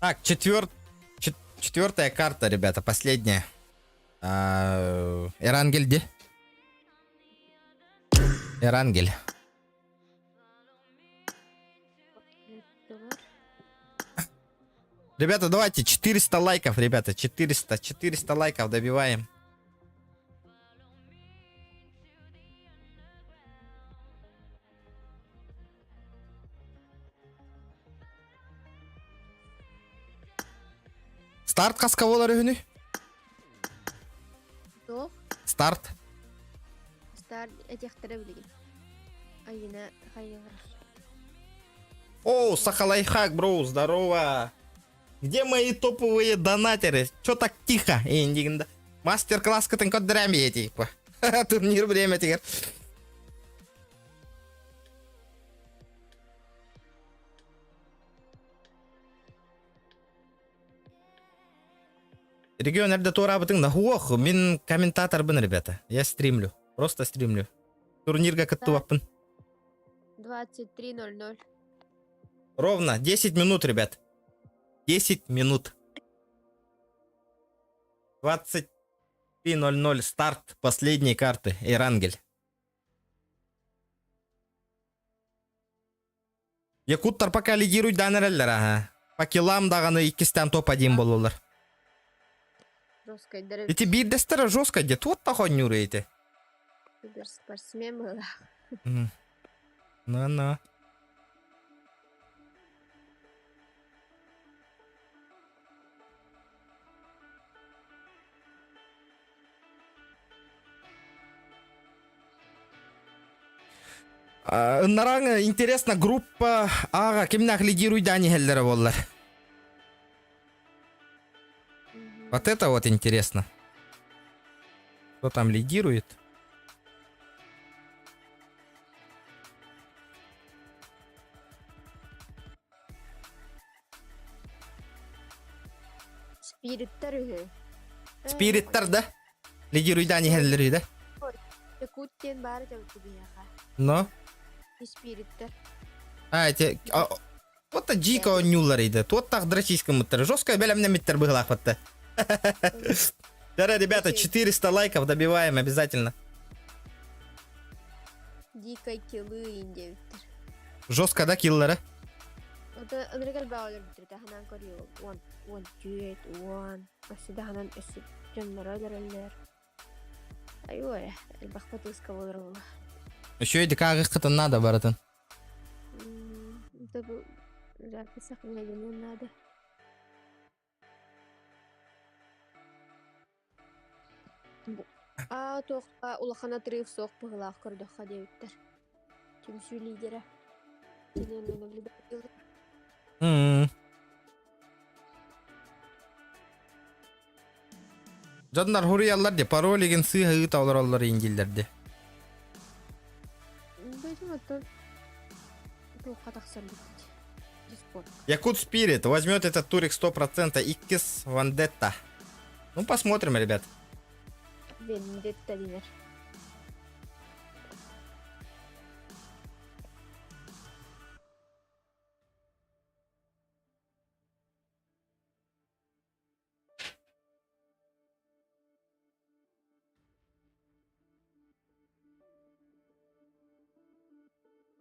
Так, четвер... четвертая карта, ребята, последняя. А, Эрангель где? Эрангель. Ребята, давайте 400 лайков, ребята, 400, 400 лайков добиваем. Старт хаска буолар үһүнүй? Туох? Старт. Старт этиэхтэрэ билигин. Айына хайыылар. О, Сахалайхак, бро, здорово. Где мои топовые донатеры? Чё так тихо? Эндигинда. Мастер-класс кытын көрдөрөм типа. Турнир время теперь. Регион эрдэ туораабытыҥ да суох, мин комментаторбын, ребята. Я стримлю. Просто стримлю. Турнирга кыттыбаппын. 23.00. Ровно 10 минут, ребят. 10 минут. 23.00 старт последней карты. Эрангель. Якуттар пока лидируют эрэллэр, ага. По киллам даҕаны иккистээн топ-1 буоллулар. Жесткой. Ити биирдэстэрэ жестко де туох хонньуур эти. Спортсмен была. На-на. Нараң интересно группа А-ҕа кимнээх лидируйдаан иһэллэрэ буоллар. Вот это вот интересно. Кто там лидирует? Спириттэр үһү. Спириттэр да? Лидируйдаан иһэллэр да? Якут диэн баар этэ биһиэхэ. Но? Спириттэр. А, эти... Вот дьиикэ оонньууллар иде. Туоттах дрочийскомуттар. Жестко бэлэмнэммиттэр быһыылаах. Да, ребята, 400 лайков добиваем обязательно. Дикой киллы диэбиттэр. Жестко, да, киллеры? Ото ынырыгар баалар бүтүрдэ ханан көрүө уон уон түөрт уон өссө ханан өссө дьонноро өлөрөллөр. Айуо элбэх подписка буолар буолла. Еще и кытын надо барытын. Это бу запись сохранять надо. А туохха улахан отрыв суох быһыылаах көрдөххө диэбиттэр. Түмсүү лидерэ. Киниэнэ наблюдатель. Дьоннор суруйаллар дии, паролигин сыыһа ыыта олороллор индиллэр дии. Бэйдим оттон туохха тахсар бит. Дискорд. Якут Спирит возьмет этот турик 100%. Иккис Вандетта. Ну, посмотрим, ребят. Вендетта динер.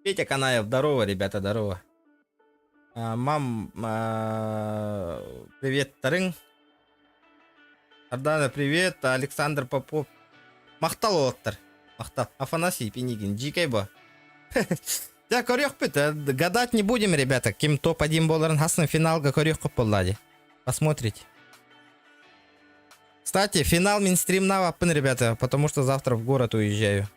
Петя Канаев, здорово, ребята, здорово. Мам, приветтарыҥ. Ардана, привет. Александр Попов. Махтал уолаттар. Махтал. Афанасий Пинигин. Дьиикэй бо. Дьэ, көрүөхпүт. Гадать не будем, ребята. Ким топ-1 буоларын хассын финалга көрүөххүт буолла дии. Посмотрите. Кстати, финал мин стримнаабаппын, ребята, потому что завтра в город уезжаю.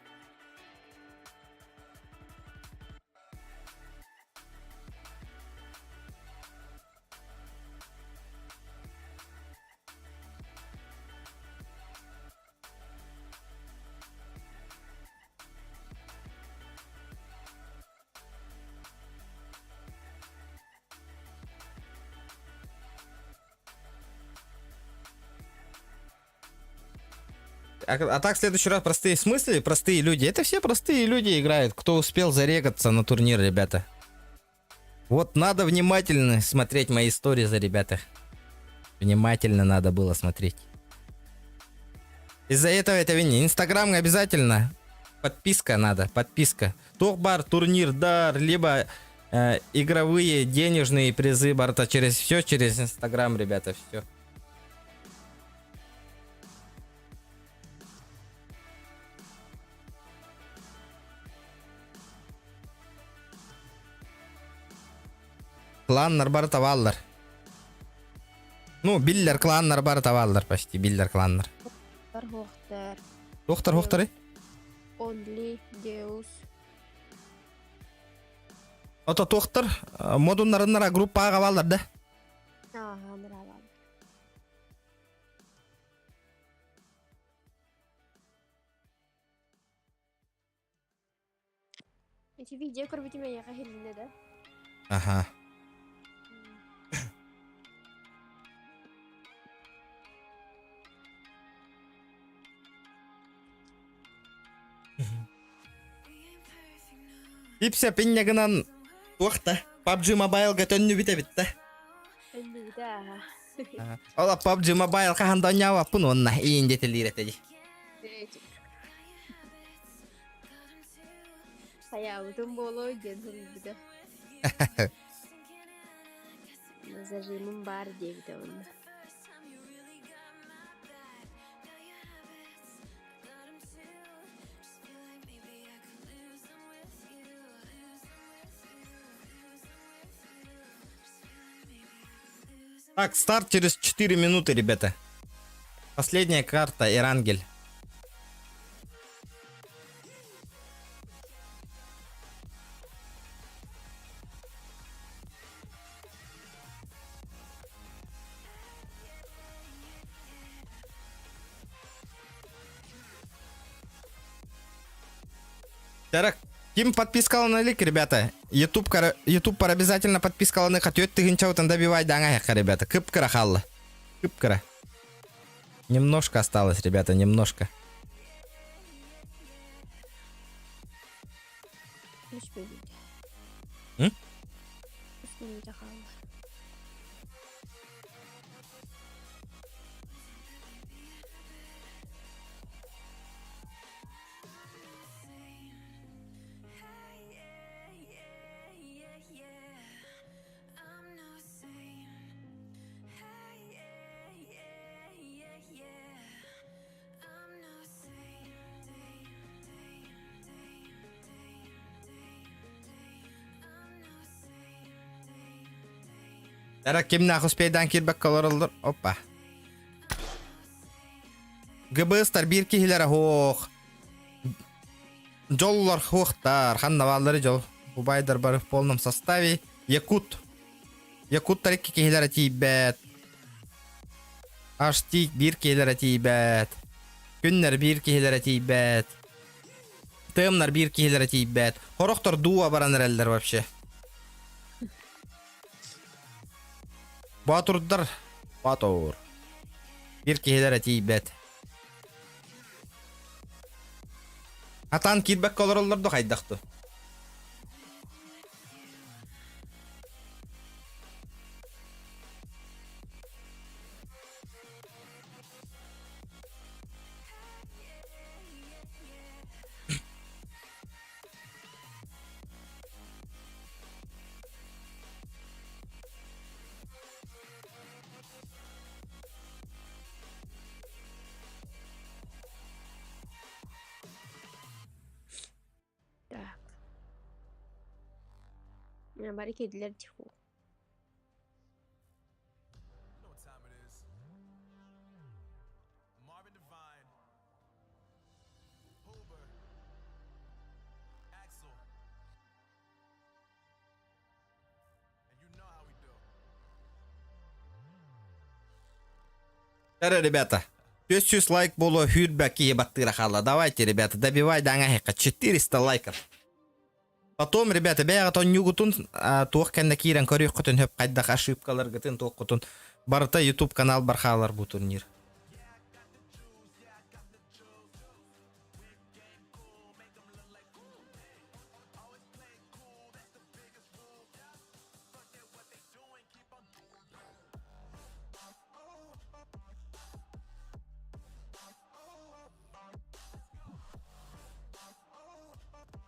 А так, в следующий раз простые смысле, простые люди. Это все простые люди играют, кто успел зарегаться на турнир, ребята. Вот надо внимательно смотреть мои истории за ребята. Внимательно надо было смотреть. Из-за этого это вини. Инстаграм обязательно. Подписка надо, подписка. Туох баар турнирдар, либо игровые денежные призы барыта через все, через Инстаграм, ребята, все. Кланнар барыта бааллар. Ну, биллэр кланнар барыта бааллар почти, биллэр кланнар. Хуохтар. Туохтар хуохтары? Only Deus. Ото туохтар модуннарыннара группаға бааллар да? Ааха, нравал. Эти видео көрбүтүм эйиэхэ иһилиннэ да? Аха. Ипсэ пиннэ гынан туох да PUBG Mobile-га төннүбүт эбит да. Төннүбүтэ ааха. Ола PUBG Mobile хаһан да оонньообаппын уонна иин диэтэлиир этэ дии. Хайаабытым буолуой диэн суруйбута. Зажимым баар диэбитэ уонна. Так, старт через 4 минуты, ребята. Последняя карта Эрангель. Так, ким подпискалана илик, ребята? YouTube, YouTube пар обязательно подпискаланыахха түөрт тыһыынчабытын добивайдааҥ ребята. Кып-кыра хаалла. Кып-кыра. Немножко осталось, ребята, немножко. Үс мүнүүтэ. М? Үс мүнүүтэ хаалла. Тара кимнээх успейдаан киирбэккэ олороллор? Опа. ГБСтар биир киһилэрэ суох. Дьоллор суохтар. Ханна бааллары дьол. Убайдар бары в полном составе. Якут. Якуттар икки киһилэрэ тиийбэт. Аштик биир киһилэрэ тиийбэт. Күннэр биир киһилэрэ тиийбэт. Тыымнар биир киһилэрэ тиийбэт. Хорохтор дуу баран эрэллэр вообще. Боотурдар Боотур. Биир киһилэрэ тиийбэт. Атаан киирбэккэ олороллор да хайдах дуу? Бары киирдилэр дии. Эрэ, ребята, 400 лайк буолуо сүүрбэ киһи баттыыра хаалла. Давайте, ребята, добивай даҥаһыхха 400 лайков. Потом, ребята, бэйэҕит онньуугутун туох кэннэ киирэн көрүөххүтүн хөп хайдах ошибкаларгытын туоххутун барыта YouTube канал бар хаалар бу турнир.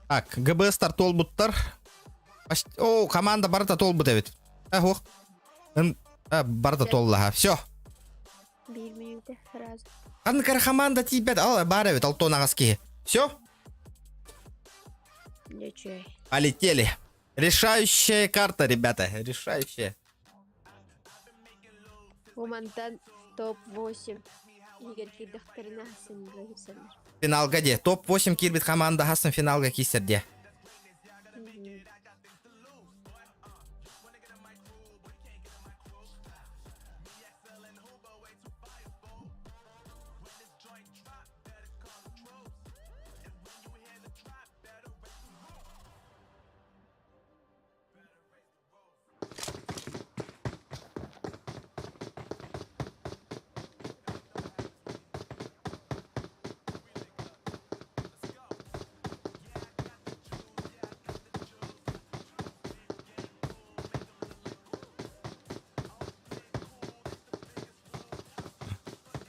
Так, ГБС-тар туолбуттар. О, команда барыта туолбут эбит. Ох. Барыта туоллаха. Все. Биир мүнүүтэ сразу. Ханнык команда тиийбэт. Ал баар эбит, алтон аҕас киһи. Все? Ничего. Полетели. Решающая карта, ребята, решающая. Бу мантан топ-8 иһигэр киирдэхтэринэ синнэрэ киирсэллэр. Финалга де. Топ-8 киирбит команда хасын финалга киирсэр де.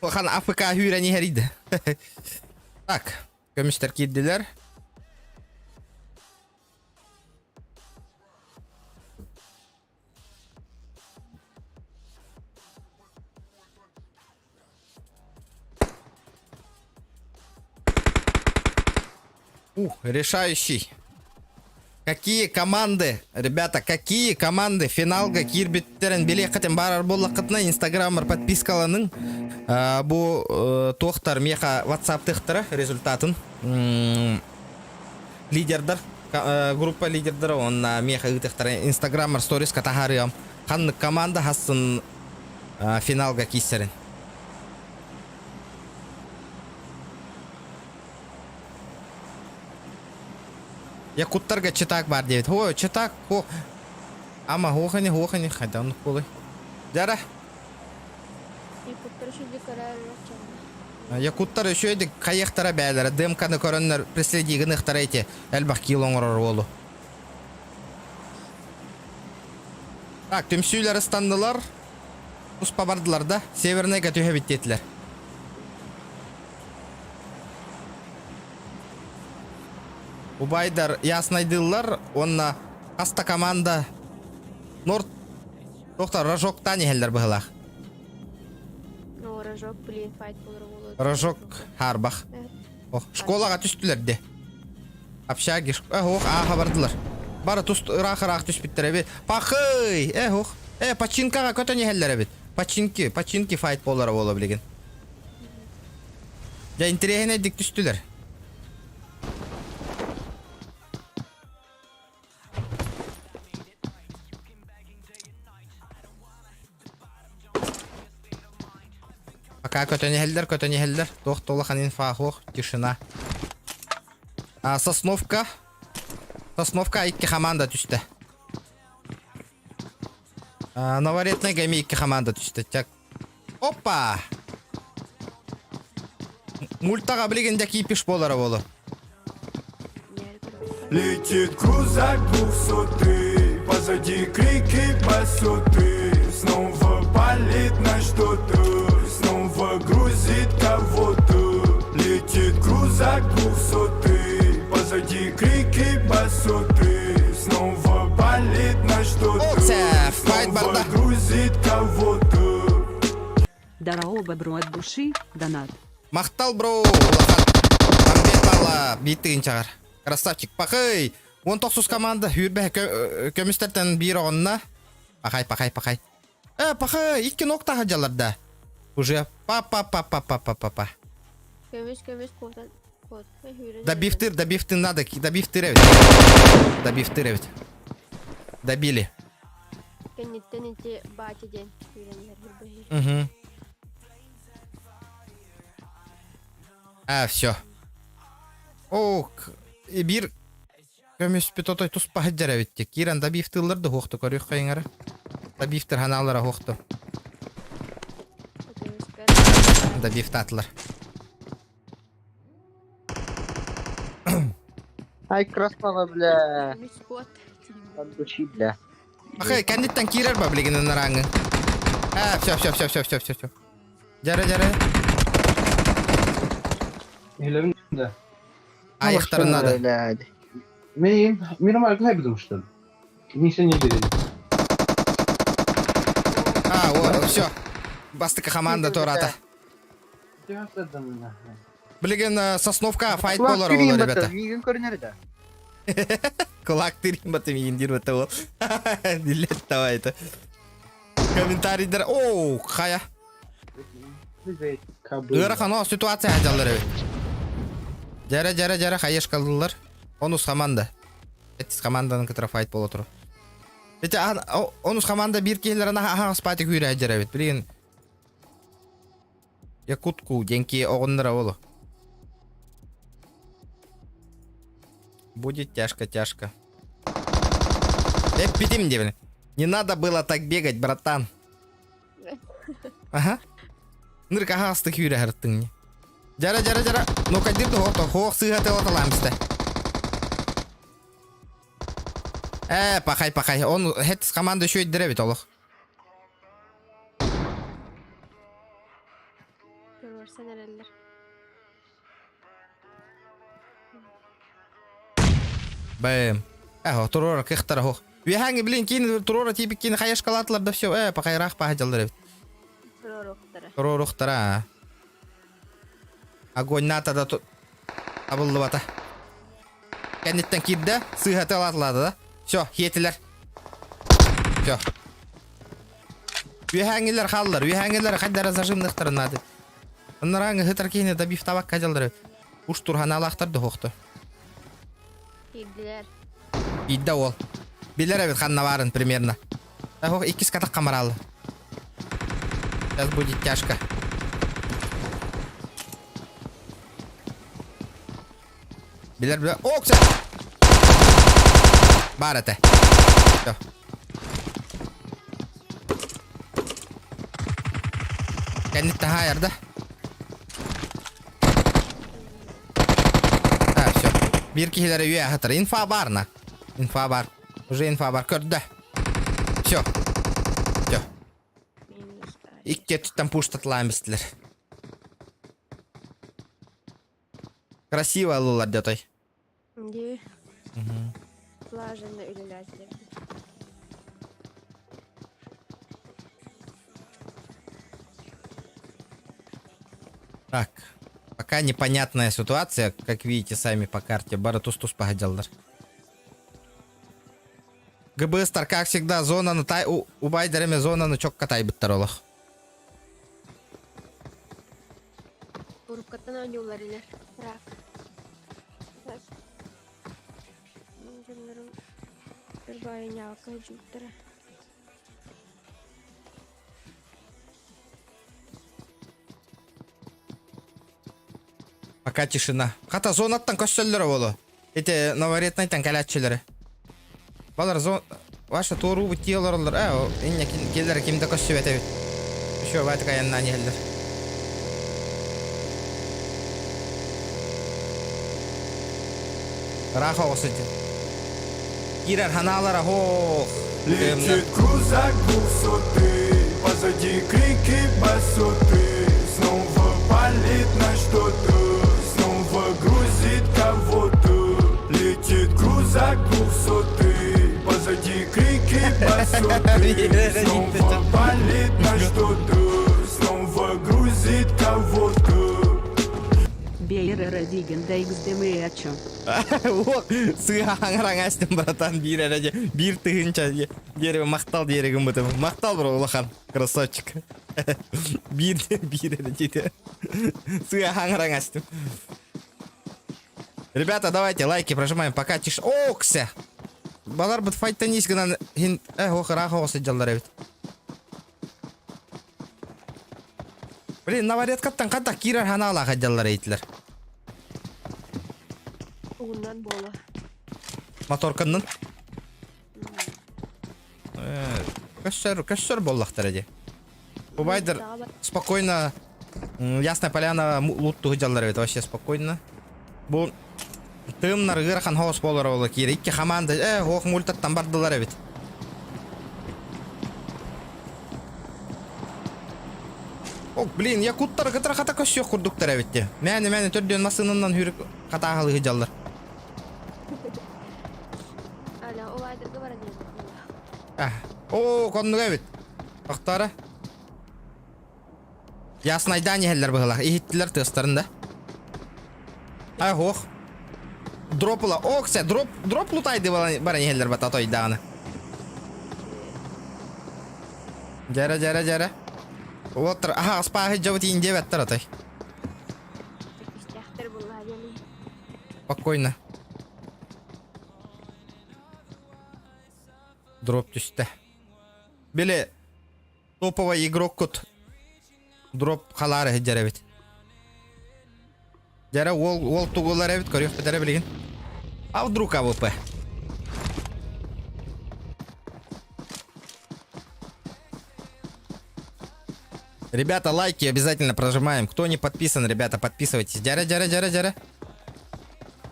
Улахан АФК үүрэн иһэрийдэ. Так, көмүстэр киирдилэр. Ух, решающий. Какие команды, ребята, какие команды финалга киирбиттерин билиэххитин баарар буоллаххытына инстаграммар подпискаланың бу туохтар миэхэ ватсаптыхтара результатын лидердар группа лидердара уонна миэхэ ыытыахтара инстаграммар сториска таһаарыам ханнык команда хассын финалга киирсэрин Якуттарга читак бар диэбит. Ой, читак, хо. Ама хуохани, хуохани, хайда оннук буолуй. Дьара. Якуттар үчүгэй көрөр Якуттар үчүгэйдик хайыахтара бээлэрэ, дымканы көрөннөр преследии гыныахтара ити элбэх киил оҥорор уолу. Так, түмсүүлэр ыстаннылар, туспа бардылар да, Северныйга түһэбит диэтилэр. Убайдар яснайдыыллар уонна хас да команда Норд доктор Рожоктан иһэллэр быһылаах. Ну, Рожок, блин, файт буолар буолуо. Рожок Харбах. Ох, школаҕа түстүлэр де. Общаги, э, ох, ааха бардылар. Бары тус ыраах-ыраах түспүттэр эбит. Пахый! Э, ох. Э, починкаҕа көтөн иһэллэр эбит. Починки, починки файт буолара буола билигин. Дьэ, интэриэһинэйдик түстүлэр. Пока көтөн иһэллэр, көтөн иһэллэр. Туох да улахан инфа суох, тишина. А, Сосновка. Сосновка икки команда түстэ. А, Новоретный гами икки команда түстэ. Так. Опа! Мультаға билигин дьэ кипиш буолара буолуо. Летит крузак двухсотый, позади крики басоты. Снова палит на что-то, снова грузит кого-то. Летит крузак двухсотый, позади крики басоты. Снова палит на что-то, Оце, файт снова барда. грузит кого-то. Дараоба бро от души, донат. Махтал бро, улахан. Мамбет бала, биир тыгын чаҕар. Красавчик, пахый! 19 команда сүүрбэ көмүстэртэн биир оҕонно. Пахай, пахай, пахай. Э, пахай, икки ногта сылдьаллар да. Уже па-па-па-па-па-па-па. Көмүс көмүс куотан куот. Сүүрэн Добивтыр, добивтыр надо, добивтыр эбит. Добивтыр эбит. Добили. Кэнниттэн ити баати диэн сүүрэн иһэр быһыы. Угу. А, все. О, биир көмүспүт отой туспа сылдьар эбит. Киирэн добивтыыллар да хуохту көрүөх хайыҥара. Добивтыр ханаалара хуохту. Добивтаатылар. Ай, красава, бля. Көмүс куот. От души, бля. Ахай, кэнниттэн киирэр ба билигин ынарааҥы. А, все, все, все, все, все, все, все. Дьэрэ, дьэрэ. Илэбин да. Айахтарын надо. Блядь. Мен мен аркай потому Ничего не делали. А, о, все. Бастыка команда тората. Билигин Сосновка файт болар ол, ребята. Мигин көрүнэр да. Кулак тырим баты мигин дир баты ол. Дилет давай это. Комментарийдер. Оу, хая. Ыарахан о ситуация дьаллар эбит. Дьэрэ, дьэрэ, дьэрэ, хайышкалылар. Онус команда. Эттис команданын кытары файт бола турар. Ити онус команда биир киһилэрин аһаҕас пати күүрэ дьэр эбит. Билигин Якутку деньки оҕоннора олу. Будет тяжко, тяжко. Эппитим диэбин. Не надо было так бегать, братан. Аха. Нырк аһаҕастык күүрэ сырыттыҥ. Дьара, дьара, дьара. Ну кадир да хоох хоох сыыһа тылаталаам истэ. Ээ, пахай, пахай. Он хет команда үчүгэйдэр эбит олох. Туруорсан эрэллэр. Бэм. Э, туруора кыахтара хоох. Үөһээҥи блин киин туруора тиипик киин хайашкалаатылар да все. Э, пахайраах паха дьаллар эбит. Туруоруохтара. Туруоруохтара. Огонь ната да табыллыбата. Кэнниттэн киирдэ, сыыһа тылаатылаата да. Все, хиэтилэр. Все. Үөһээҥилэр хааллар, үөһээҥилэр хайдара зажимныхтарын наады. Анарааҥы хытар киһини добив табакка дьаллар. Уш турханаалаахтар да хуохту. Киирдилэр. Иидде уол. Билэр эбит ханна баарын примерно. Ох, иккис катах камаралы. Сейчас будет тяжко. Билэр билэр. О, кстати! Баар этэ. Все. Кэнниттэн хаайарда. А, все. Биир киһилэрэ үйэ аһатар. Инфа бар на. Инфа бар. Уже инфа бар. Көрдө. Все. Все. Икки өттүттэн пуштатылаан бистилэр. Красиво ыллылар дьотой. Дии. Слаженно үлэлээтилэр. Так. Пока непонятная ситуация, как видите сами по карте. Бары тус-тус паһадьаллар. ГБСтар, как всегда, зонаны тай убайдарыме зонаны чокка тайбыттар олох. Уруккаттан оонньуулар илэр. Рак. Так. Дьоннорум бір баайынньаҕакка сылдьыбыттара. Пока тишина. Хата зонаттан көссөллөрө болу. Ити Новоретнайтан кэлээччилэри. Балар зон... Ваша туоруу тии олороллор. Э, инне келлер ким да көссүбэт эбит. Еще баатык айаннаан иһэллэр. Ыраах оҕус сылдьар. Киирэр ханаалара хоох. Летит крузак двухсотый, позади крики басоты. Снова палит на что-то, снова грузит кого-то. Летит крузак двухсотый, позади крики басоты. Снова палит на что-то, снова грузит кого-то. Биир эрэ диигин да XDMH. Сыыһа хаҥараҥа астым братан биир эрэ дьэ биир тыһыынча диэри махтал диэри гыммытым. Махтал бро улахан красавчик. Биир биир эрэ диэтэ. Сыыһа хаҥараҥа астым. Ребята, давайте лайки прожимаем, пока тиш... Окся! Балар бут файттан ис гынан хин э ох ыраах оҕо сылдьаллар эбит. Блин, навареткаттан хантах киирэр ханаалаах сылдьаллар эйтилэр. Угуннан буола. Моторканнын. Көссөр, көссөр буоллахтара дии. Убайдар спокойно Ясная Поляна лут дьаллар эбит вообще спокойно. Бу тыымнар ыарахан хоос буолар ола киир икки хамаанда э хоох мультаттан бардылар эбит. Ок, блин, якуттар кытара хата көссүөх курдуктар эбит де. Мэне мэне төрдүөн массыынанан хүрүк хатааһылыы дьаллар. Аля, убайдарга баран Ah. Оо, коннуга эбит. Тохторо. Яснайдаан иһэллэр быһылаах. Иһиттилэр тыастарын да. Ай, ох. Дропла. Ок, сэ, дроп, дроп лутайды баран иһэллэр бата тойдааны. Дьэрэ, дьэрэ, дьэрэ. Уоттар, аха, аспааһы дьабыт иин диэбэттэр атай. Спокойно. Дроп түстэ. Били топовый игроккут дроп халаары сылдьар эбит. Дьэрэ уол уол тугулар эбит көрүөхпүт эрэ билигин. А вдруг АВП? Ребята, лайки обязательно прожимаем. Кто не подписан, ребята, подписывайтесь. Дяря, дяря, дяря, дяря.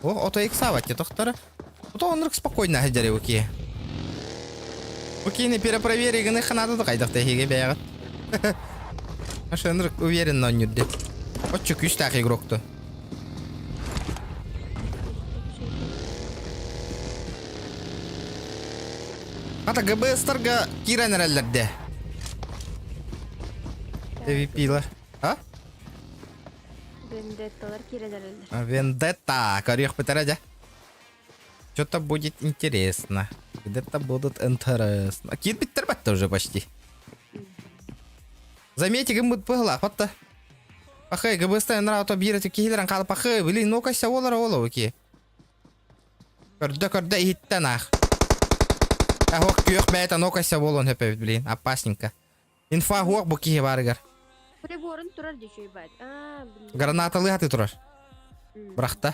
О, ото иксавати, тохтара. Ото оннук спокойно сылдьар уки. Окей, перепроверь гыны ханада да кайдах тэһиге бэйэҕит. Ашынрык уверенно онньурде. Оччо күүстээх игрокту. Ата ГБСтарга киирэн эрэллэрде. MVP-лар. А? Вендетталар киирэн эрэллэр. Вендетта. Көрүөхпүт эрэ дьэ. Что-то будет интересно. Где-то будут интересно. Киирбиттэр батта уже почти. Замети гыммыт быһылаах батта. Пахай, ГБС-тан нраута биир киһилэрин хаал пахай, блин, ну-ка олар ола оки. Көрдө көрдө иһиттэн аах. Ох күөх бэйэтэ ну-ка буолуон хөпөбүт, блин, опасненько. Инфа хуох бу киһи баарыгар. Приборын турар дичүй бат. А, блин. Гранаталы хаты турар. Брахта.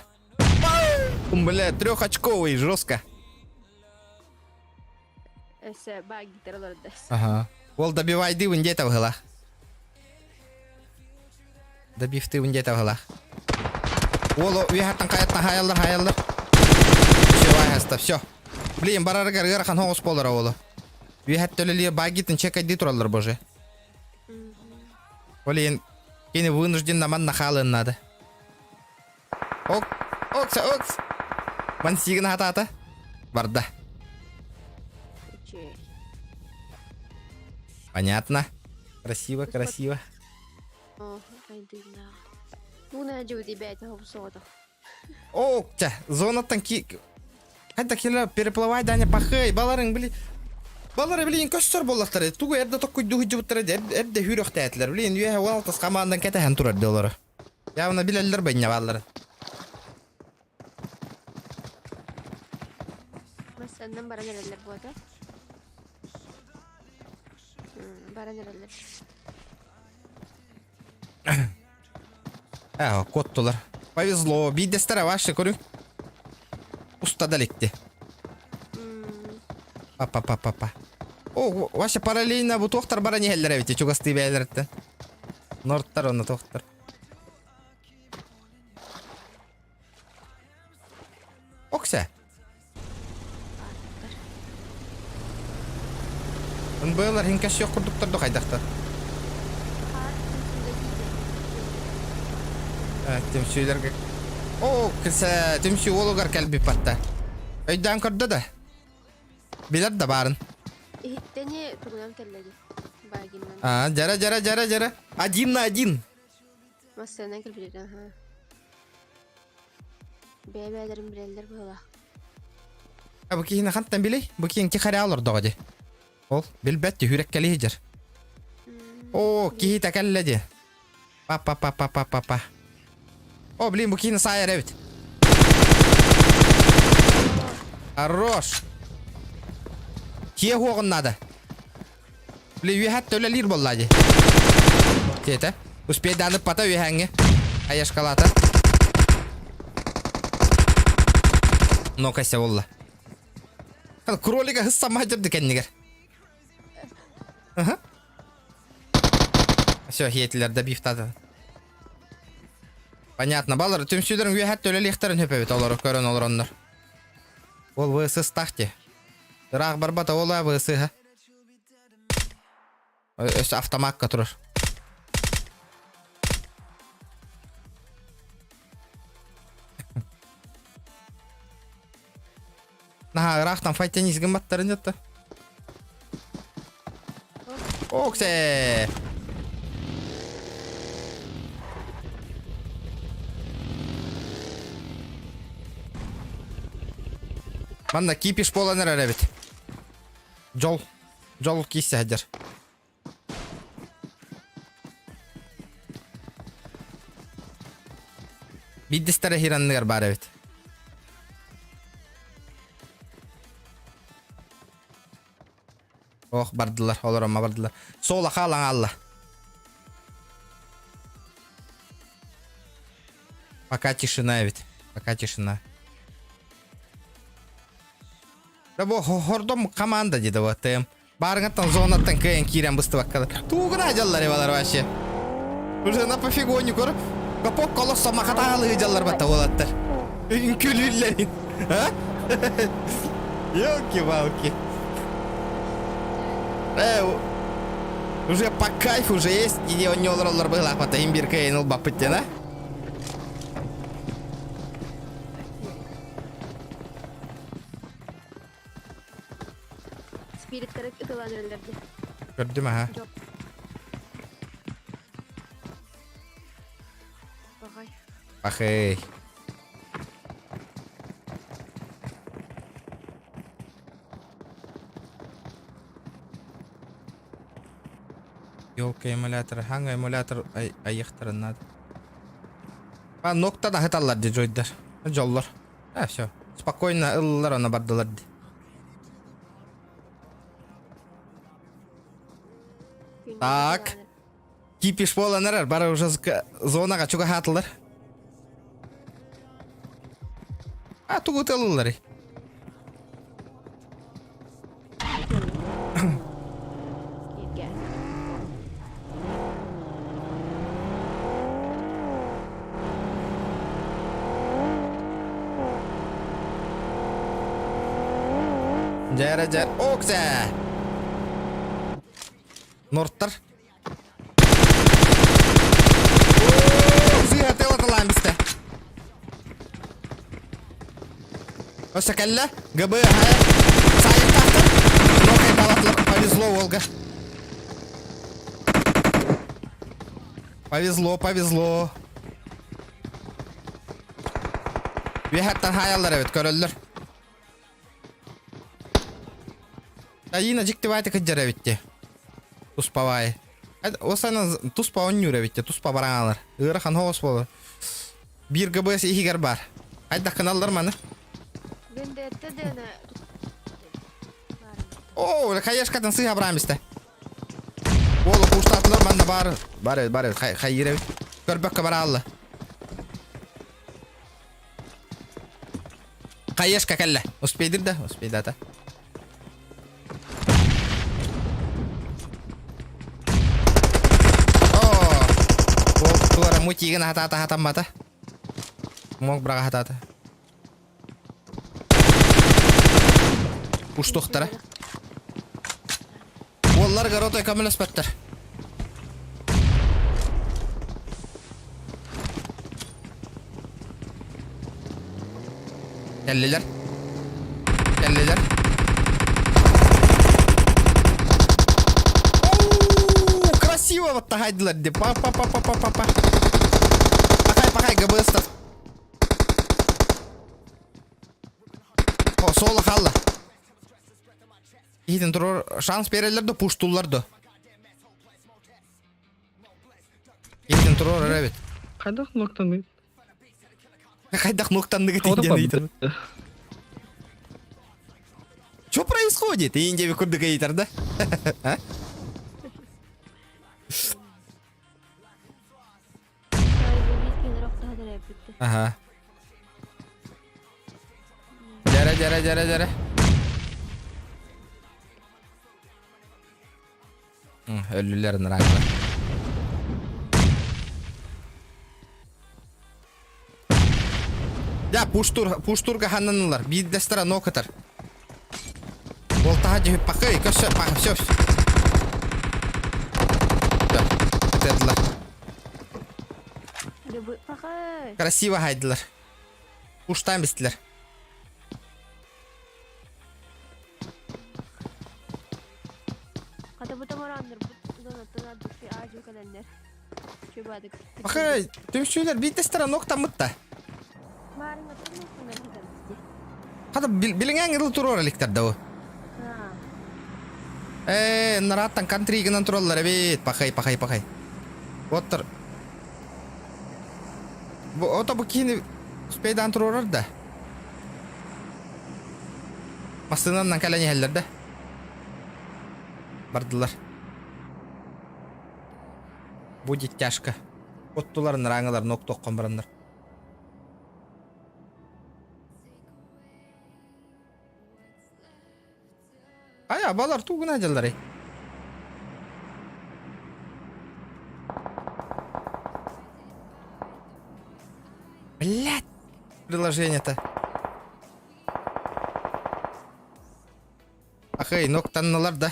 Бля, трехочковый, жестко. Өссө баа гитаралар да. Ага. Ол добивайды где-то выгла. Добивты где-то выгла. Ол уяхаттан каяттан хаяллар хаяллар. Все, айхаста, все. Блин, барарыгар ыарахан хоҕус болар олу. Үөһэттөлөлүө багитын чекайдыы тураллар боже. Блин, кини вынужден наман нахалын надо. Ок, окса, окс. Мансигин хатаата. Барда. Понятно. Красиво, красиво. О, тя, зонаттан ки... Хайда киле переплывай Даня пахай, баларың били... Балары блин көстөр боллахтар. Тугу эрдэ токкуйду хыдьыбыттара эрдэ хүрөхтээтлер. Блин, үөһэ 16 командан кэтэһэн турар диолары. Явно билэллэр бэннэ баллары. Массаннан баран эрэллэр буота. Баран эрэллэр. Ээ, куоттулар. Повезло. Биирдэстэрэ вообще көрүҥ. Уста да иликти. Па-па-па-па-па. О, вообще параллельно бу туохтар баран иһэллэр эбит чугастыы бэйэлэриттэн. Норттар онно туохтар. Окся. НБЛар хинкэс yok курдуктар да хайдахтар. Түмсүүлэргэ О, кисэ түмсүү уолугар кэлбит батта. Өйдөөн көрдө да. Билэр да баарын. Иһиттэни тугунан кэллэги. Багиннан. А, жара, жара, жара, жара. Один на один. Массыынан кэлбит, аха. Бэйэ-бэйэлэрин билэллэр быһыылаах. А бу киһини хантан билей? Бу киһин тихаря олордоҕо дии. Ол билбэт түһүрэккэлии сылдьар. Оо, киһи кэллэ дии. Па-па-па-па-па-па-па. О, блин, бу киһини саайар эбит. Хорош. Киэ хуоҕун надо. Били үөһэт төлөлиир буолла дии. Тиэтэ. Успейдааны пата үөһээҥҥэ. Аяшкалаата. Ну-ка, буолла. Кролика хыссамма дьырды кэннигэр. Аха. Все, хиэтилэр да бифтады. Понятно. Балар түмсүүлэрин үөһэт төлөлиэхтэрин хөпөбүт олору көрөн олороннор. Ол высыстах те. Ыраах барбата ол высыһа. Өссө автомакка турар. Наһаа ыраахтан файтенис гымматтарын дьатта. Оксе! Манна кипиш буолан эрэр эбит. Дьол. Дьол кииссе сылдьар. Биирдэстэрэ иһир анныгар баар эбит. Ох, бардылар, олоромма бардылар. Суола хаалан хаалла. Пока тишина эбит. Пока тишина. Да бу хордом команда деді вот тм. Барыҥаттан зонаттан кыайан киирэн быстыбаккалар. Туугуна дьаллар балар вообще. Уже на пофигу не көр. Капок колос самахатаалы дьаллар батта уолаттар. Үҥкүлүүллэрин. А? Елки-палки. Э, уже по кайфу уже есть, иди он не олороллор быһылаах бата иһин биир кыайан ылбаппыт диэн, а? Спириттары ытылан өллөрдө. Көрдүм аха. Жоп. Бахай. Бахай. Елка эмулятор, хаҥа эмулятор айыхтарын надо. А нокта да хыталлар ди жойдар. Жоллор. А, все. Спокойно ыллар аны бардылар ди. Так. Кипиш буолан эрэр, бары уже зонаға чугаһаатылар. А тугу ытыллар? Дьэрэ дьэр. Оксе! Норттар. Сыыһа тылаталаан бистэ. Өссө кэллэ. ГБ Сайыктаахтар. Нокай Повезло, Волга. Повезло, повезло. Үөһэттэн хаайаллар эбит, көрөллөр. Таина дьиктибаайты кыдьар эбит дии. Туспабаай. Осана туспа оонньуур эбит дии, туспа бараҥалар. Ыарахан соҕус буолар. Биир ГБС иһигэр баар. Хайдах гыналлар маны? Вендетта дэна Оо, хаешкатын сыыһа быраан истэ. Уолу куустаатылар манна баар. Бар эбит, бар эбит, хайыыр эбит. Көрбөккө бараалла. Хаешка кэллэ. Успейдир да, успейдата. Оо, ол туора мутигын хатаата хатаммата. Мог быраға хатаата. Уштуохтара. Уоллар горотой көмөлөспөттөр. Кэллилэр. Кэллилэр. Оу, красиво вот тахайдылар деп. Па па па па па па па. Пахай, пахай, ГБС-тар. О, соло хаалла. Киһитин турар шанс береллер да пуштуллар да. Киһитин турар эрэ эбит. Хайдах ноктанный? Хайдах ноктанныгы диэн ыйытар. Что происходит? Индия курдук ыйытар да? А? Ага. Дьэрэ, дьэрэ, дьэрэ, дьэрэ. Өллүлэр нравится. Да, пуштур, пуштурга ханнанылар. Биирдэстэрэ нокатар. Болтаха дьүһү пакый, көссө, пах, все, все. Да, ытырдылар. Красиво хайдылар. Пуштаан бистилэр. Пахай, түмсүүлэр биирдэстэрэ ноктаммытта. Хата билиҥҥээҥ ырыл туруор иликтэр да бу. Ээ, нарааттан кантри гынан тураллар эбит. Пахай, пахай, пахай. Оттор. Бу ото бу киһини успейдаан туруорар да. Массыынанан кэлэн иһэллэр да. Бардылар. Будет тяжко. Оттулар нырааҥылар ноктоххон бараннар. Ай, абалар тугуна дьалларый? Блядь, приложение-то. Ахай, ноктаннылар да.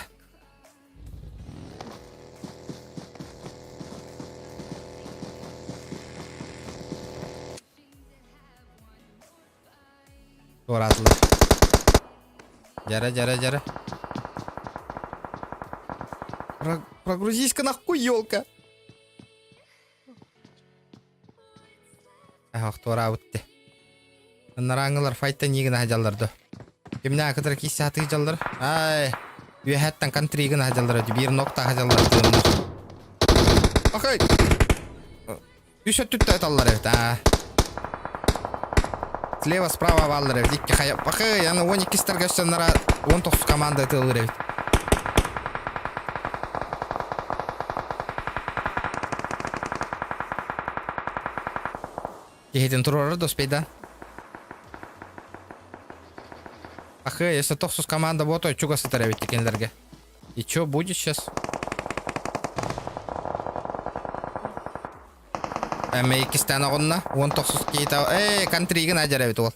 Туораатылар. Дьэрэ, дьэрэ, дьэрэ. Прогрузись-ка нахуй, елка. Ах, туораабыт те. Нарааңылар файта нигин аһадьаллар до. Кимнää кытары кииссе хатыы дьаллар. Ай, үөһэттэн контригин аһадьаллар биир нокта аһадьаллар тыыннар. Ахай! Үс өттүттэ ыталлар эбит, аа. Слева, справа бааллар эбит. Икки хайа. Бакы, аны 12-стерге өссөннара 19 команда ытылыр эбит. Киһитин туруорар доспейдан. Ахы, если тохсус команда вот чуга сытар эбит кинилерге. И чё будет сейчас? Эмэ иккистээн оҕунна. 19 киһитэ. Ээ, контригын адьар эбит уол.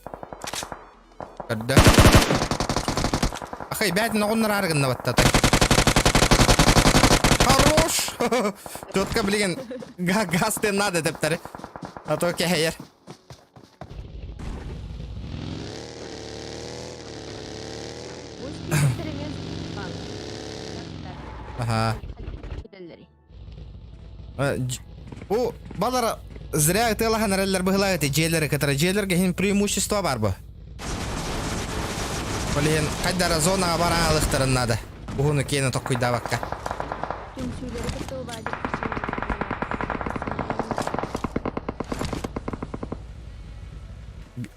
Көрдө. Ахай, бээтин оҕуннар арыгынна баттата. Хорош! Четко, блин, газ ты надо тептери. А то кэһэйэр. Ага. Бу балар зря ытыалаһан эрэллэр быһылаах эти дьиэлэри кытары. Дьиэлэргэ иһин преимущество бар бу. Ол иһин хайдара зонаҕа баран алыхтарын наада. Уһуну киэни токкуйдаабакка. Түмсүүлэри кытта убаадык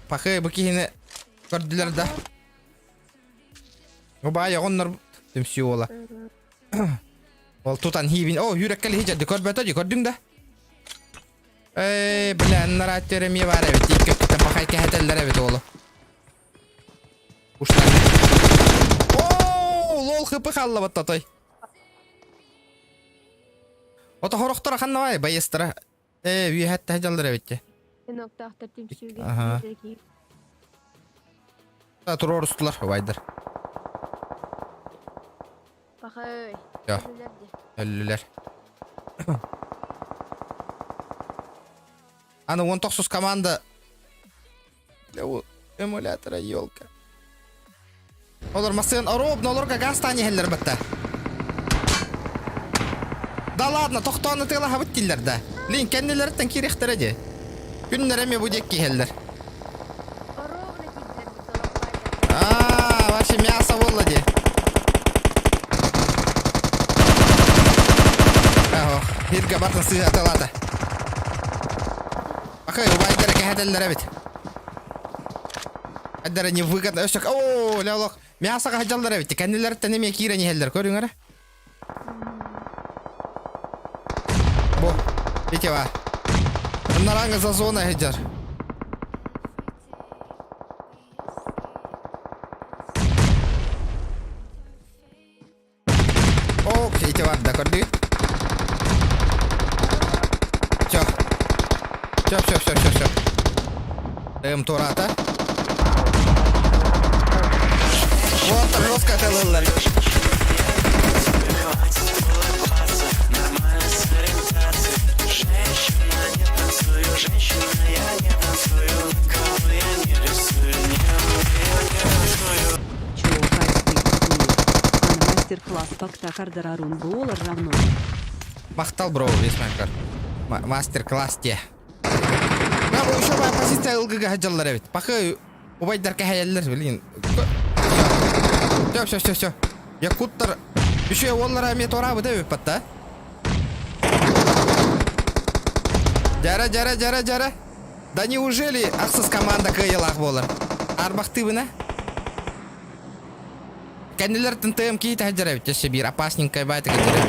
Пахы бу киһини көрдүлэр да. Убаай оҕоннор түмсүү уола. Ол тутан хиибин. О, үүреккэ лиһи көрбөтө дии, көрдүҥ да? Эй, бля, нарааттер эмиэ баар эбит. Икки өттүттэн пахай кэһэтэллэр эбит уолу. Уштан. О, лол хыпы халлабат татай. Ото хорохтор ханна бай байыстара. Э, үөһэтте дьаллар эбит. Ноктаахтар түмсүүгэ. Аха. Туруорустулар убайдар. Пахай. Йо. Өллүлэр. Аны 19 команда эмулятора елка. Олор массыын ровно олорго газ иһэллэр батта. Да ладно, тохтоон ытыалаһабыт дииллэр да. Блин, кэннилэриттэн киириэхтэрэ дии. Күннэрэ эмиэ бу диэки иһэллэр. Ити мясо буолла дии. Аһо, хиргэ бартын сыыһа атылаата. Акай, убайдара кэһэтэллэр эбит. Айдара невыгодно. Өссө, оо, леолох. Мясоҕа сылдьаллар эбит. Кэннилэриттэн эмиэ киирэн иһэллэр. Көрүҥ эрэ. Бу, ити бар. Наранга за зона сылдьар. Ок, ити бар да көрдүгүт? Все. Все, все, все, все, все. Эм турата. Вот жестко атылыллар. Чё, кайф Ана мастер-класс Пактахардарарун буолар равно. Махтал бро, весь макар. Мастер-класс те. Бу еще позиция ылгыга сылдьаллар эбит. Пахы убайдар кэһэйэллэр, блин. Все, все, все, все. Якуттар еще уоллара эмиэ туораабыт эбит батта. Дьара, дьара, дьара, дьара. Да неужели ахсыс команда кыайылаах буолар? Арбахтыыбына? Кэннилэртэн тыам кии таһдьар эбит өссө биир опасненькая баайта кэлдэрэ.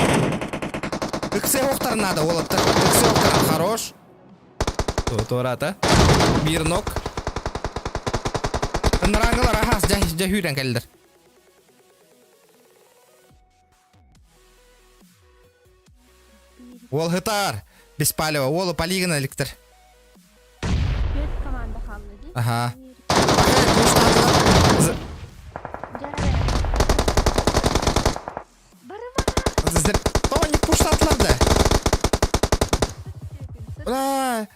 Ыксыа охтар надо, уолаттар. Ыксыа охтар. Хорош. Туората. Биир нок. Ынрааңылар ахас дьэ хүүрэн кэллэр. Уол хытаар. Беспалева. Уолу полигона эликтер. Түөрт команда хаалла дии. Аха. Тоҕо пуштаатылар да? Ура!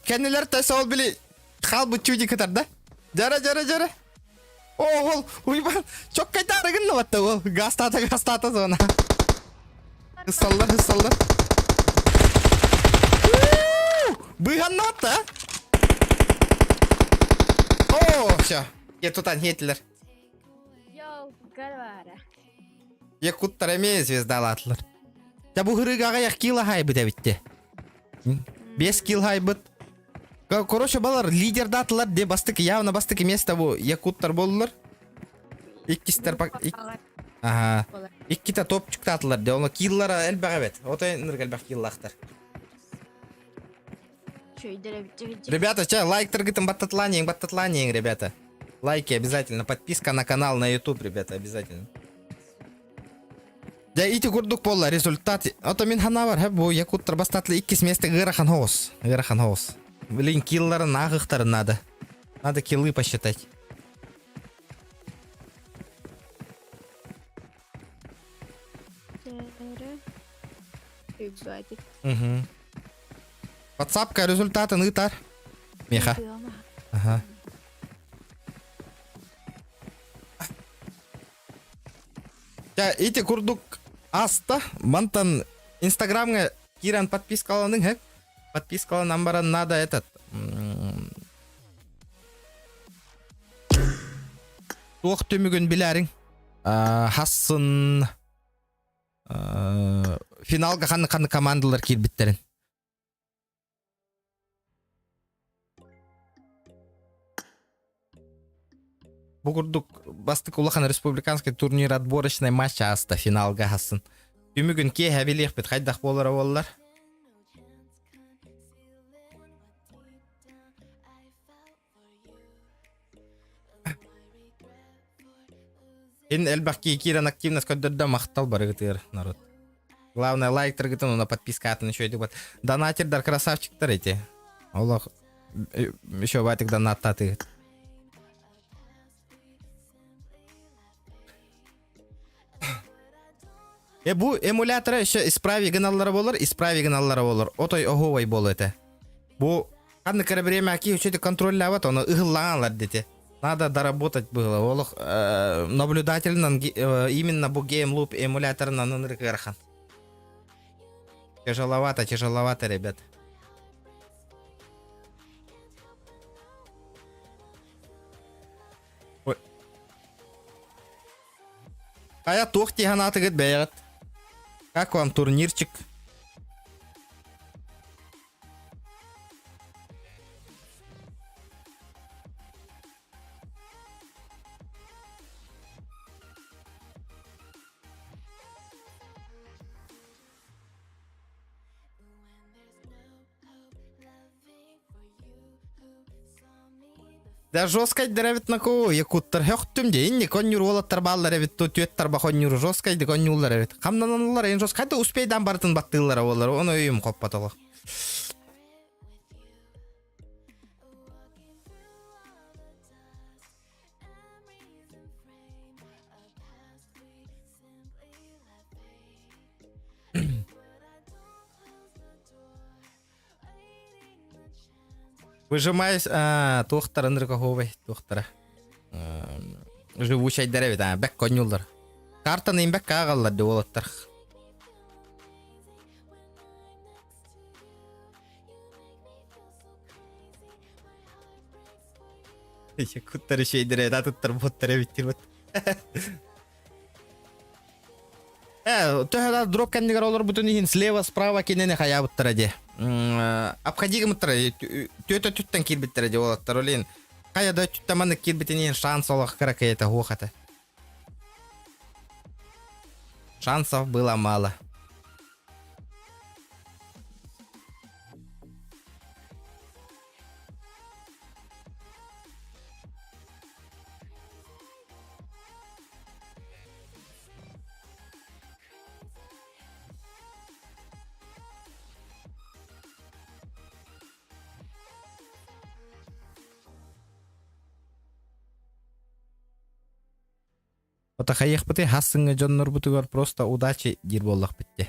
Кэннилэр ол били хаалбыт чудик кытар да? Дьара, дьара, дьара. О, ол Уйбан чоккайдаары гынна батта ол. Гастата, гастата зона. Хыссаллар, хыссаллар. Быыһаннаатта. О, все. Я тутан хетилер. Якуттар эмиэ звездалаатылар. Дьэ бу хырыыга аҕыйах кило хайбыт эбитте. 5 килл хайбыт. Короче, балар лидердаатылар де бастык явно бастык место бу якуттар боллулар. Иккистер Ага. Икките топчуктаатылар де, оны киллара элбэх эбит. Ото нырг элбэх киллахтар. Ребята, че, лайктаргытын баттатланиең, баттатланиең, ребята. Лайки обязательно, подписка на канал на YouTube, ребята, обязательно. Дьэ ити курдук буолла результат. Ото мин санаабар һэ бу якуттар бастаатылар иккис миэстэ ыарахан соҕус. Ыарахан соҕус. Блин, килларын ааҕыахтарын надо. Надо киллы посчитать. Угу. Ватсапка результатын ыытар. Миха. Ага. Дьэ, ити курдук аста. Мантан Инстаграмҥа киирэн подпискаланыҥ, һэ? Подпискаланан баран надо этот... Туох түмүгүн билээриҥ. Хассын финалга ханнык ханнык командалар киирбиттэрин. Бу курдук бастык улахан республиканский турнир отборочный матч ааста финалга аһасын. Түмүгүн киэһэ билиэхпит хайдах буолара буоллар. Ин элбэх киирэн активность көрдөрдө махтал барыгытыгар народ. Главное лайктаргытын уна подпискатын еще бат. Донатердар красавчиктар эти. Олох еще батик донаттатыгыт. Э бу эмулятора еще исправи гыналлара болар, исправи гыналлара болар. Отой оһуобай буолуо этэ. Бу ханнык эрэ время ки үчүгэй контроллаабат, ону ыһыллаҥалар дити. Надо доработать было. Олох наблюдательнан именно бу GameLoop эмуляторынан ынырык ыарахан. Тяжеловато, тяжеловато, ребят. Ой. Хайа туох дии санаатыгыт бэйэҕит? Как вам турнирчик? Да жесткайдар эбит наку якуттар хөхтүм де инник онньур уолаттар бааллар эбит ту түөт тарбах онньур жесткайдык онньууллар эбит хамнаналлар эн жесткайда успейдан барытын баттыыллара буоллар ону өйүм хоппотоло. Выжимаюсь, туохтара ынырыкаһуобай, туохтара. Живучайдар эбит, бэк конньуллар. Картаны имбэк ааҕаллар ди уолаттар. Куттары шейдере, татыттар буттар эбит дир Төһө да дроп кэннигэр олорбутун иһин слева справа кинини хайаабыттара дии. Обходи гымыттара түөтө түттэн киирбиттэрэ дии уолаттар олин. Хайа да өттүттэн маннык киирбитин иһин шанс олох кыракыйата суох этэ. Шансов было мало. Отахайыахпытый хас сыҥҥа дьоннорбутугар просто удачи диир буоллахпыт дии.